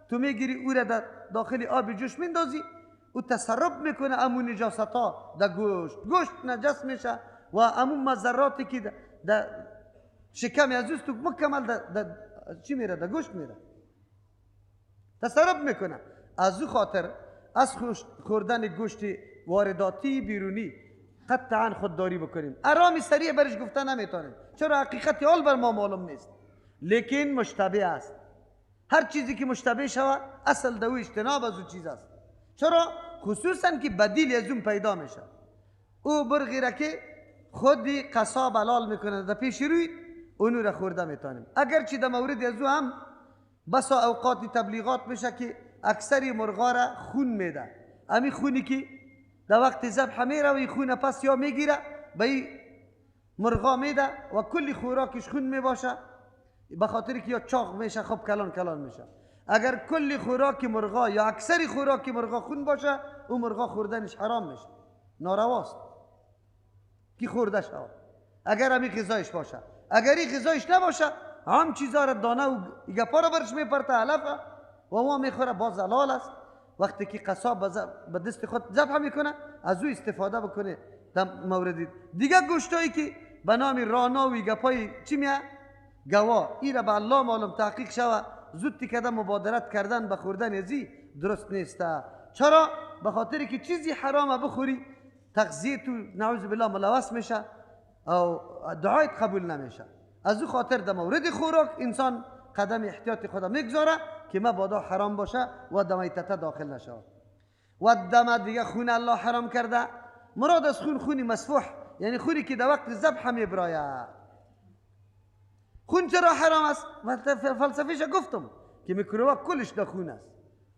تو میگیری او را در داخل آب جوش میندازی، او تسرب میکنه امون نجاست ها در گوشت، گوشت نجس میشه و امون مضراتی که در شکم از اوست مکمل در چی میره؟ در گوشت میره، تسرب میکنه. از او خاطر از خوردن گوشت وارداتی بیرونی قطعا خودداری بکنیم. ارامی سریع برش گفته نمیتونیم، چرا حقیقت حال بر ما معلوم نیست، لیکن مشتبه است. هر چیزی که مشتبه شود اصل دو اجتناب از او چیز است. چرا؟ خصوصا که بدیل از اون پیدا میشه. او برغی را که خودی قصاب حلال میکنه در پیش روی، اونو را خورده میتونیم. اگرچه در مورد از او هم بسا اوقات تبلیغات میشه که اکثری مرغا را خون میده، امی خونی که در وقت ذبح میره و این خون پس یا میگیره به این مرغا میده و کلی خوراکش خون میباشه، به خاطر که یا چاق میشه، خب کلان کلان میشه. اگر کلی خوراک مرغا یا اکثری خوراک مرغا خون باشه، او مرغا خوردنش حرام میشه، نارواست کی خورده شود اگر همی غذایش باشه. اگر این غذایش نباشه، هم چیزا را دانه و گپا را برش میپرته علفه و ما میخوره، باز حلال است. وقتی که قصاب به دست خود ذبح میکنه، از او استفاده بکنه در مورد دیگه. گوشتایی که به نام رانا و گپای چی میه گوا، ای را به الله معلوم تحقیق شوه، زود کده مبادرت کردن به خوردن ازی درست نیست. چرا؟ به خاطر که چیزی حرامه بخوری تغذیه تو نعوذ بالله ملوث میشه او دعایت قبول نمیشه. از او خاطر در مورد خوراک انسان قدم احتیاط خود میگذاره که مبادا حرام باشه و دم میتته داخل نشه. و دم دیگه خون الله حرام کرده. مراد از خون خونی مسفوح، یعنی خونی که در وقت ذبح میبراید. خون چرا حرام است؟ فلسفیش گفتم که میکروبا کلش در خون است،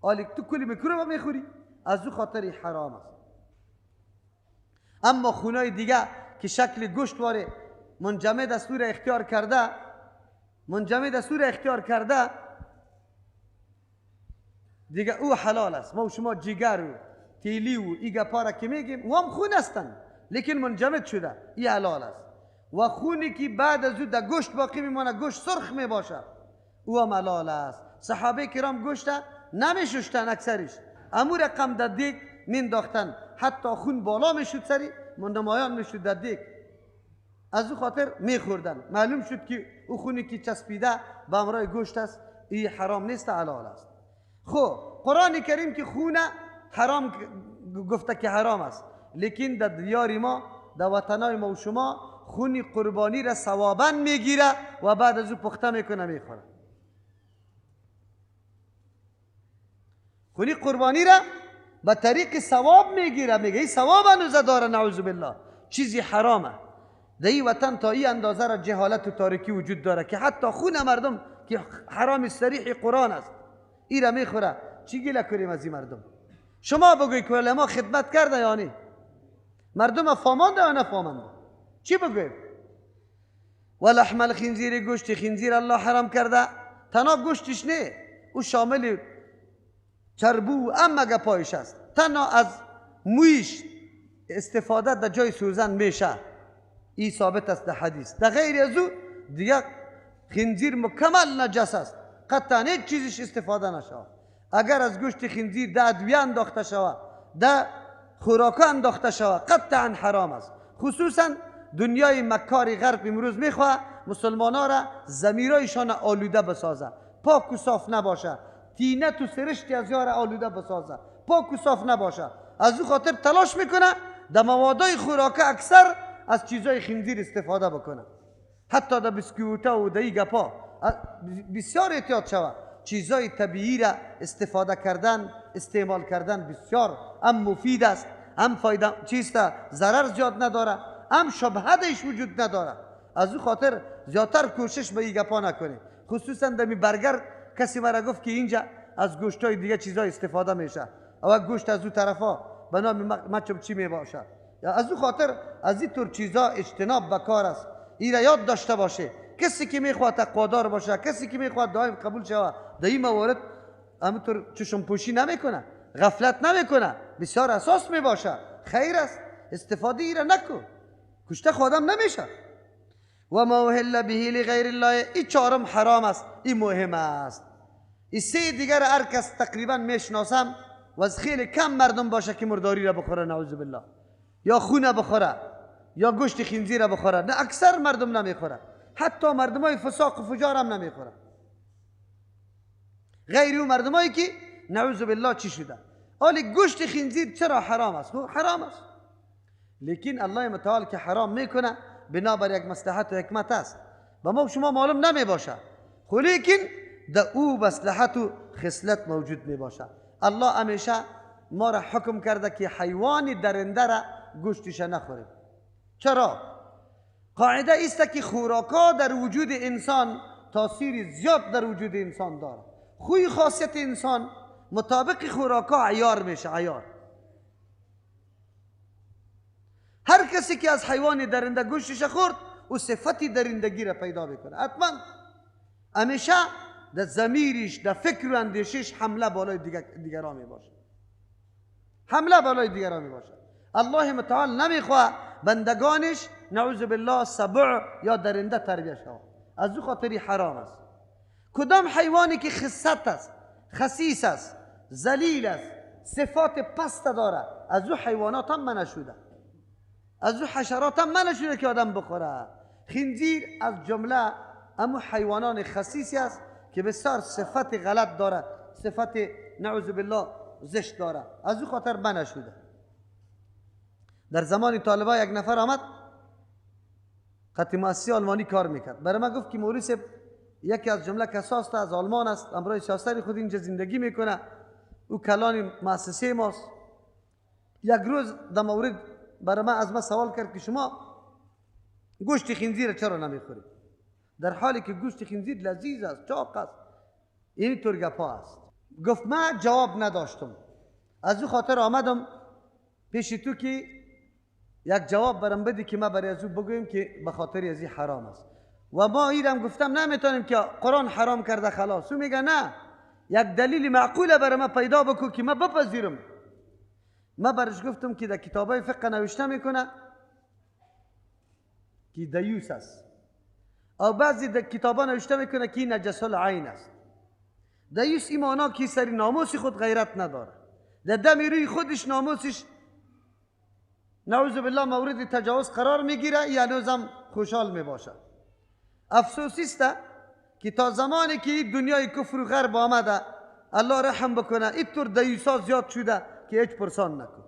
آلی تو کلی میکروبا میخوری، از او خاطر حرام است. اما خونای دیگه که شکل گوشت واره منجمد است او را اختیار کرده، منجمد است او را اختیار کرده، دیگه او حلال است. ما و شما جگر و تیلی و ای گپا را که میگیم او هم خون هستند، لیکن منجمد شده، ای حلال است. و خونی که بعد از او در گوشت باقی میمانه، گوشت سرخ میباشه، او هم حلال است. صحابه کرام گوشت نمیششتن اکثرش، امو رقم در دیگ مینداختن، حتی خون بالا میشد، سری نمایان میشد در دیگ، از او خاطر میخوردن. معلوم شد که او خونی که چسبیده به امرای گوشت است، ای حرام نیست، حلال است. خب قرآن کریم که خونه حرام گفته که حرام است، لیکن در دیار ما، در وطنای ما و شما، خون قربانی را ثوابا میگیره و بعد از او پخته میکنه میخوره. خونی قربانی را به طریق ثواب میگیره، میگه این ثواب هنوز داره، نعوذ بالله. چیزی حرامه. در این وطن تا این اندازه را جهالت و تاریکی وجود داره که حتی خون مردم که حرام صریح قرآن است ای را میخوره. چی گله کنیم از این مردم؟ شما بگوی که علما خدمت کرده یا نه؟ مردم فامانده یا نفامانده؟ چی بگویم؟ و لحم الخنزیر، گوشت خنزیر الله حرام کرده. تنها گوشتش نه، او شامل چربو اما گپایش است. تنها از مویش استفاده در جای سوزن میشه، این ثابت است در حدیث. در غیر از او دیگه خنزیر مکمل نجس است، قطعا هیچ چیزش استفاده نشود. اگر از گوشت خنزیر در ادویه انداخته شود، در خوراکه انداخته شود، قطعا حرام است. خصوصا دنیای مکار غرب امروز میخواه مسلمان ها را ضمیرایشان آلوده بسازه، پاک و صاف نباشه، تینت و سرشتی از یار آلوده بسازه، پاک و صاف نباشه. از او خاطر تلاش میکنه در موادای خوراکه اکثر از چیزای خنزیر استفاده بکنه، حتی در بسکویتا و در این گپا بسیار احتیاط شود. چیزای طبیعی را استفاده کردن، استعمال کردن بسیار هم مفید است، هم فایده چیست، ضرر زیاد نداره، هم شبهه وجود نداره. از او خاطر زیادتر کوشش به این گپا نکنید. خصوصا در می برگر کسی مرا گفت که اینجا از گوشتای دیگه چیزای استفاده میشه، او گوشت از او طرفا به نام مچم چی میباشه. از او خاطر از این طور چیزا اجتناب بکار است. این را یاد داشته باشه. کسی که میخواد تقوادار باشه، کسی که میخواد دائم قبول شود، در این موارد همونطور چشم پوشی نمیکنه، غفلت نمیکنه، بسیار اساس میباشه، خیر است، استفاده ای را نکن، کشته خادم نمیشه. و ما اهل به لغیر الله، این چهارم حرام است. این مهم است. این سه دیگر هر کس تقریبا میشناسم و از خیلی کم مردم باشه که مرداری را بخوره، نعوذ بالله، یا خونه بخوره یا گوشت خنزیر را بخوره. نه، اکثر مردم نمیخوره، حتی مردم های فساق و فجار هم نمیخوره، غیر او مردمایی که نعوذ بالله چی شده. حالی گوشت خنزیر چرا حرام است؟ حرام است، لیکن الله متعال که حرام میکنه بنابر یک مصلحت و حکمت است، به ما شما معلوم نمی باشه، خو لیکن در او مصلحت و خصلت موجود می باشه. الله همیشه ما را حکم کرده که حیوان درنده را گوشتش نخوریم. چرا؟ قاعده است که خوراکا در وجود انسان تاثیر زیاد در وجود انسان داره. خوی خاصیت انسان مطابق خوراکا عیار میشه، عیار. هر کسی که از حیوان درنده گوشتش خورد او صفت درندگی را پیدا میکنه. حتما همیشه در ضمیرش، در فکر و اندیشش حمله بالای دیگران میباشه، حمله بالای دیگران میباشه. الله متعال نمیخواه بندگانش نعوذ بالله سبع یا درنده تربیه شود، از او خاطری حرام است. کدام حیوانی که خست است، خسیس است، ذلیل است، صفات پست داره، از او حیوانات هم منع شده، از او حشرات هم منع شده که آدم بخوره. خنزیر از جمله امو حیوانان خسیسی است که بسیار صفت غلط داره، صفت نعوذ بالله زشت داره، از او خاطر منع شده. در زمان طالبا یک نفر آمد خط مؤسسه آلمانی کار میکرد، برای من گفت که موریس یکی از جمله کساست، از آلمان است، امرای سیاست خود اینجا زندگی میکنه، او کلان مؤسسه ماست. یک روز در مورد برای من از من سوال کرد که شما گوشت خنزیر چرا نمیخورید، در حالی که گوشت خنزیر لذیذ است، چاق است، این طور گپا است. گفت من جواب نداشتم، از او خاطر آمدم پیش تو که یک جواب برام بدی که من برای از او بگویم که به خاطر از این حرام است. و ما ایرم گفتم نمیتونیم که قرآن حرام کرده خلاص. او میگه نه، یک دلیل معقول برای من پیدا بکن که من بپذیرم. من برش گفتم که در کتابای فقه نوشته میکنه که دیوس است، او بعضی در کتابا نوشته میکنه که نجس العین است. دیوس این معنا که سری ناموس خود غیرت نداره، در دم روی خودش ناموسش نعوذ بالله مورد تجاوز قرار میگیره، یعنی خوشحال میباشه. افسوسی است که تا زمانی که این دنیای کفر و غرب آمده، الله رحم بکنه، اینطور دیوسا زیاد شده که هیچ پرسان نکن.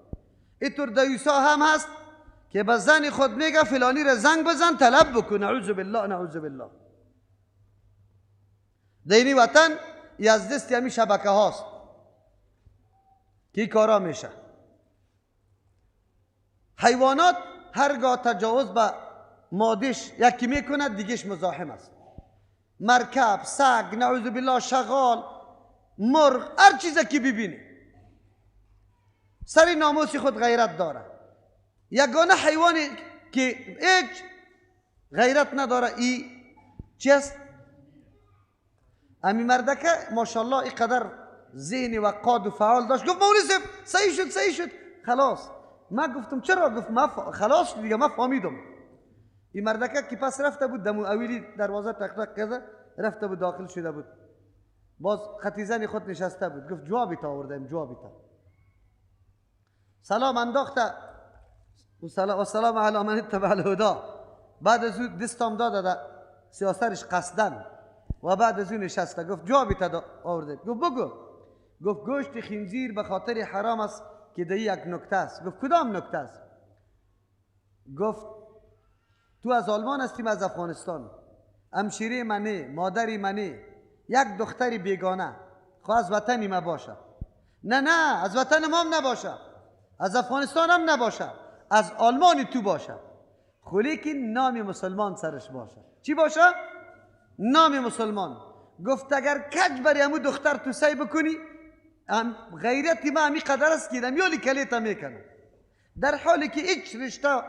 اینطور دیوسا هم هست که به زن خود میگه فلانی را زنگ بزن طلب بکن، نعوذ بالله نعوذ بالله. دینی وطن از دست همی شبکه هاست که کارا میشه. حیوانات هرگاه تجاوز به مادش یکی میکند دیگهش مزاحم است. مرکب، سگ، نعوذ بالله، شغال، مرغ، هر چیزی که ببینی سر ناموس خود غیرت داره. یگانه حیوانی که هیچ غیرت نداره ای چی است؟ امی مردکه ماشاءالله اینقدر ذهن و قاد و فعال داشت، گفت مولوی صاحب صحیح شد صحیح شد خلاص. من گفتم چرا؟ گفت ما خلاص دیگه، ما فهمیدم. این مردکه که پس رفته بود دمو اویلی دروازه تق تق کرده رفته بود داخل شده بود، باز خطی زن خود نشسته بود، گفت جوابی تا آوردم، جوابی تا. سلام انداخته و سلام علی من اتبع الهدی. بعد از او دستام داد سیاسرش قصدن و بعد از او نشسته، گفت جوابی تا آورده. گفت بگو. گفت گوشت خنزیر به خاطر حرام است که در یک نکته است. گفت کدام نکته است؟ گفت تو از آلمان هستیم، از افغانستان، همشیره منه، مادری منه، یک دختری بیگانه، خو از وطنی ما باشه. نه نه، از وطن ما هم نباشه، از افغانستان هم نباشه، از آلمان تو باشه، خو لیکن نام مسلمان سرش باشه. چی باشه؟ نام مسلمان. گفت اگر کج بری امو دختر تو سعی بکنی، غیرتی ما همی قدر است که دمیالی کلیتا میکنم، در حالی که هیچ رشته،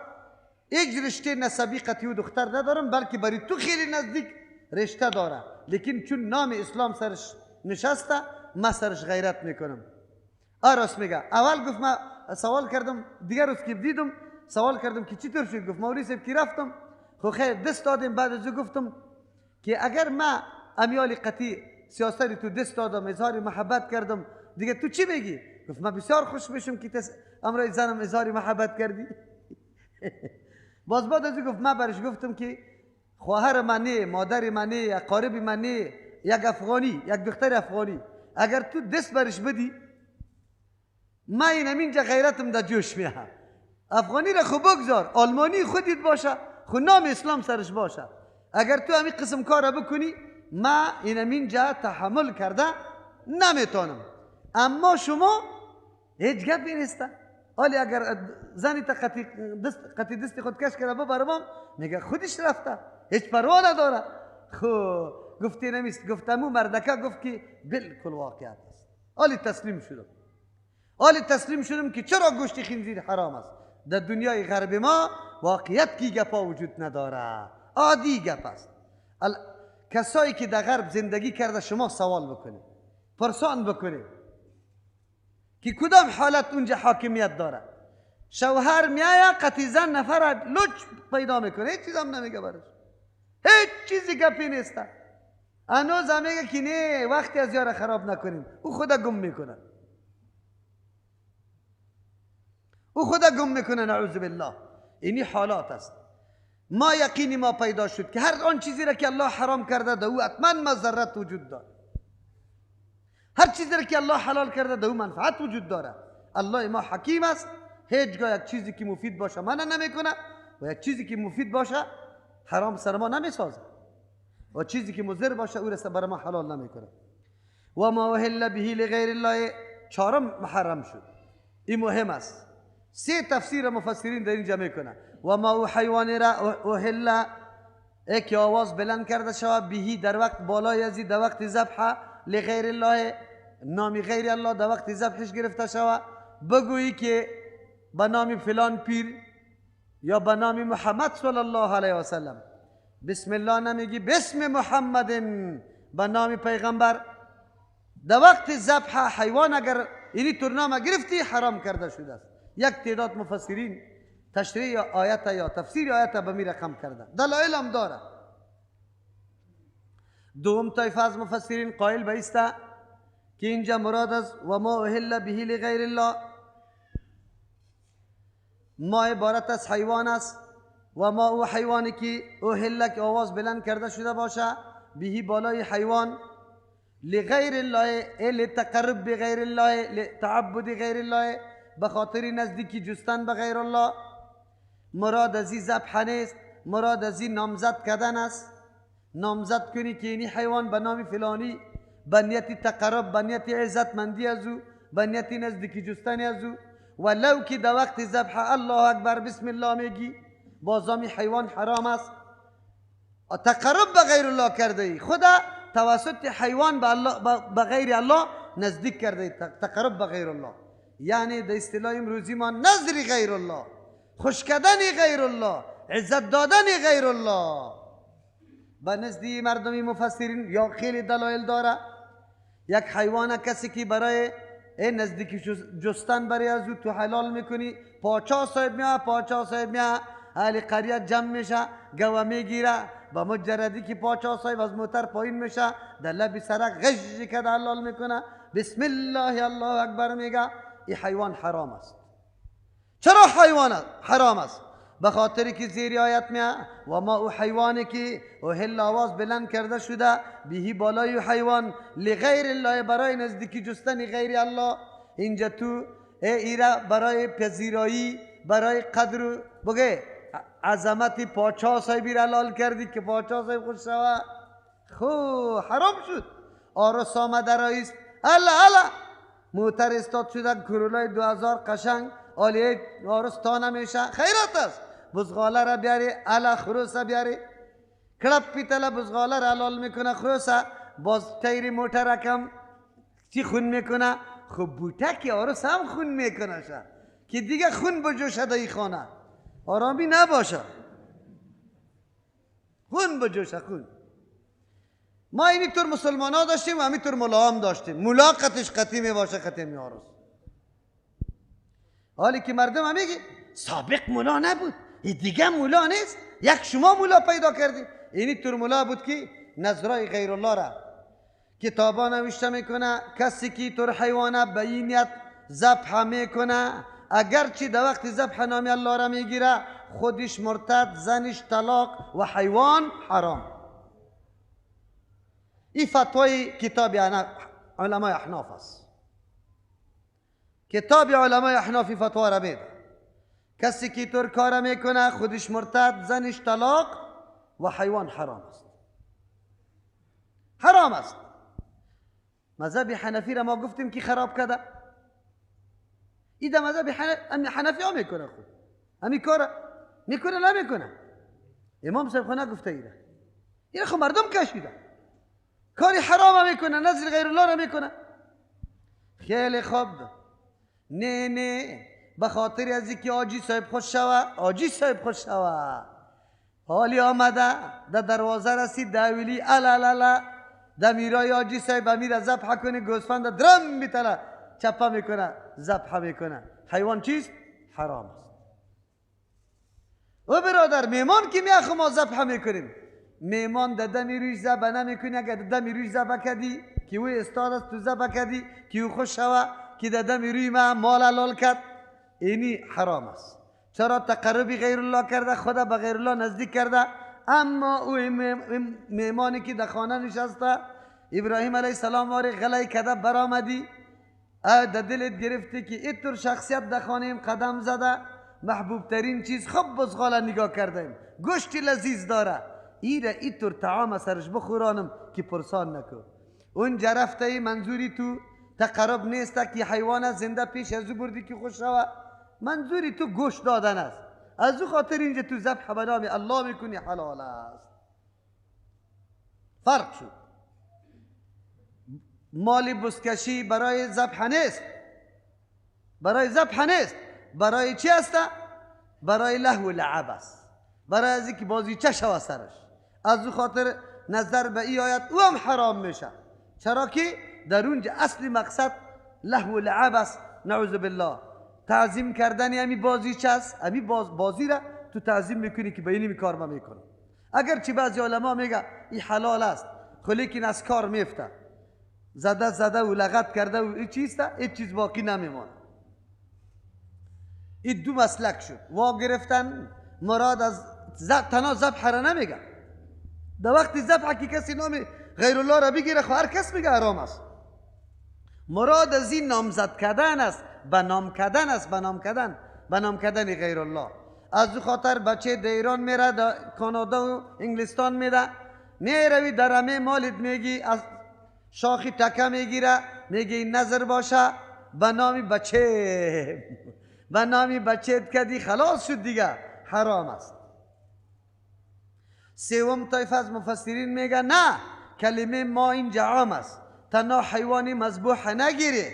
هیچ رشته نسبی قطعی و دختر ندارم، بلکه برای تو خیلی نزدیک رشته داره، لیکن چون نام اسلام سرش نشسته ما سرش غیرت میکنم. آراست میگه. اول گفت من سوال کردم، دیگر روز که دیدم سوال کردم که چطور شد؟ گفت مولوی صاحب کی رفتم، خب خیر دست دادیم. بعد از او گفتم که اگر ما امیال قطعی سیاست تو دست دادم، اظهار محبت کردم، دیگه تو چی میگی؟ گفت من بسیار خوش میشم که امرای زنم اظهار محبت کردی. باز بعد از گفت من برش گفتم که خواهر منه، مادر منه، اقارب منه، یک افغانی، یک دختر افغانی، اگر تو دست برش بدی من این همینجا غیرتم در جوش میه. افغانی را خب بگذار، آلمانی خودت باشه، خود نام اسلام سرش باشه، اگر تو همین قسم کار را بکنی من این همینجا تحمل کرده نمیتونم. اما شما هیچ گپی نیست. حالی اگر زنی تا قطی دست خود کش کرده ببرم، میگه خودش رفته، هیچ پروا نداره. خب گفتی نمیست. گفتم او مردکه گفت که بالکل واقعیت است. حالی تسلیم شدم، حالی تسلیم شدم که چرا گوشت خنزیر حرام است. در دنیای غرب ما واقعیت کی گپا وجود نداره، عادی گپ است. کسایی که در غرب زندگی کرده شما سوال بکنید، پرسان بکنید که کدام حالت اونجا حاکمیت داره. شوهر میایه قطعی زن نفر لچ پیدا میکنه، هیچ چیز هم نمیگه برش، هیچ چیزی گپی نیست. هنوز هم میگه که نه وقتی از یار خراب نکنیم، او خدا گم میکنه، او خدا گم میکنه، نعوذ بالله. اینی حالات است. ما یقینی ما پیدا شد که هر آن چیزی را که الله حرام کرده در او حتما مضرت وجود داره، هر چیزی را که الله حلال کرده در او منفعت وجود داره. الله ما حکیم است، هیچگاه یک چیزی که مفید باشه منع نمیکنه و یک چیزی که مفید باشه حرام سر ما نمیسازه و چیزی که مضر باشه او را بر ما حلال نمیکنه. و ما اهل به لغیر الله، چهارم محرم شد. این مهم است. سه تفسیر مفسرین در اینجا میکنه. و ما او حیوان را اهل، که آواز بلند کرده شود، بهی در وقت بالای ازی، در وقت ذبح، لغیر الله، نام غیر الله در وقت ذبحش گرفته شود، بگویی که به نام فلان پیر یا به نام محمد صلی الله علیه و سلم، بسم الله نمیگی، بسم محمد، به نام پیغمبر. در وقت ذبح حیوان اگر اینی طور نام گرفتی حرام کرده شده است. یک تعداد مفسرین تشریح آیت یا تفسیر آیت به می رقم کرده، دلایل هم داره. دوم طایفه از مفسرین قائل به است که اینجا مراد از و ما اهل به لغیر الله، ما عبارت از حیوان است و ما او حیوانی که اهل که آواز بلند کرده شده باشه، بهی بالای حیوان، لغیر الله، لتقرب بغیر الله، لتعبد غیر الله، به خاطر نزدیکی جستن به غیر الله. مراد از این ذبح نیست، مراد از این نامزد کردن است. نامزد کنی که اینی حیوان به نام فلانی، به نیت تقرب، به نیت عزتمندی از او، به نیت نزدیکی جستن از او. ولو که در وقت ذبح الله اکبر بسم الله میگی، بازامی حیوان حرام است. تقرب به غیر الله کرده ای، خدا توسط حیوان به غیر الله نزدیک کرده ای، تقرب به غیر الله. یعنی در اصطلاح امروزی ما نظر غیر الله، خوش کردن غیر الله، عزت دادن غیر الله. به نزدی مردمی مفسرین یا خیلی دلایل داره. یک حیوان کسی که برای نزدیکی جستن برای از او تو حلال میکنی، پاچا صاحب میاد، پاچا صاحب میاد، اهل قریه جمع میشه، گوه میگیره، با مجردی که پاچا صاحب از موتر پایین میشه، در لب سرک غش کرده حلال میکنه، بسم الله الله اکبر میگه، این حیوان حرام است. چرا حیوان حرام است؟ به خاطر که زیر آیت میاد و ما او حیوانی که اهل آواز بلند کرده شده، بهی بالای حیوان، لغیر الله، برای نزدیکی جستن غیر الله. اینجا تو ایره برای پذیرایی، برای قدر بگه عظمت پاچا صاحبی را حلال کردی که پاچا صاحب خوش شوه، خو حرام شد. آرس آمده رئیس، الا الا موتر استاد شده، کرولای 2000 قشنگ آلیه آرس تا نمیشه، خیرات است. بزغاله را بیاری، الا خروس بیاری، کلپ پیتله بزغاله را حلال میکنه، خروس باز تیر موتر کم چی خون میکنه، خب بوتک آرس هم خون میکنه شه که دیگه خون بجوشه در این خانه، آرامی نباشه، خون بجوشه خون. ما اینطور مسلمان ها داشتیم و همینطور ملا هم داشتیم، ملا قطش قطی می باشه، قطی می آرس. حالی که مردم هم میگه سابق ملا نبود، این دیگه ملا نیست، یک شما ملا پیدا کردی. اینی طور ملا بود که نظرای غیر الله را کتابا نوشته میکنه. کسی که تر حیوانه به این نیت ذبح میکنه، اگرچه در وقت ذبح نام الله را میگیره، خودش مرتد، زنش طلاق و حیوان حرام. این فتوای کتاب علمای احناف است. کتاب علمای احنافی فتوا را میده. کسی که تر کار میکنه خودش مرتد، زنش طلاق و حیوان حرام است. حرام است. مذهب حنفی را ما گفتیم که خراب کرده. این در مذهب حنفی ها میکنه، خود همین کار میکنه نمیکنه. امام صاحب خانه گفته ایره، ایره خب مردم کشیده، کاری حرام میکنه، نظر غیر الله را میکنه. خیلی خوب، نه نه، به خاطر از اینکه حاجی صاحب خوش شوه، حاجی صاحب خوش شوه. حالی آمده در دروازه رسید، داویلی الا دمیرای حاجی صاحب امیر ذبح کنه، گوسفند درم میتله چپه میکنه، ذبح میکنه. حیوان چیست؟ حرام است. او برادر میمان که میخو ما ذبح میکنیم، میمان در دمی رویش ذبح نمیکنی. اگر در دمی رویش ذبح کردی که او استاد است، تو ذبح کردی که او خوش شوه که در دمی روی ما مال حلال کرد، اینی حرام است. چرا؟ تقربی غیر الله کرده، خدا به غیر الله نزدیک کرده. اما او میمانی که در خانه نشسته، ابراهیم علیه السلام واری غلی کرده برآمدی، در دلت گرفتی که اینطور شخصیت در خانه قدم زده، محبوب ترین چیز خب بزغاله نگاه کردیم، گوشت لذیذ داره، ایره اینطور طعام سرش بخورانم که پرسان نکن. اون جرفته ای منظوری تو تقرب نیست که حیوان زنده پیش از او بردی که خوش شوه، منظوری تو گوشت دادن است. از او خاطر اینجا تو ذبح به نام الله میکنی، حلال است. فرق شد. مال بزکشی برای ذبح نیست، برای ذبح نیست. برای چی است؟ برای لهو و لعب است، برای از اینکه بازیچه شوه سرش. از او خاطر نظر به ای آیت او هم حرام میشه، چرا که در اونجا اصل مقصد لهو و لعب است. نعوذ بالله. تعظیم کردن همی بازیچه است، همی بازی را تو تعظیم میکنی که به اینی کار ما میکنه. اگرچه بعضی علما میگه این حلال است، خو لیکن از کار میفته، زده زده و لغت کرده و این چیست، این چیز باقی نمیمانه. این دو مسلک شد. وا گرفتن مراد از تنها ذبح را نمیگه. در وقت ذبح که کسی نام غیر الله را بگیره، خو هر کس میگه حرام است. مراد از این نامزد کردن است، به نام کردن است، به نام کردن، به نام کردن غیر الله. از او خاطر بچه در ایران میره، در کانادا و انگلستان میره، میروی در همه مالت میگی، از شاخی تکه میگیره، میگه این نظر باشه به نام بچه، به نام بچه کدی، خلاص شد دیگه، حرام است. سوم طایفه از مفسرین میگه نه، کلمه ما اینجا عام است، تنها حیوانی مذبوح نگیری،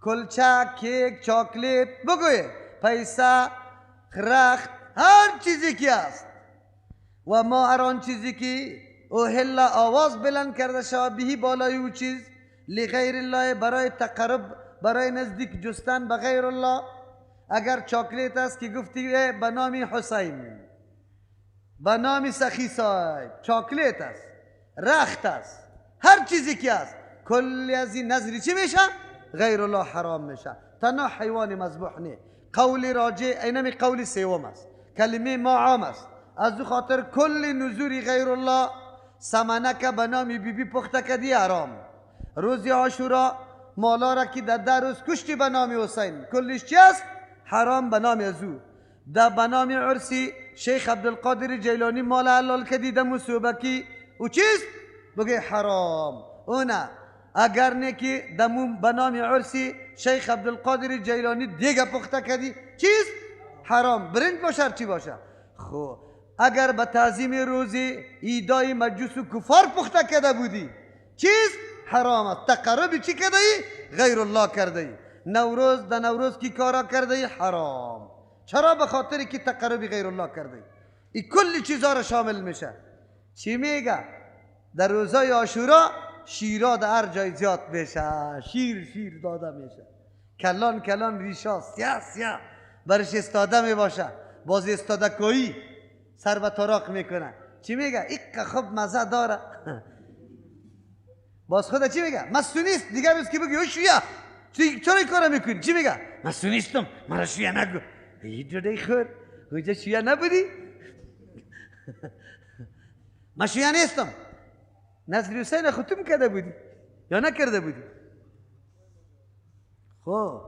کلچه، کیک، چاکلیت بگوی، پیسه، رخت، هر چیزی که است. و ما هر آن چیزی که اهل آواز بلند کرده شود بهی بالای او چیز، لغیر الله، برای تقرب، برای نزدیک جستن به غیر الله. اگر چاکلیت است که گفتی به نام حسین، به نام سخی صاحب، چاکلیت است، رخت است، هر چیزی که است، کلی از این نظری چی میشه؟ غیر الله حرام میشه. تنها حیوان مذبوح نه. قول راجع اینمی قول سوم است، کلمه ما عام است. از او خاطر کل نذوری غیر الله، سمنک به نام بی بی پخته کدی حرام. روز عاشورا مالا را که در 10 روز کشتی به نام حسین، کلش چی است؟ حرام به نام ازو. در به نام عرسی شیخ عبدالقادر جیلانی مال حلال کدی در مصوبکی، او چیست؟ بگه حرام. او نه، اگر نه که دمو به نام عرسی شیخ عبدالقادر جیلانی دیگه پخته کدی، چیست؟ حرام. برنج باشه هر چی باشه. خب اگر به تعظیم روزی ایدای مجوس و کفار پخته کرده بودی، چیست؟ حرام است. تقرب چی کرده ای؟ غیر الله کرده ای. نوروز در نوروز کی کارا کرده ای؟ حرام. چرا؟ به خاطر که تقرب غیر الله کرده ای. این کل چیزا را شامل میشه. چی میگه؟ در روزای عاشورا شیرا در هر جای زیاد میشه، شیر شیر داده میشه، کلان کلان ریشا سیاه سیاه برش استاده میباشه، باز استاده کویی سر به تاراق میکنه. چی میگه؟ ایقه خوب مزه داره. باز خدا چی میگه؟ من سنیست. دیگه روز که بگی او شیعه چرا این کارو میکنی؟ چی میگه؟ من سنیستم، مرا شیعه نگو. ای دوده خور، اونجا شیعه نبودی؟ من شیعه نیستم. نظر حسین ختم کرده بودی یا نکرده بودی؟ خب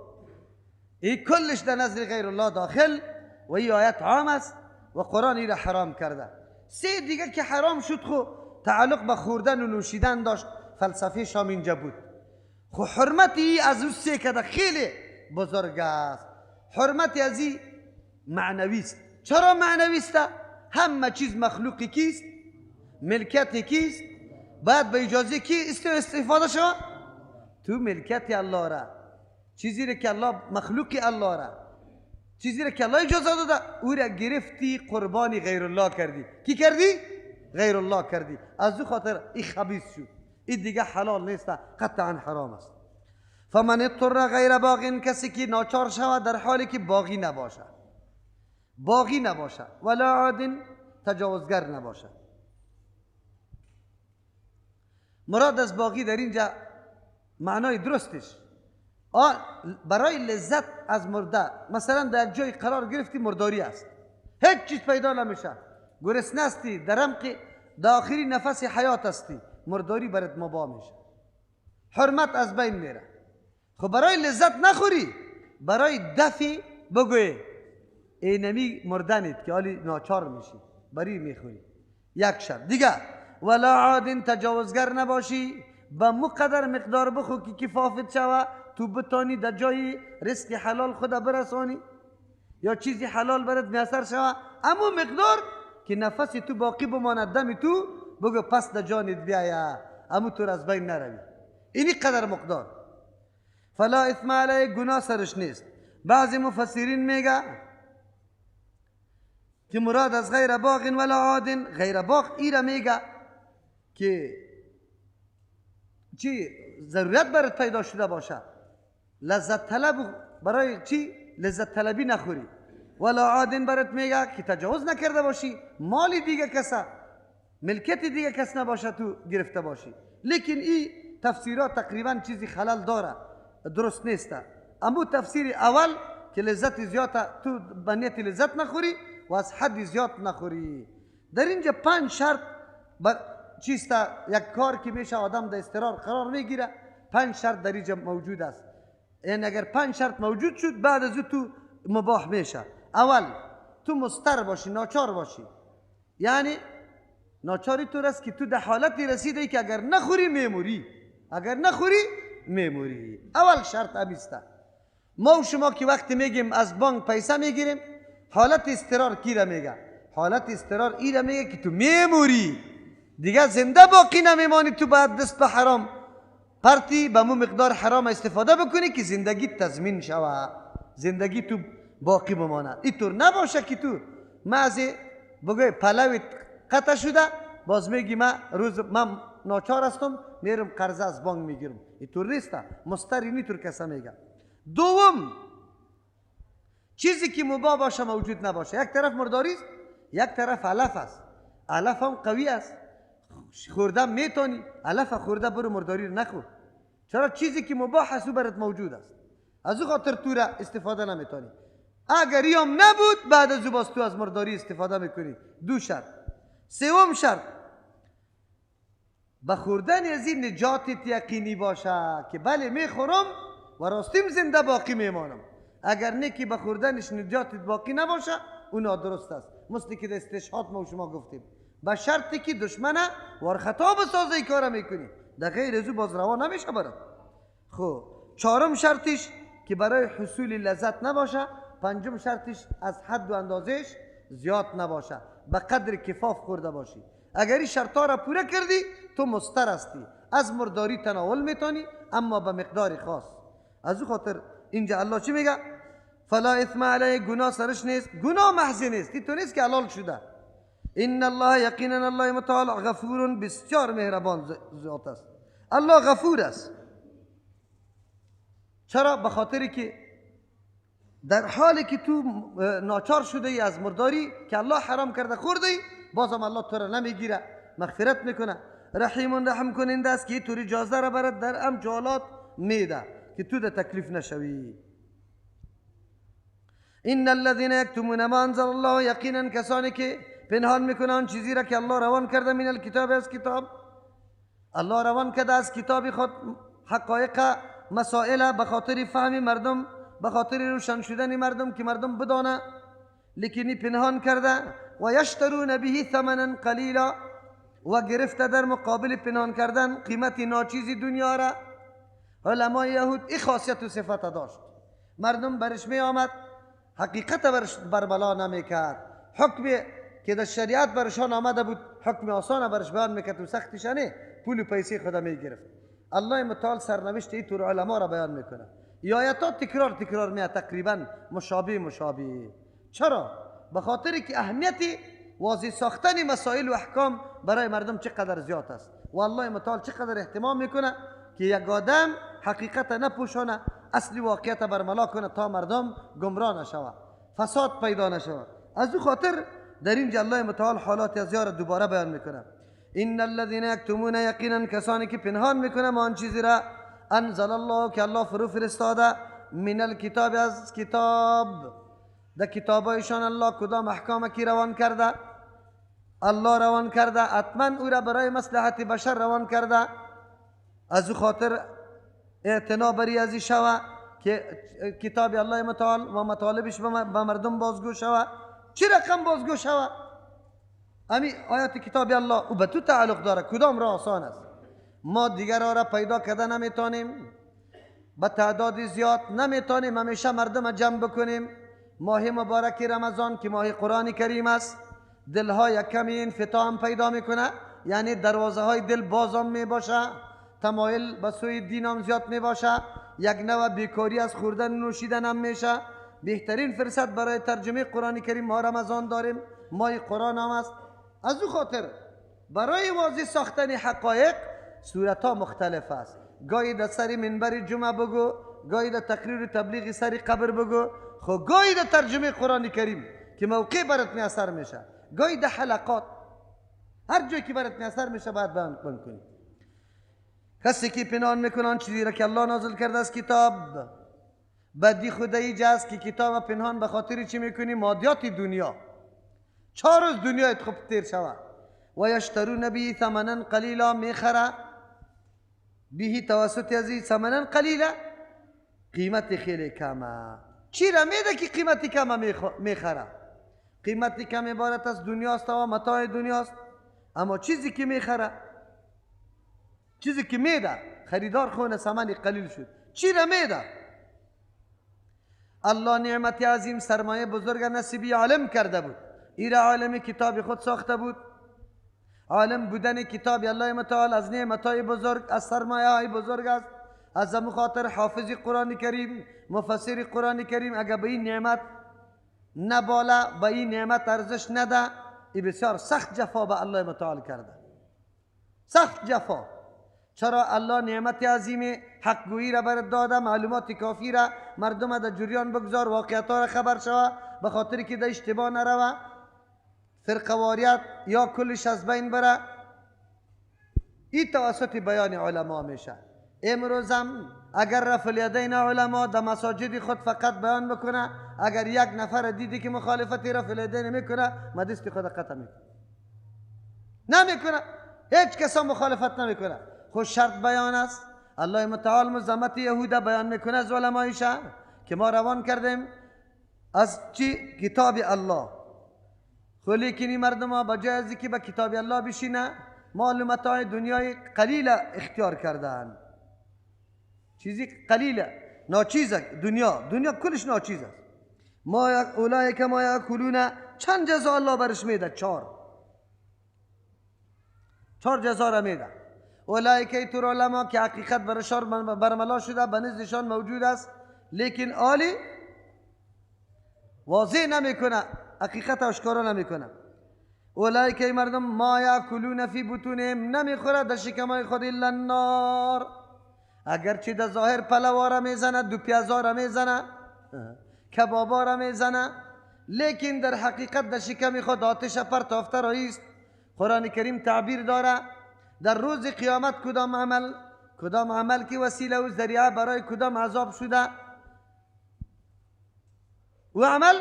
این کلش در نظر غیر الله داخل و این آیت عام است و قرآن این را حرام کرده. سه دیگه که حرام شد خو تعلق به خوردن و نوشیدن داشت، فلسفه شام اینجا بود. خو حرمتی از او سه کده خیلی بزرگ است. حرمتی از این معنوی است. چرا معنوی است؟ همه چیز مخلوقی کیست؟ ملکیت کیست؟ باید به اجازه کی استفاده شود؟ تو ملکیت الله را، چیزی را که الله مخلوقی الله را، چیزی را که الله اجازه داده او را گرفتی قربانی غیر الله کردی. کی کردی؟ غیر الله کردی. از او خاطر این خبیث شد، این دیگه حلال نیست، قطعا حرام است. فمن اضطر غیر باغ، کسی که ناچار شود در حالی که باغی نباشه، باغی نباشه، ولا عاد، تجاوزگر نباشه. مراد از باغی در اینجا معنای درستش برای لذت از مرده. مثلا در یک جای قرار گرفتی مرداری است، هیچ چیز پیدا نمیشه، گرسنه هستی، در عمق در آخری نفس حیات هستی، مرداری برات مباح میشه، حرمت از بین میره. خب برای لذت نخوری، برای دفع بگوی اینمی مردنید که حالی ناچار میشی بری میخوری یک شب دیگه. ولا عاد، تجاوزگر نباشی، به مقدر مقدار بخو که کفافت شوه، تو بتانی در جای رزق حلال خود برسانی یا چیزی حلال برات میسر شوه، اما مقدار که نفس تو باقی بماند، دم تو بگو پس در جانت بیایه، اما تو از بین نروی، اینی قدر مقدار. فلا اثم علیه، گناه سرش نیست. بعضی مفسرین میگه که مراد از غیر باغ ولا عاد، غیر باغ ایره میگه که چی ضرورت برات پیدا شده باشه، لذت طلب برای چی؟ لذت طلبی نخوری. ولا عاد برات میگه که تجاوز نکرده باشی، مال دیگه کسا، ملکیت دیگه کس نباشه تو گرفته باشی. لیکن این تفسیرات تقریبا چیزی خلل داره، درست نیست. اما تفسیر اول که لذت زیاد تو به نیت لذت نخوری و از حد زیاد نخوری. در اینجا 5 شرط بر چیست یک کار که میشه آدم در اضطرار قرار میگیره، 5 شرط در اینجا موجود است. یعنی اگر 5 شرط موجود شد بعد از تو مباح میشه. اول تو مضطر باشی، ناچار باشی، یعنی ناچاری تو رست که تو در حالتی رسیده که اگر نخوری میموری، اگر نخوری میموری. اول شرط امیسته. ما و شما که وقتی میگیم از بانک پیسه میگیریم، حالت اضطرار کی را میگه؟ حالت اضطرار ای را میگه که تو میموری، دیگه زنده باقی نمیمانی، تو باید دست به حرام پرتی، به مو مقدار حرام استفاده بکنی که زندگی تضمین شوه، زندگی تو باقی بماند. اینطور نباشه که تو مزه بگوی پلویت قطع شده باز میگی من روز من ناچار هستم میرم قرضه از بانک میگیرم. اینطور نیست، مضطر اینطور کسا میگه. دوم چیزی که مباح باشه موجود نباشه. یک طرف مرداری است، یک طرف علف است. علف هم قوی است، خورده میتونی، علف خورده برو مرداری رو نخور. چرا؟ چیزی که مباح است او برات موجود است، از او خاطر تو را استفاده نمیتونی. اگر هم نبود بعد از او باز تو از مرداری استفاده میکنی. دو شرط. سوم شرط به خوردن از این نجات یقینی باشه که بله میخورم و راستیم زنده باقی میمانم. اگر نه که به خوردنش نجاتت باقی نباشه اون نادرست است. مثل که در استشهاد ما و شما گفتیم، به شرطی که دشمنه وار خطا بسازه ای کار میکنی، در غیر از او باز روا نمیشه برات. خب چهارم شرطش که برای حصول لذت نباشه. پنجم شرطش از حد و اندازش زیاد نباشه، به قدر کفاف خورده باشی. اگر این شرطا را پوره کردی تو مضطر هستی، از مرداری تناول میتونی اما به مقدار خاص. از او خاطر اینجا الله چی میگه؟ فلا اثم علیه، گناه سرش نیست، گناه محض نیست، تو نیست که حلال شده. ان الله یقینا الله متعال غفور، بسیار مهربان ذات است. الله غفور است. چرا؟ به خاطر که در حالی که تو ناچار شده ای از مرداری که الله حرام کرده خورده ای، بازم الله تو را نمیگیره، مغفرت میکنه. رحیم رحم کننده است که تو اجازه را برات در ام حالات میده که تو در تکلیف نشوی. ان الذين يكتمون ما انزل الله، یقینا کسانی که پنهان میکنن چیزی را که الله روان کرده، من الکتاب از کتاب، الله روان کرده از کتاب خود حقایق مسائل به خاطر فهم مردم، به خاطر روشن شدن مردم که مردم بدانه، لیکنی پنهان کرده. و یشترون به ثمنا قلیلا، و گرفته در مقابل پنهان کردن قیمت ناچیز دنیا را. علمای یهود این خاصیت و صفت داشت، مردم برش می آمد حقیقت برش بربلا نمیکرد، حکم که در شریعت برشان آمده بود حکم آسان برش بیان میکرد و سختش نه، پول و پیسه خود میگرفت. الله متعال سرنوشت این طور علما را بیان میکنه. آیات تکرار تکرار میاد، تقریبا مشابه مشابه. چرا؟ به خاطر که اهمیت واضح ساختن مسائل و احکام برای مردم چقدر زیاد است و الله متعال چقدر اهتمام میکنه که یک آدم حقیقت نپوشانه، اصل واقعیت برملا کنه تا مردم گمراه نشود، فساد پیدا نشود. از او خاطر در اینجا الله متعال حالات از یار دوباره بیان میکنه. ان الذين یکتمون، یقینا کسانی که پنهان میکنه ما آن چیزی را انزل الله که الله فرو فرستاده، من الکتاب از کتاب، در کتابایشان الله کدام احکام کی روان کرده، الله روان کرده، حتما او را برای مصلحت بشر روان کرده. از او خاطر اعتنا بری ازی شوه که کتاب الله متعال و مطالبش به مردم بازگو شوه. چی رقم بازگو شوه؟ امی آیات کتاب الله او به تو تعلق داره، کدام را آسان است؟ ما دیگر را پیدا کرده نمیتونیم، به تعداد زیاد نمیتونیم همیشه مردم جمع بکنیم. ماه مبارک رمضان که ماه قرآن کریم است، دلها یک کمی انفتاح هم پیدا میکنه، یعنی دروازه های دل بازم میباشه، تمایل به سوی دین هم زیاد میباشه، یک نوع بیکاری از خوردن و نوشیدن هم میشه. بهترین فرصت برای ترجمه قرآن کریم ماه رمضان داریم، ماه قرآن هم است. از او خاطر برای واضح ساختن حقایق صورت ها مختلف است. گاهی در سر منبر جمعه بگو، گاهی در تقریر و تبلیغ سر قبر بگو، خب گاهی در ترجمه قرآن کریم که موقع برات میسر میشه، گاهی در حلقات، هر جایی که برات میسر میشه باید بیان کنی. کسی که پنهان میکنن چیزی را که الله نازل کرده از کتاب، بدی خدایی است که کتاب پنهان به خاطر چی میکنی؟ مادیات دنیا. 4 روز دنیایت خوب تیر شوه. و یشترون به ثمنا قلیلا، میخره به توسط از ثمنا قلیلا، قیمت خیلی کمه. چی را میده که قیمت کمه میخره؟ قیمت کم عبارت از دنیاست و متاع دنیاست، اما چیزی که میخره، چیزی که میده، خریدار خونه ثمن قلیل شد. چی را میده؟ الله نعمت عظیم سرمایه بزرگ نصیبی عالم کرده بود، ایرا عالم کتاب خود ساخته بود. عالم بودن کتاب الله متعال از نعمتهای بزرگ، از سرمایه های بزرگ است. از خاطر حافظ قرآن کریم، مفسر قرآن کریم اگر به این نعمت نباله، به این نعمت ارزش نده، ای بسیار سخت جفا به الله متعال کرده، سخت جفا. چرا؟ الله نعمت عظیم حقگویی را برات داده، معلومات کافی را مردم در جریان بگذار، واقعیت ها را خبر شوه، به خاطر که در اشتباه نروه، فرقواریت یا کلش از بین بره. این توسط بیان علما میشه. امروزم اگر رفع الیدین علما در مساجد خود فقط بیان بکنه، اگر یک نفر دیدی که مخالفت رفع الیدین میکنه، ما دست خود قطع میکنه، نمیکنه، هیچ کس مخالفت نمیکنه. خود شرط بیان است. الله متعال مذمت یهودا بیان میکنه از علمایش که ما روان کردیم از چی؟ کتاب الله. خو لیکن مردم ها بجای از که به کتاب الله بشینه، مال و متاع دنیای قلیل اختیار کردن، چیزی قلیله، ناچیز دنیا، دنیا کلش ناچیز است. ما اولئک ما یاکلون، چند جزا الله برش میده؟ 4 جزا را میده. اولئک تر علما که حقیقت برشان برملا شده، به نزدشان موجود است، لیکن عالی واضح نمیکنه، حقیقت آشکارا نمیکنه. اولئک مردم ما یاکلون فی بطونهم، نمیخوره در شکمای خود الا النار. اگرچه در ظاهر پلوا را میزنه، دو پیازا را میزنه، کبابا را میزنه، لیکن در حقیقت در شکم خود آتش پرتافته رایست. قرآن کریم تعبیر داره در روز قیامت کدام عمل، کدام عمل که وسیله و ذریعه برای کدام عذاب شده، و عمل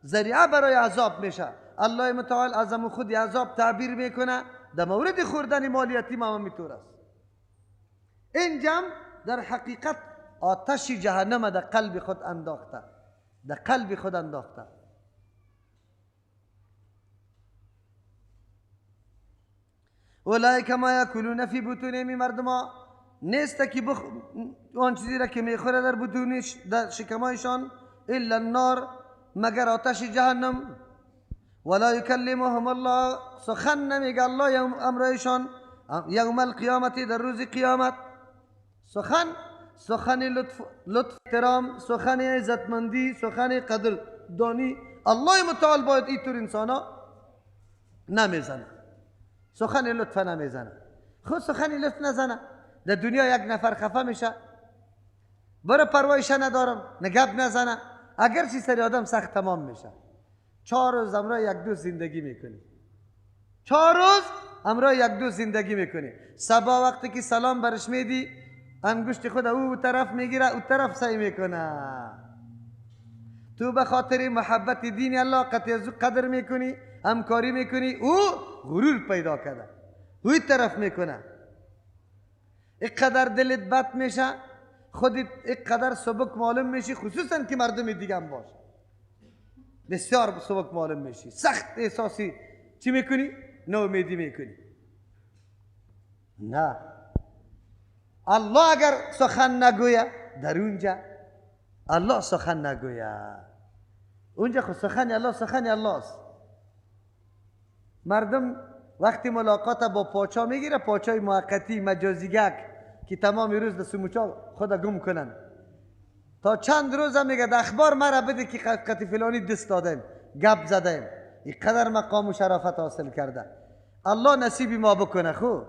ذریعه برای عذاب میشه. الله متعال از خود عذاب تعبیر میکنه در مورد خوردن مال یتیم هم میطور است. این جمع در حقیقت آتش جهنم در قلب خود انداخته، در قلب خود انداخته. اولئک ما یاکلون فی بطونهم، مردما نیست که آن چیزی را که میخوره در بطونش، در شکمایشان، الا النار، مگر آتش جهنم. ولا یکلمهم الله، سخن نمیگه الله یوم امرایشان، یوم القیامت، در روز قیامت. سخن، سخن لطف، لطف احترام، سخن عزتمندی، سخن قدردانی. الله متعال باید اینطور انسانا نمیزنه، سخن لطف نمیزنه. خود سخن لطف نزنه در دنیا یک نفر خفه میشه، برای پروایش ندارم، نگب نزنه، اگر چی سری آدم سخت تمام میشه. 4 روز امرای یک دوست زندگی میکنی، 4 روز امرای یک دوست زندگی میکنی. صبا وقتی که سلام برش میدی، انگشت خود او طرف میگیره، او طرف سعی میکنه. تو به خاطر محبت دین الله قطعی از قدر میکنی، همکاری میکنی، او غرور پیدا کرده، اوی طرف میکنه. اینقدر دلت بد میشه، خودت اینقدر سبک معلوم میشی، خصوصا که مردم دیگه هم باشه، بسیار سبک معلوم میشی، سخت احساسی چی میکنی؟ ناامیدی میکنی. نه، الله اگر سخن نگویه در اونجا، الله سخن نگویه اونجا، خود سخن الله سخن الله است. مردم وقتی ملاقات با پاچا میگیره، پاچای موقتی مجازیگک که تمام روز در سموچا خود گم کنن، تا چند روز هم میگه اخبار مرا بده که قطی فلانی دست دادیم، گپ زدیم، اینقدر مقام و شرافت حاصل کرده. الله نصیب ما بکنه. خو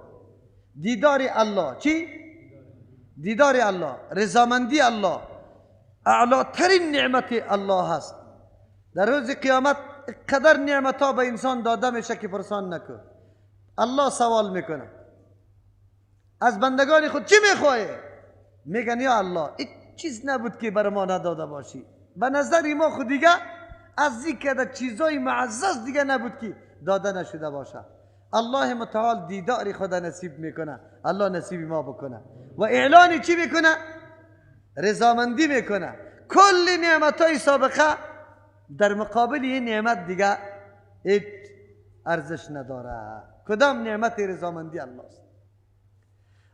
دیدار الله، چی؟ دیدار الله، رضامندی الله، اعلی ترین نعمت الله هست. در روز قیامت قدر نعمت ها به انسان داده میشه که پرسان نکن. الله سوال میکنه از بندگان خود چی میخواهی؟ میگن یا الله هیچ چیز نبود که بر ما نداده باشی. به نظر ما خود دیگه از این که چیزای معزز دیگه نبود که داده نشده باشه. الله متعال دیدار خود نصیب میکنه، الله نصیب ما بکنه. و اعلان چی میکنه؟ رضامندی میکنه. کل نعمت های سابقه در مقابل این نعمت دیگه هیچ ارزش نداره. کدام نعمت رضامندی الله است؟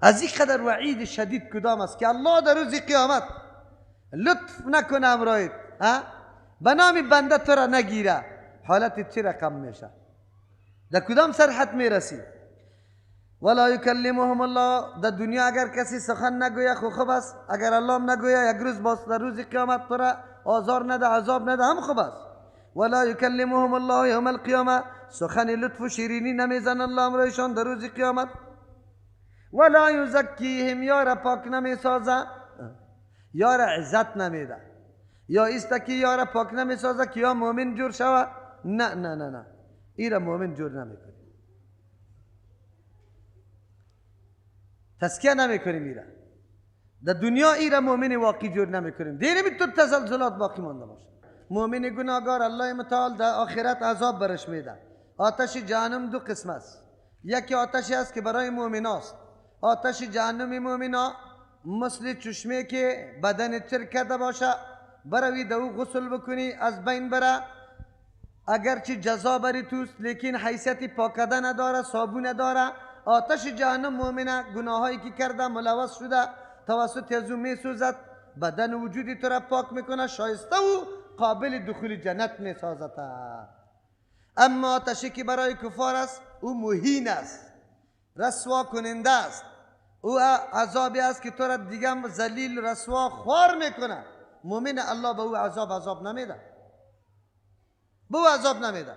از این قدر وعید شدید کدام است که الله در روز قیامت لطف نکنه امرایت، به نام بنده تو را نگیره، حالت چه رقم میشه؟ در کدام سرحد میرسی؟ ولا یکلمهم الله. در دنیا اگر کسی سخن نگویه خو خوب است، اگر الله هم نگویه یک روز باز در روز قیامت تو را آزار نده، عذاب نده، هم خوب است. ولا یکلمهم الله یوم القیامه، سخن لطف و شیرینی نمیزن الله امرایشان در روز قیامت. ولا یزکیهم، یار پاک نمیسازه، یار عزت نمیده، یا است که یار پاک نمیسازه که یا مؤمن جور شوه. نه نه نه نه، ایره مؤمن جور نمیکنه، تزکیه نمیکنیم ایره در دنیا، ایره مؤمن واقعی جور نمیکنیم، دینه تو تزلزلات باقی مانده باشه. مؤمن گناهگار الله متعال در آخرت عذاب برش میده. آتش جهنم دو قسم است، یکی آتشی است که برای مؤمناست. آتش جهنم مؤمنا مثل چشمه که بدن تر کرده باشه، بروی در او غسل بکنی از بین بره، اگرچه جزا بری توست لیکن حیثیت پاکده نداره، صابون نداره. آتش جهنم مؤمنه گناهایی که کرده ملوث شده توسط از او میسوزد، بدن وجودی تو را پاک میکنه، شایسته و قابل دخول جنت میسازد. اما آتشی که برای کفار است او مهین است، رسوا کننده است، او عذابی است که تو را دیگه ذلیل رسوا خوار میکنه. مؤمن الله به او عذاب نمیده، به او عذاب نمیده.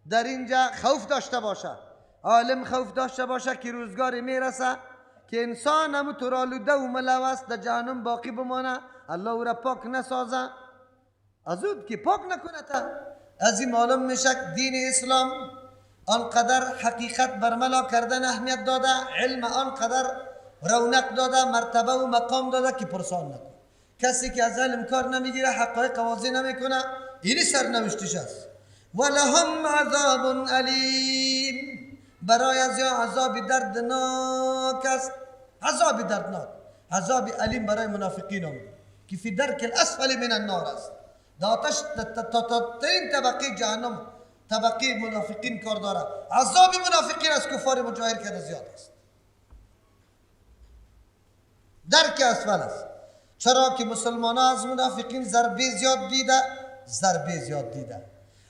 در اینجا خوف داشته باشه، عالم خوف داشته باشه که روزگاری میرسه که انسان همو ترالوده و ملوث در جهنم باقی بمانه، الله او را پاک نسازه. از او که پاک نکنه تا از این معلوم میشه دین اسلام آنقدر حقیقت برملا کردن اهمیت داده، علم آنقدر رونق داده، مرتبه و مقام داده که پرسان نکن. کسی که از علم کار نمیگیره، حقایق واضح نمیکنه، اینی سرنوشتش است. ولهم عذاب الیم، برای از یا عذاب دردناک است. عذاب دردناک، عذاب الیم برای منافقین هم که فی درک الاسفل من النار است. در آتش ترین طبقه جهنم طبقه منافقین کار داره. عذاب منافقین از کفار مجاهر که زیاد است، درک اسفل است. چرا که مسلمان ها از منافقین ضربه زیاد دیده، ضربه زیاد دیده.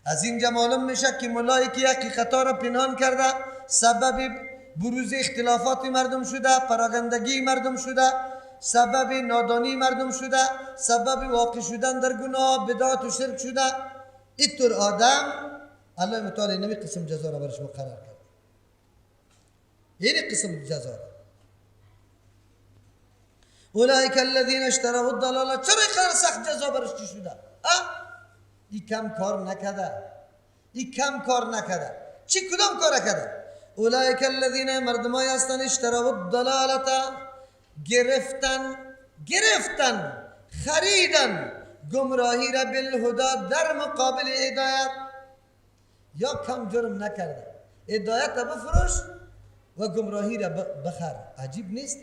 از اینجا معلوم میشه که ملایی که حقیقت ها را پنهان کرده سبب بروز اختلافات مردم شده، پراگندگی مردم شده، سبب نادانی مردم شده، سبب واقع شدن در گناه، بدعت و شرک شده. اینطور آدم الله متعال نمی قسم جزا را برش مقرر کرد، یعنی قسم جزا را. اولئک الذین اشتروا الضلاله، چرا اینقدر سخت جزا برش چی شده؟ ای کم کار نکرده، ای کم کار نکرده، چی کدام کار کرده؟ اولئک الذین، مردمای هستند، اشتروا الضلاله، گرفتن، گرفتن، خریدن گمراهی را بالهدی در مقابل هدایت. یا کم جرم نکرده، هدایت را بفروش و گمراهی را بخر. عجیب نیست؟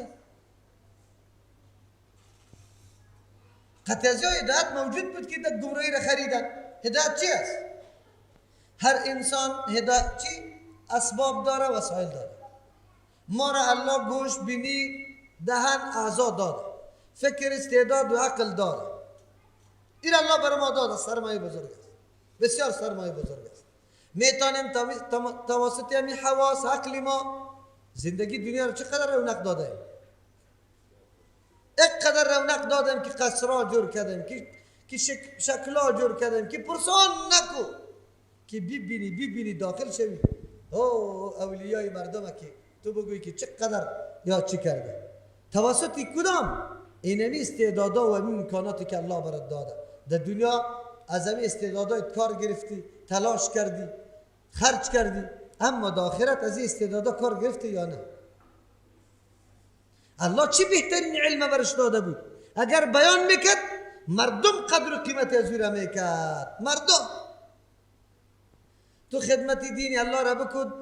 قطعی هدایت موجود بود که گمراهی را خریدن. هدایت چی است؟ هر انسان هدایت چی؟ اسباب داره، وسایل داره. ما را الله گوش، بینی، دهن، اعضا داده، فکر، استعداد و عقل داره. این الله برای ما داده، سرمایه بزرگ است، بسیار سرمایه بزرگ است. میتونیم توسط همین حواس، عقل ما زندگی دنیا رو چقدر رونق داده، اینقدر رونق دادیم که قصرها جور کردیم، که شکلها جور کردیم، که پرسان نکو که ببینی، ببینی داخل شوی. او اولیای مردم که تو بگویی که چقدر یا چی کرده، توسط کدام اینمی استعدادا و این امکاناتی که الله برات داده در دنیا، از همین استعدادای کار گرفتی، تلاش کردی، خرج کردی، اما در آخرت از این استعدادا کار گرفتی یا نه؟ الله چی بهترین علم برش داده بود؟ اگر بیان میکرد مردم قدر و قیمت از او را میکرد. مردم تو خدمت دین الله را بکن،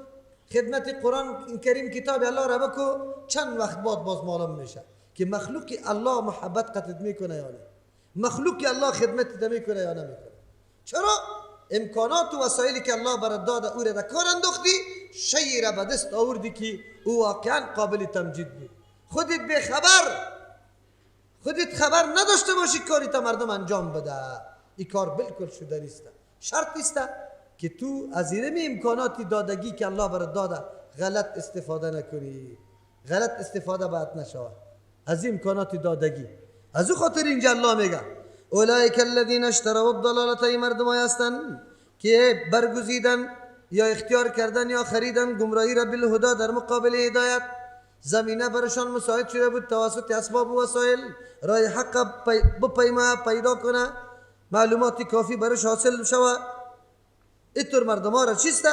خدمت قرآن کریم کتاب الله را بکن، چند وقت بعد باز معلوم میشه که مخلوق الله محبت قطعت میکنه یا نه، مخلوق الله خدمت میکنه یا نمیکنه. چرا؟ امکانات و وسایلی که الله برات داده او را در کار انداختی، شیء را به دست آوردی که او واقعا قابل تمجید بود. خودت به خبر، خودت خبر نداشته باشی کاری تا مردم انجام بده، این کار بالکل شده نیست. شرط نیست که تو از این امکاناتی دادگی که الله برات داده غلط استفاده نکنی، غلط استفاده باید نشود از این امکانات دادگی. از او خاطر اینجا الله میگه اولئک الذین اشتروا الضلاله، ای مردمای هستند که برگزیدن یا اختیار کردن یا خریدن گمراهی را بالهدی در مقابل هدایت. زمینه برشان مساعد شده بود توسط اسباب و وسایل راه حق بپیما پیدا کنه، معلومات کافی برش حاصل شوه. اینطور مردم ها را چیست؟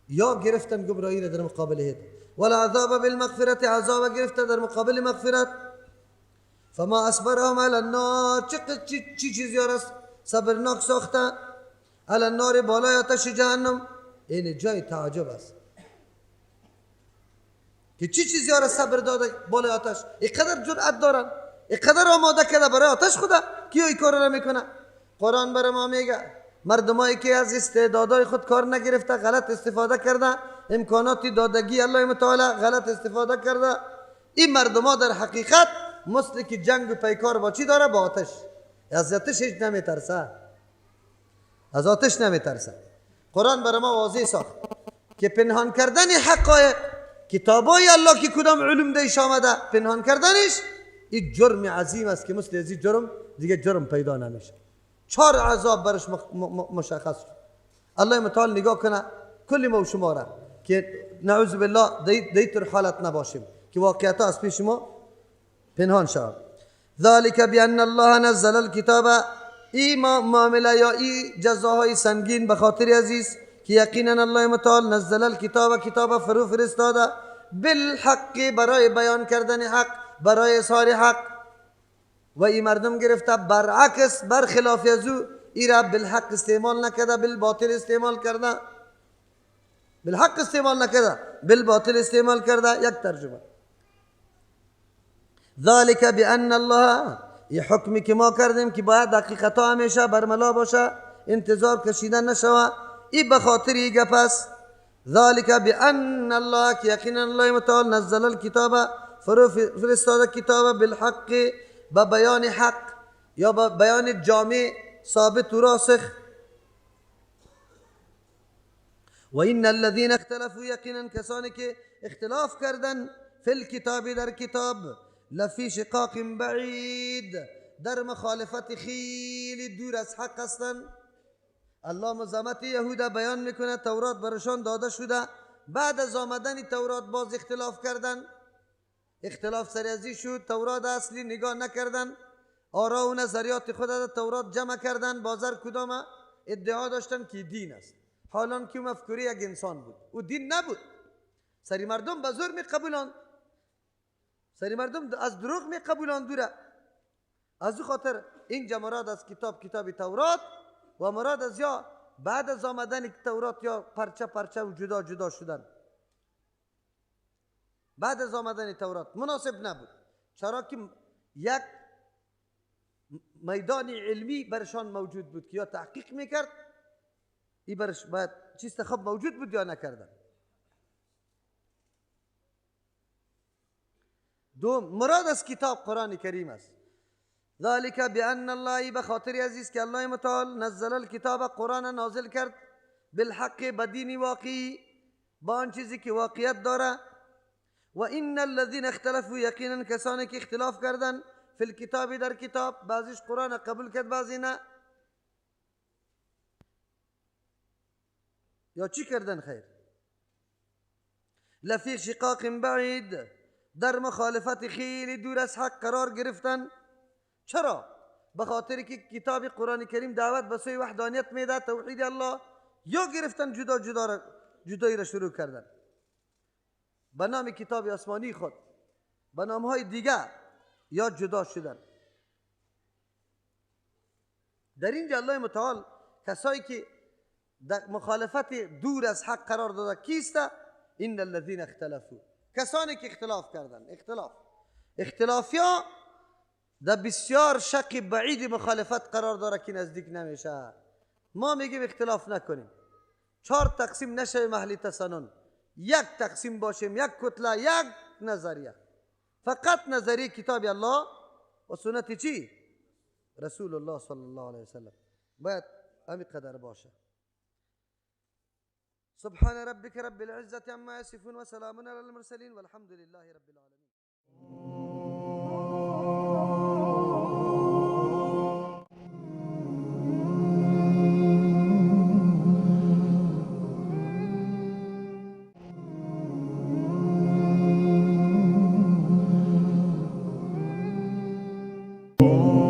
یا گرفتن گمراهی را در مقابل هدایت، والعذاب بالمغفرت، عذاب گرفته در مقابل مغفرت. فما اصبرهم علی النار، چی چیزی را صبرناک ساخته؟ علی النار، بالای آتش جهنم. این جای تعجب است که چی چیزی را صبر داده بالای آتش، اینقدر جرأت دارن، اینقدر آماده کرده برای آتش خدا که این کار را میکنه. قرآن برای ما میگه مردمایی که از استعدادهای خود کار نگرفته، غلط استفاده کرده، امکانات دادگی الله متعال غلط استفاده کرده، این مردما در حقیقت مثل که جنگ و پیکار با چی داره؟ با آتش. از آتش هیچ نمیترسه، از آتش نمیترسه. قرآن برای ما واضح ساخت که پنهان کردن حقایق کتابای الله که کدام علوم دیش آمده، پنهان کردنش این جرم عظیم است که مثل از این جرم دیگه جرم پیدا نمیشه. چهار عذاب برش مشخص شد. الله متعال نگاه کنه کل ما و شما را که نعوذ بالله دیتر حالت نباشیم که واقعیت از پیش ما پنهان شود. ذلك بأن الله نزل الكتاب، این معامله یا این جزاهای سنگین به خاطر عزیز که یقینا الله متعال نزل الکتاب، کتاب فرو فرستاده، بالحق برای بیان کردن حق، برای اظهار حق، و این مردم گرفته برعکس برخلاف از او ای را بالحق استعمال نکرده، بالباطل استعمال کرده، بالحق استعمال نکرده، بالباطل استعمال کرده. یک ترجمه ذلك بأن الله، این حکمی که ما کردیم که باید حقیقت ها همیشه برملا باشه، انتظار کشیدن نشوه، ای به خاطر ای گپ است. ذلك بأن الله که یقینا الله متعال نزل الکتاب، فرو فرستاده کتاب، بالحق با بیان حق یا با بیان جامع ثابت و راسخ. و این الذين اختلفوا، یقینا کسانی که اختلاف کردن، فی الکتاب در کتاب، لفی شقاق بعید، در مخالفت خیلی دور از حق هستند. الله مزامت یهود بیان میکنه، تورات برشان داده شده، بعد از آمدن تورات باز اختلاف کردن، اختلاف سریزی شد، تورات اصلی نگاه نکردن، آرا و نظریات خود در تورات جمع کردن، بازر کدام ادعا داشتن که دین است، حالان که مفکوری یک انسان بود، او دین نبود. سری مردم به زور میقبولند، سری مردم از دروغ میقبولند دوره. از او خاطر اینجا مراد از کتاب کتاب تورات و مراد از یا بعد از آمدن تورات یا پرچه پرچه و جدا جدا شدن بعد از آمدن تورات مناسب نبود، چرا که یک میدان علمی برشان موجود بود که یا تحقیق میکرد، ای برش باید چیز خب موجود بود یا نکردن. دوم مراد از کتاب قرآن کریم است. ذلك بأن الله، به خاطر عزیز که الله متعال نزل الکتاب، قرآن نازل کرد، بالحق به دین واقعی، با آن چیزی که واقعیت داره. و این الذين اختلفوا، یقینا کسانی که اختلاف کردن، فی الکتاب در کتاب، بعضیش قرآن قبول کرد بعضی نه، یا چی کردن خیر، لفی شقاق بعید، در مخالفت خیلی دور از حق قرار گرفتن. چرا؟ به خاطر که کتاب قرآن کریم دعوت به سوی وحدانیت میده، توحید الله، یا گرفتن جدا جدا را، جدایی را شروع کردن به نام کتاب آسمانی خود، به نام های دیگر یا جدا شدن. در اینجا الله متعال کسایی که در مخالفت دور از حق قرار داده کیست؟ ان الذين اختلفوا، کسانی که اختلاف کردن. اختلافیا در بسیار شق بعید مخالفت قرار داره که نزدیک نمیشه. ما میگیم اختلاف نکنیم، چهار تقسیم نشویم اهل تسنن، یک تقسیم باشیم، یک کتله، یک نظریه، فقط نظریه کتاب الله و سنت چی؟ رسول الله صلی الله علیه وسلم. باید همین قدر باشه. سبحان ربك رب العزة عما يصفون وسلام على المرسلين والحمد لله رب العالمين. Oh.